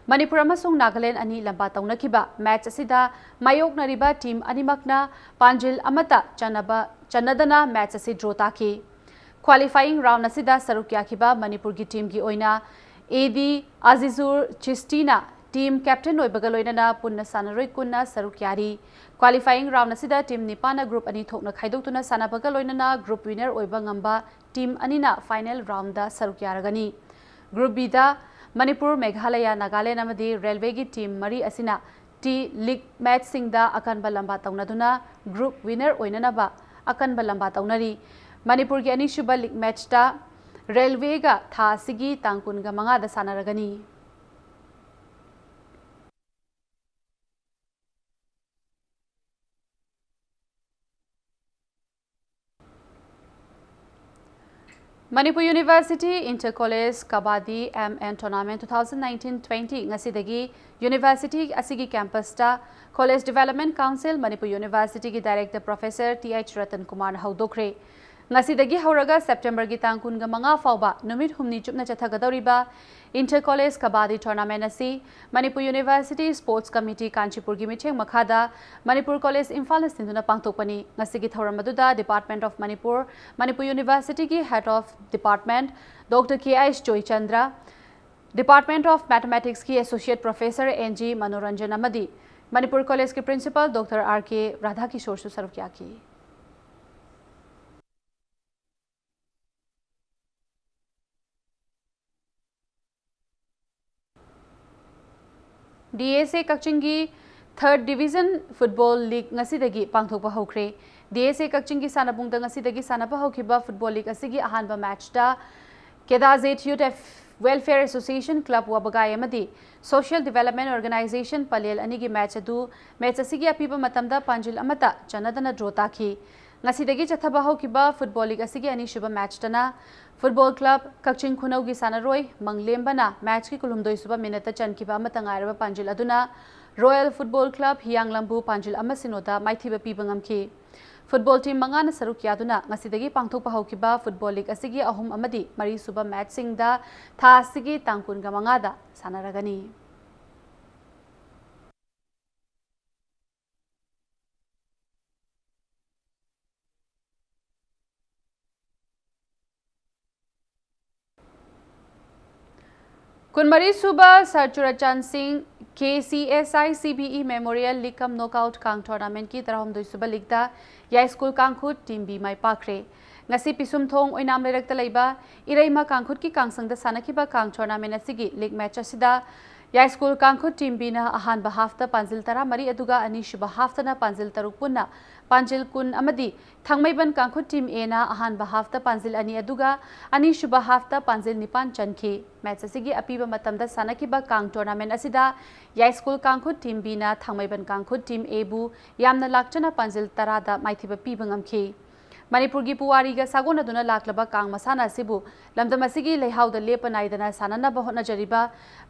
ꯃꯅꯤꯄꯨꯔ ꯑꯃꯁꯨꯡ ꯅꯥꯒꯥꯂꯦꯟ ꯑꯅꯤ ꯂꯝꯕꯥ ꯇꯧꯅꯈꯤꯕ꯫ Match ꯑꯁꯤꯗ ꯃꯥꯌꯣꯛꯅꯔꯤꯕ team ꯑꯅꯤꯃꯛꯅ ꯄꯥꯟꯖꯤꯜ ꯑꯃꯠꯇ ꯆꯟꯅꯕ, ꯆꯟꯅꯗꯅ match ꯑꯁꯤ draw ꯇꯥꯈꯤ꯫ Qualifying round ꯑꯁꯤꯗ ꯁꯔꯨꯛ ꯌꯥꯈꯤꯕ ꯃꯅꯤꯄꯨꯔꯒꯤ team ꯒꯤ ꯑꯣꯏꯅ A D Azizur Chishti ꯅ Team captain ꯑꯣꯏꯕꯒ ꯂꯣꯏꯅꯅ ꯄꯨꯟꯅ ꯁꯥꯟꯅꯔꯣꯏ ꯀꯨꯟꯅ ꯁꯔꯨꯛ ꯌꯥꯔꯤ꯫ Qualifying round ꯑꯁꯤꯗ team ꯅꯤꯄꯥꯟꯅ group ꯑꯅꯤ ꯊꯣꯛꯅ ꯈꯥꯏꯗꯣꯛꯇꯨꯅ ꯁꯥꯟꯅꯕꯒ ꯂꯣꯏꯅꯅ group winner ꯑꯣꯏꯕ ꯉꯝꯕ team ꯑꯅꯤꯅ final roundꯗ ꯁꯔꯨꯛ ꯌꯥꯔꯒꯅꯤ꯫ Group Bꯗ ꯃꯅꯤꯄꯨꯔ, ꯃꯦꯘꯥꯂꯌꯥ, ꯅꯥꯒꯥꯂꯦꯟ ꯑꯃꯗꯤ ꯔꯦꯜꯋꯦꯒꯤ team ꯃꯔꯤ ꯑꯁꯤꯅ ꯇꯤ league matchꯁꯤꯡꯗ ꯑꯀꯟꯕ ꯂꯝꯕꯥ ꯇꯧꯅꯗꯨꯅ group winner ꯑꯣꯏꯅꯅꯕ ꯑꯀꯟꯕ ꯂꯝꯕꯥ ꯇꯧꯅꯔꯤ꯫ ꯃꯅꯤꯄꯨꯔꯒꯤ ꯑꯅꯤꯁꯨꯕ league matchꯇ ꯔꯦꯜꯋꯦꯒ ꯊꯥ ꯑꯁꯤꯒꯤ ꯇꯥꯡ ꯀꯨꯟꯒ ꯃꯉꯥꯗ ꯁꯥꯟꯅꯔꯒꯅꯤ꯫ Manipur University Inter College Kabaddi M N Tournament two thousand nineteen twenty ꯉꯁꯤꯗꯒꯤ university ꯑꯁꯤꯒꯤ campusꯇ College Development Council, Manipur Universityꯒꯤ director professor T H Ratan ꯀꯨꯃꯥꯔꯅ ꯍꯧꯗꯣꯛꯈ꯭ꯔꯦ꯫ ꯉꯁꯤꯗꯒꯤ ꯍꯧꯔꯒ Septemberꯒꯤ ꯇꯥꯡ ꯀꯨꯟꯒ ꯃꯉꯥ ꯐꯥꯎꯕ ꯅꯨꯃꯤꯠ ꯍꯨꯝꯅꯤ ꯆꯨꯞꯅ ꯆꯠꯊꯒꯗꯧꯔꯤꯕ Inter College Kabaddi Tournament ꯑꯁꯤ Manipur University Sports Committee, ꯀꯥꯟꯆꯤꯄꯨꯔꯒꯤ ꯃꯤꯠꯌꯦꯡ ꯃꯈꯥꯗ Manipur College ꯏꯝꯐꯥꯜꯅ ꯁꯤꯟꯗꯨꯅ ꯄꯥꯡꯊꯣꯛꯄꯅꯤ꯫ ꯉꯁꯤꯒꯤ ꯊꯧꯔꯝ ꯑꯗꯨꯗ Department of Manipur, Manipur Universityꯒꯤ Head of Department Doctor K H Joychandra, Department of Mathematicsꯀꯤ Associate Professor N G Manoranjan ꯑꯃꯗꯤ Manipur Collegeꯀꯤ Principal Doctor ꯑꯥꯔ ꯀꯦ ꯔꯥꯙꯥꯀꯤꯁꯣꯔꯁꯨ ꯁꯔꯨꯛ ꯌꯥꯈꯤ꯫ ꯗꯤ ꯑꯦꯁ ꯑꯦ ꯀꯛꯆꯤꯡꯒꯤ Third Division Football League ꯉꯁꯤꯗꯒꯤ ꯄꯥꯡꯊꯣꯛꯄ ꯍꯧꯈ꯭ꯔꯦ꯫ ꯗꯤ ꯑꯦꯁ ꯑꯦ ꯀꯛꯆꯤꯡꯒꯤ ꯁꯥꯟꯅꯕꯨꯡꯗ ꯉꯁꯤꯗꯒꯤ ꯁꯥꯟꯅꯕ ꯍꯧꯈꯤꯕ football league ꯑꯁꯤꯒꯤ ꯑꯍꯥꯟꯕ matchꯇ Kedajet Youth Af-, Welfare Association Club ꯋꯥꯕꯒꯥꯏ ꯑꯃꯗꯤ Social Development Organization ꯄꯂꯦꯜ ꯑꯅꯤꯒꯤ match ꯑꯗꯨ, match ꯑꯁꯤꯒꯤ ꯑꯄꯤꯕ ꯃꯇꯝꯗ ꯄꯥꯟꯖꯤꯜ ꯑꯃꯠꯇ ꯆꯟꯅꯗꯅ draw ꯇꯥꯈꯤ꯫ ꯉꯁꯤꯗꯒꯤ ꯆꯠꯊꯕ ꯍꯧꯈꯤꯕ football league ꯑꯁꯤꯒꯤ ꯑꯅꯤꯁꯨꯕ matchꯇꯅ Football Club ꯀꯛꯆꯤꯡ ꯈꯨꯅꯧꯒꯤ ꯁꯥꯟꯅꯔꯣꯏ ꯃꯪꯂꯦꯝꯕꯅ matchꯀꯤ ꯀꯨꯟꯍꯨꯝꯗꯣꯏꯁꯨꯕ minuteꯇ ꯆꯟꯈꯤꯕ ꯑꯃꯠꯇ ꯉꯥꯏꯔꯕ ꯄꯥꯟꯖꯤꯜ ꯑꯗꯨꯅ Royal Football Club ꯍꯤꯌꯥꯡꯂꯝꯕꯨ ꯄꯥꯟꯖꯤꯜ ꯑꯃ ꯁꯤꯅꯣꯗ ꯃꯥꯏꯊꯤꯕ ꯄꯤꯕ ꯉꯝꯈꯤ꯫ Football team ꯃꯉꯥꯅ ꯁꯔꯨꯛ ꯌꯥꯗꯨꯅ ꯉꯁꯤꯗꯒꯤ ꯄꯥꯡꯊꯣꯛꯄ ꯍꯧꯈꯤꯕ football league ꯑꯁꯤꯒꯤ ꯑꯍꯨꯝ ꯑꯃꯗꯤ ꯃꯔꯤꯁꯨꯕ matchꯁꯤꯡꯗ ꯊꯥ ꯑꯁꯤꯒꯤ ꯇꯥꯡ ꯀꯨꯟꯒ ꯃꯉꯥꯗ ꯁꯥꯟꯅꯔꯒꯅꯤ꯫ ꯀꯨꯟꯃꯔꯤ ꯁꯨꯕ ꯁꯔ ꯆꯨꯔꯆꯥꯟ ꯁꯤꯡ K C S I C B E memorial league cum knockout ꯀꯥꯡ ꯇꯣꯔꯅꯥꯃꯦꯟꯠꯀꯤ ꯇꯔꯥꯍꯨꯝꯗꯣꯏ ꯁꯨꯕ ꯂꯤꯒꯇ ꯌꯥꯏꯁ꯭ꯀꯨꯜ ꯀꯥꯡꯈꯨꯠ ꯇꯤꯝ ꯕꯤ ꯃꯥꯏ ꯄꯥꯛꯈ꯭ꯔꯦ꯫ ꯉꯁꯤ ꯄꯤꯁꯨꯝꯊꯣꯡ ꯑꯣꯏꯅꯥꯝ ꯂꯩꯔꯛꯇ ꯂꯩꯕ ꯏꯔꯩꯃ ꯀꯥꯡꯈꯨꯠꯀꯤ ꯀꯥꯡꯁꯪꯗ ꯁꯥꯟꯅꯈꯤꯕ ꯀꯥꯡ ꯇꯣꯔꯅꯥꯃꯦꯟꯠ ꯑꯁꯤꯒꯤ ꯂꯤꯒ ꯃꯦꯆ ꯑꯁꯤꯗ ꯌꯥꯏꯁ꯭ꯀꯨꯜ ꯀꯥꯡꯈꯨꯠ ꯇꯤꯝ ꯕꯤꯅ ꯑꯍꯥꯟꯕ ꯍꯥꯐꯇ ꯄꯥꯟꯖꯤꯜ ꯇꯔꯥꯃꯔꯤ ꯑꯗꯨꯒ ꯑꯅꯤꯁꯨꯕ ꯍꯥꯐꯇꯅ ꯄꯥꯟꯖꯤꯜ ꯇꯔꯨꯛ ꯄꯨꯟꯅ ꯄꯥꯟꯖꯤꯜ ꯀꯨꯟ ꯑꯃꯗꯤ ꯊꯥꯡꯃꯩꯕꯟ ꯀꯥꯡꯈꯨꯠ ꯇꯤꯝ ꯑꯦꯅ ꯑꯍꯥꯟꯕ ꯍꯥꯐꯇ ꯄꯥꯟꯖꯤꯜ ꯑꯅꯤ ꯑꯗꯨꯒ ꯑꯅꯤꯁꯨꯕ ꯍꯥꯐꯇ ꯄꯥꯟꯖꯤꯜ ꯅꯤꯄꯥꯟ ꯆꯟꯈꯤ꯫ ꯃꯦꯆ ꯑꯁꯤꯒꯤ ꯑꯄꯤꯕ ꯃꯇꯝꯗ ꯁꯥꯟꯅꯈꯤꯕ ꯀꯥꯡ ꯇꯣꯔꯅꯥꯃꯦꯟꯠ ꯑꯁꯤꯗ ꯌꯥꯏꯁ꯭ꯀꯨꯜ ꯀꯥꯡꯈꯨꯠ ꯇꯤꯝ ꯕꯤꯅ ꯊꯥꯡꯃꯩꯕꯟ ꯀꯥꯡꯈꯨꯠ ꯇꯤꯝ ꯑꯦꯕꯨ ꯌꯥꯝꯅ ꯂꯥꯛꯆꯅ ꯄꯥꯟꯖꯤꯜ ꯇꯔꯥꯗ ꯃꯥꯏꯊꯤꯕ ꯄꯤꯕ ꯉꯝꯈꯤ꯫ ꯃꯅꯤꯄꯨꯔꯒꯤ ꯄꯨꯋꯥꯔꯤꯒ ꯁꯥꯒꯣꯟꯅꯗꯨꯅ ꯂꯥꯛꯂꯕ ꯀꯥꯡ ꯃꯁꯥꯟꯅ ꯑꯁꯤꯕꯨ ꯂꯝꯗꯝ ꯑꯁꯤꯒꯤ ꯂꯩꯍꯥꯎꯗ ꯂꯦꯞꯄ ꯅꯥꯏꯗꯅ ꯁꯥꯟꯅꯅꯕ ꯍꯣꯠꯅꯖꯔꯤꯕ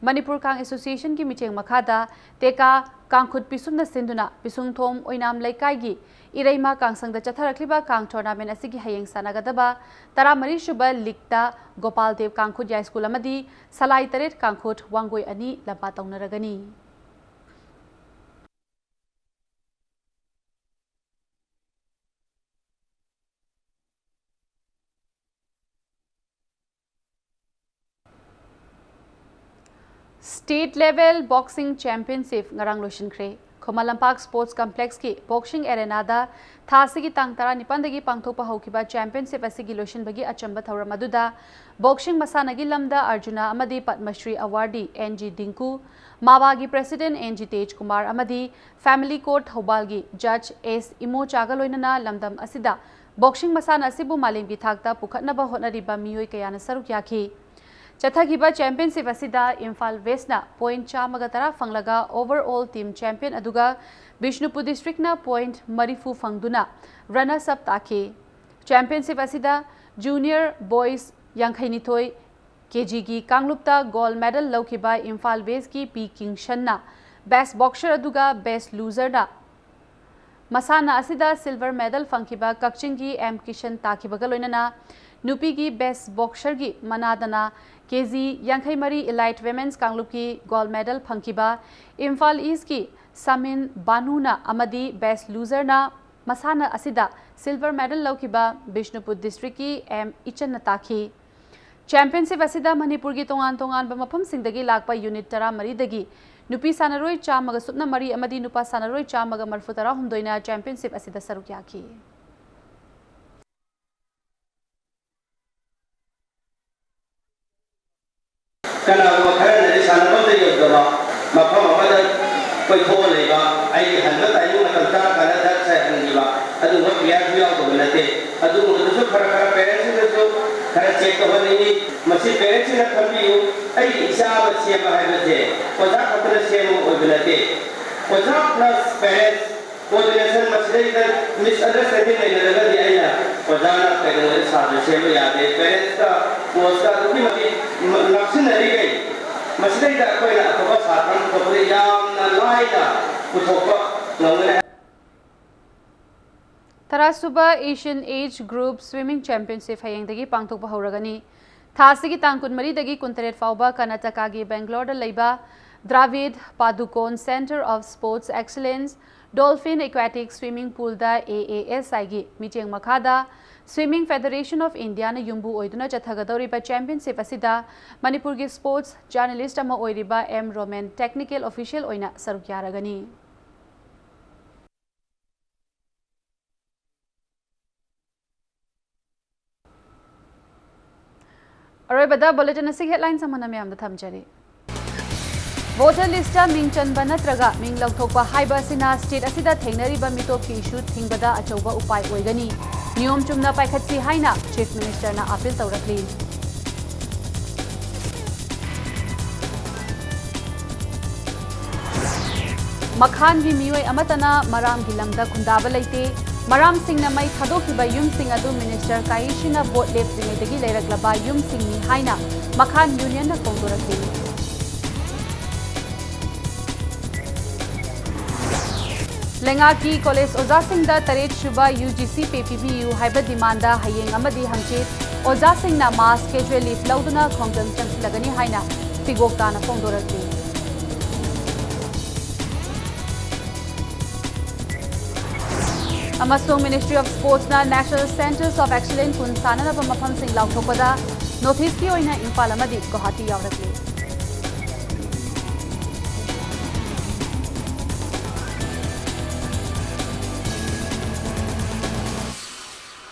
ꯃꯅꯤꯄꯨꯔ ꯀꯥꯡ ꯑꯦꯁꯣꯁꯤꯌꯦꯁꯟꯒꯤ ꯃꯤꯠꯌꯦꯡ ꯃꯈꯥꯗ ꯇꯦꯀꯥ ꯀꯥꯡꯈꯨꯠ ꯄꯤꯁꯨꯝꯅ ꯁꯤꯟꯗꯨꯅ ꯄꯤꯁꯨꯝꯊꯣꯡ ꯑꯣꯏꯅꯥꯝ ꯂꯩꯀꯥꯏꯒꯤ ꯏꯔꯩꯃ ꯀꯥꯡꯁꯪꯗ ꯆꯠꯊꯔꯛꯂꯤꯕ ꯀꯥꯡ ꯇꯣꯔꯅꯥꯃꯦꯟꯠ ꯑꯁꯤꯒꯤ ꯍꯌꯦꯡ ꯁꯥꯟꯅꯒꯗꯕ ꯇꯔꯥꯃꯔꯤ ꯁꯨꯕ ꯂꯤꯒꯇ ꯒꯣꯄꯥꯜ ꯗꯦꯕ ꯀꯥꯡꯈꯨꯠ ꯌꯥꯏꯁ꯭ꯀꯨꯜ ꯑꯃꯗꯤ ꯁꯂꯥꯏ ꯇꯔꯦꯠ ꯀꯥꯡꯈꯨꯠ ꯋꯥꯡꯒꯣꯏ ꯑꯅꯤ ꯂꯝꯕꯥ ꯇꯧꯅꯔꯒꯅꯤ꯫ ꯁ꯭ꯇꯦꯠ ꯂꯦꯚꯦꯜ ꯕꯣꯛꯁꯤꯡ ꯆꯦꯝꯄꯤꯌꯟꯁꯤꯞ ꯉꯔꯥꯡ ꯂꯣꯏꯁꯤꯟꯈ꯭ꯔꯦ꯫ ꯈꯨꯃꯟ ꯂꯝꯄꯥꯛ ꯁ꯭ꯄꯣꯔꯠꯁ ꯀꯝꯄ꯭ꯂꯦꯛꯁꯀꯤ ꯕꯣꯛꯁꯤꯡ ꯑꯦꯔꯦꯅꯥꯗ ꯊꯥ ꯑꯁꯤꯒꯤ ꯇꯥꯡ ꯇꯔꯥꯅꯤꯄꯥꯟꯗꯒꯤ ꯄꯥꯡꯊꯣꯛꯄ ꯍꯧꯈꯤꯕ ꯆꯦꯝꯄꯤꯌꯟꯁꯤꯞ ꯑꯁꯤꯒꯤ ꯂꯣꯏꯁꯤꯟꯕꯒꯤ ꯑꯆꯝꯕ ꯊꯧꯔꯝ ꯑꯗꯨꯗ ꯕꯣꯛꯁꯤꯡ ꯃꯁꯥꯟꯅꯒꯤ ꯂꯝꯗ ꯑꯔꯖꯨꯅꯥ ꯑꯃꯗꯤ ꯄꯗꯃꯁ꯭ꯔꯤ ꯑꯦꯋꯥꯔꯗꯤ ꯑꯦꯟ ꯖꯤ ꯗꯤꯡꯀꯨ, ꯃꯥꯕꯥꯒꯤ president N G Tej Kumar ꯑꯃꯗꯤ ꯐꯦꯃꯤꯂꯤ ꯀꯣꯔꯠ ꯊꯧꯕꯥꯜꯒꯤ ꯖꯖ ꯑꯦꯁ ꯏꯃꯣꯆꯥꯒ ꯂꯣꯏꯅꯅ ꯂꯝꯗꯝ ꯑꯁꯤꯗ ꯕꯣꯛꯁꯤꯡ ꯃꯁꯥꯟꯅ ꯑꯁꯤꯕꯨ ꯃꯥꯂꯦꯝꯒꯤ ꯊꯥꯛꯇ ꯄꯨꯈꯠꯅꯕ ꯍꯣꯠꯅꯔꯤꯕ ꯃꯤꯑꯣꯏ ꯀꯌꯥꯅ ꯁꯔꯨꯛ ꯌꯥꯈꯤ꯫ ꯆꯠꯊꯈꯤꯕ ꯆꯦꯝꯄꯤꯌꯟꯁꯤꯞ ꯑꯁꯤꯗ ꯏꯝꯐꯥꯜ ꯋꯦꯁꯅ ꯄꯣꯏꯟꯠ ꯆꯥꯝꯃꯒ ꯇꯔꯥ ꯐꯪꯂꯒ ꯑꯣꯚꯔ ꯑꯣꯜ ꯇꯤꯝ ꯆꯦꯝꯄꯤꯌꯟ ꯑꯗꯨꯒ ꯕꯤꯁꯅꯨꯄꯨꯔ ꯗꯤꯁꯇ꯭ꯔꯤꯛꯅ ꯄꯣꯏꯟꯠ ꯃꯔꯤꯐꯨ ꯐꯪꯗꯨꯅ ꯔꯟꯅꯔꯁ ꯑꯞ ꯇꯥꯈꯤ꯫ ꯆꯦꯝꯄꯤꯌꯟꯁꯤꯞ ꯑꯁꯤꯗ ꯖꯨꯅꯤꯌꯔ ꯕꯣꯏꯁ ꯌꯥꯡꯈꯩꯅꯤꯊꯣꯏ ꯀꯦꯖꯤꯒꯤ ꯀꯥꯡꯂꯨꯞꯇ ꯒꯣꯜꯗ ꯃꯦꯗꯜ ꯂꯧꯈꯤꯕ ꯏꯝꯐꯥꯜ ꯋꯦꯁꯀꯤ ꯄꯤ ꯀꯤꯡꯁꯟꯅ ꯕꯦꯁ꯭ꯠ ꯕꯣꯛꯁꯔ ꯑꯗꯨꯒ ꯕꯦꯁ꯭ꯠ ꯂꯨꯖꯔꯗ ꯃꯁꯥꯟꯅ ꯑꯁꯤꯗ ꯁꯤꯜꯚꯔ ꯃꯦꯗꯜ ꯐꯪꯈꯤꯕ ꯀꯛꯆꯤꯡꯒꯤ ꯑꯦꯝ ꯀꯤꯁꯟ ꯇꯥꯈꯤꯕꯒ ꯂꯣꯏꯅꯅ ꯅꯨꯄꯤꯒꯤ ꯕꯦꯁ꯭ꯠ ꯕꯣꯛꯁꯔꯒꯤ ꯃꯅꯥꯗꯅ ꯀꯦꯖꯤ ꯌꯥꯡꯈꯩ ꯃꯔꯤ ꯏꯂꯥꯏꯠ ꯋꯤꯃꯦꯟꯁ ꯀꯥꯡꯂꯨꯞꯀꯤ ꯒꯣꯜꯗ ꯃꯦꯗꯜ ꯐꯪꯈꯤꯕ ꯏꯝꯐꯥꯜ ꯏꯁ꯭ꯠꯀꯤ ꯁꯃꯤꯟ ꯕꯥꯅꯨꯅ ꯑꯃꯗꯤ ꯕꯦꯁ꯭ꯠ ꯂꯨꯖꯔꯅ ꯃꯁꯥꯟꯅ ꯑꯁꯤꯗ ꯁꯤꯜꯚꯔ ꯃꯦꯗꯜ ꯂꯧꯈꯤꯕ ꯕꯤꯁꯅꯨꯄꯨꯔ ꯗꯤꯁꯇ꯭ꯔꯤꯛꯀꯤ ꯑꯦꯝ ꯏꯆꯟꯅ ꯇꯥꯈꯤ꯫ ꯆꯦꯝꯄꯤꯌꯟꯁꯤꯞ ꯑꯁꯤꯗ ꯃꯅꯤꯄꯨꯔꯒꯤ ꯇꯣꯉꯥꯟ ꯇꯣꯉꯥꯟꯕ ꯃꯐꯝꯁꯤꯡꯗꯒꯤ ꯂꯥꯛꯄ ꯌꯨꯅꯤꯠ ꯇꯔꯥꯃꯔꯤꯗꯒꯤ ꯅꯨꯄꯤ ꯁꯥꯟꯅꯔꯣꯏ ꯆꯥꯝꯃꯒ ꯁꯨꯞꯅ ꯃꯔꯤ ꯑꯃꯗꯤ ꯅꯨꯄꯥ ꯁꯥꯟꯅꯔꯣꯏ ꯆꯥꯝꯃꯒ ꯃꯔꯤꯐꯨ ꯇꯔꯥꯍꯨꯝꯗꯣꯏꯅ ꯆꯦꯝꯄꯤꯌꯟꯁꯤꯞ ꯑꯁꯤꯗ ꯁꯔꯨꯛ ꯌꯥꯈꯤ꯫ ꯀꯅꯥꯒꯨꯝꯕ ꯈꯔꯅꯗꯤ ꯁꯥꯟꯅꯐꯝꯗ ꯌꯧꯗꯕ ꯃꯐꯝ ꯑꯃꯗ ꯀꯣꯏꯊꯣꯛꯑ ꯂꯩꯕ, ꯑꯩꯒꯤ ꯍꯟꯕ ꯇꯥꯏꯃꯤꯡ ꯃꯇꯝ ꯆꯥꯔꯀꯥꯟꯗ ꯗꯛ ꯁꯥꯏ ꯍꯟꯈꯤꯕ, ꯑꯗꯨꯒꯨꯝꯕ ꯄ꯭ꯂꯦꯌꯔꯁꯨ ꯌꯥꯎꯗꯕ ꯅꯠꯇꯦ꯫ ꯑꯗꯨꯒꯨꯝꯕꯗꯨꯁꯨ ꯈꯔ ꯈꯔ ꯄꯦꯔꯦꯟꯁꯁꯤꯡꯅꯁꯨ ꯈꯔ ꯆꯦꯛ ꯇꯧꯍꯟꯅꯤꯡꯉꯤ꯫ ꯃꯁꯤ ꯄꯦꯔꯦꯟꯁꯁꯤꯡꯅ ꯈꯟꯕꯤꯌꯨ, ꯑꯩꯒꯤ ꯏꯆꯥ ꯑꯃ ꯁꯦꯝꯕ ꯍꯥꯏꯕꯁꯦ ꯑꯣꯖꯥ ꯈꯛꯇꯅ ꯁꯦꯝꯕ ꯑꯣꯏꯕ ꯅꯠꯇꯦ꯫ ꯑꯣꯖꯥ ꯄ꯭ꯂꯁ ꯄꯦꯔꯦꯟꯁ ꯀꯣꯑꯣꯔꯗꯤꯅꯦꯁꯟ ꯃꯁꯤꯗꯩꯗ ꯃꯤꯁꯑꯟꯗꯔꯁꯇꯦꯟꯗꯤꯡ ꯂꯩꯅꯔꯒꯗꯤ ꯑꯩꯅ ꯑꯣꯖꯥꯅ ꯀꯩꯗꯧꯉꯩꯗ ꯁꯥꯇ꯭ꯔ ꯁꯦꯝꯕ ꯌꯥꯗꯦ꯫ ꯄꯦꯔꯦꯟꯁꯀ ꯀꯣꯆꯀ ꯑꯗꯨꯛꯀꯤ ꯃꯇꯤꯛ ꯅꯛꯁꯤꯟꯅꯔꯤꯈꯩ ꯃꯁꯤꯗꯩꯗ ꯑꯩꯈꯣꯏꯅ ꯑꯐꯕ ꯁꯥꯇ꯭ꯔ ꯑꯃ ꯄꯨꯊꯣꯛꯄꯗ ꯌꯥꯝꯅ ꯂꯥꯏꯅ ꯄꯨꯊꯣꯛꯄ ꯉꯝꯒꯅꯤ꯫ ꯇꯔꯥꯁꯨꯕ Asian Age Group Swimming Championship ꯍꯌꯦꯡꯗꯒꯤ ꯄꯥꯡꯊꯣꯛꯄ ꯍꯧꯔꯒꯅꯤ꯫ ꯊꯥ ꯑꯁꯤꯒꯤ ꯇꯥꯡ ꯀꯨꯟꯃꯔꯤꯗꯒꯤ ꯀꯨꯟꯇꯔꯦꯠ ꯐꯥꯎꯕ ꯀꯔꯅꯥꯇꯀꯥꯒꯤ ꯕꯦꯡꯒ꯭ꯂꯣꯔꯗ ꯂꯩꯕ Dravid ꯄꯥꯗꯨꯀꯣꯟ Centre of Sports Excellence Dolphin Aquatic Swimming Poolꯗ, A A S Iꯒꯤ ꯃꯤꯠꯌꯦꯡ ꯃꯈꯥꯗ Swimming Federation of Indiaꯅ ꯌꯨꯝꯕꯨ ꯑꯣꯏꯗꯨꯅ ꯆꯠꯊꯒꯗꯧꯔꯤꯕ ꯆꯦꯝꯄꯤꯌꯟꯁꯤꯞ ꯑꯁꯤꯗ ꯃꯅꯤꯄꯨꯔꯒꯤ ꯁ꯭ꯄꯣꯔꯠꯁ ꯖꯔꯅꯦꯂꯤꯁꯠ ꯑꯃ ꯑꯣꯏꯔꯤꯕ ꯑꯦꯝ ꯔꯣꯃꯦꯟ ꯇꯦꯛꯅꯤꯀꯦꯜ ꯑꯣꯐꯤꯁꯤꯌꯦꯜ ꯑꯣꯏꯅ ꯁꯔꯨꯛ ꯌꯥꯔꯒꯅꯤ꯫ ꯑꯔꯣꯏꯕꯗ ꯕꯨꯂꯦꯇꯤꯟ ꯑꯁꯤꯒꯤ ꯍꯦꯗꯂꯥꯏꯟꯁ ꯑꯃꯅ ꯃꯌꯥꯝꯗ ꯊꯝꯖꯔꯤ꯫ ꯚꯣꯇꯔ ꯂꯤꯁꯇ ꯃꯤꯡ ꯆꯟꯕ ꯅꯠꯇ꯭ꯔꯒ ꯃꯤꯡ ꯂꯧꯊꯣꯛꯄ ꯍꯥꯏꯕ ꯑꯁꯤꯅ ꯁ꯭ꯇꯦꯠ ꯑꯁꯤꯗ ꯊꯦꯡꯅꯔꯤꯕ ꯃꯤꯇꯣꯞꯀꯤ ꯏꯁꯨ ꯊꯤꯡꯕꯗ ꯑꯆꯧꯕ ꯎꯄꯥꯏ ꯑꯣꯏꯒꯅꯤ꯫ ꯅꯤꯌꯣꯝ ꯆꯨꯝꯅ ꯄꯥꯏꯈꯠꯁꯤ ꯍꯥꯏꯅ ꯆꯤꯐ ꯃꯤꯅꯤꯁꯇꯔꯅ ꯑꯥꯄꯤꯜ ꯇꯧꯔꯛꯂꯤ꯫ ꯃꯈꯥꯟꯒꯤ ꯃꯤꯑꯣꯏ ꯑꯃꯠꯇꯅ ꯃꯔꯥꯝꯒꯤ ꯂꯝꯗ ꯈꯨꯟꯗꯥꯕ ꯂꯩꯇꯦ꯫ ꯃꯔꯥꯝꯁꯤꯡꯅ ꯃꯩ ꯊꯥꯗꯣꯛꯈꯤꯕ ꯌꯨꯝꯁꯤꯡ ꯑꯗꯨ ꯃꯤꯅꯤꯁꯇꯔ ꯀꯥꯏꯁꯤꯅ ꯚꯣꯠ ꯂꯦꯞꯇ꯭ꯔꯤꯉꯩꯗꯒꯤ ꯂꯩꯔꯛꯂꯕ ꯌꯨꯝꯁꯤꯡꯅꯤ ꯍꯥꯏꯅ ꯃꯈꯥꯟ ꯌꯨꯅꯤꯌꯟꯅ ꯐꯣꯡꯗꯣꯔꯛꯂꯤ꯫ ꯂꯩꯉꯥꯛꯀꯤ ꯀꯣꯂꯦꯖ ꯑꯣꯖꯥꯁꯤꯡꯗ ꯇꯔꯦꯠ ꯁꯨꯕ ꯌꯨ ꯖꯤ ꯁꯤ ꯄꯦ ꯄꯤꯕꯤꯌꯨ ꯍꯥꯏꯕ ꯗꯤꯃꯥꯟꯗ ꯍꯌꯦꯡ ꯑꯃꯗꯤ ꯍꯪꯆꯤꯠ ꯑꯣꯖꯥꯁꯤꯡꯅ ꯃꯥꯁ ꯀꯦꯖꯨꯋꯦꯜ ꯂꯤꯐ ꯂꯧꯗꯨꯅ ꯈꯣꯡꯖꯪ ꯆꯪꯁꯤꯜꯂꯒꯅꯤ ꯍꯥꯏꯅ ꯊꯤꯒꯣꯛ ꯇꯥꯅ ꯐꯣꯡꯗꯣꯔꯛꯂꯤ꯫ ꯑꯃꯁꯨꯡ Ministry of Sportsꯅ National Centres of Excellence ꯀꯨꯟ ꯁꯥꯟꯅꯅꯕ ꯃꯐꯝꯁꯤꯡ ꯂꯥꯎꯊꯣꯛꯄꯗ ꯅꯣꯔꯠ ꯏꯁꯀꯤ ꯑꯣꯏꯅ ꯏꯝꯐꯥꯜ ꯑꯃꯗꯤ ꯒꯨꯋꯥꯍꯥꯇꯤ ꯌꯥꯎꯔꯛꯂꯤ꯫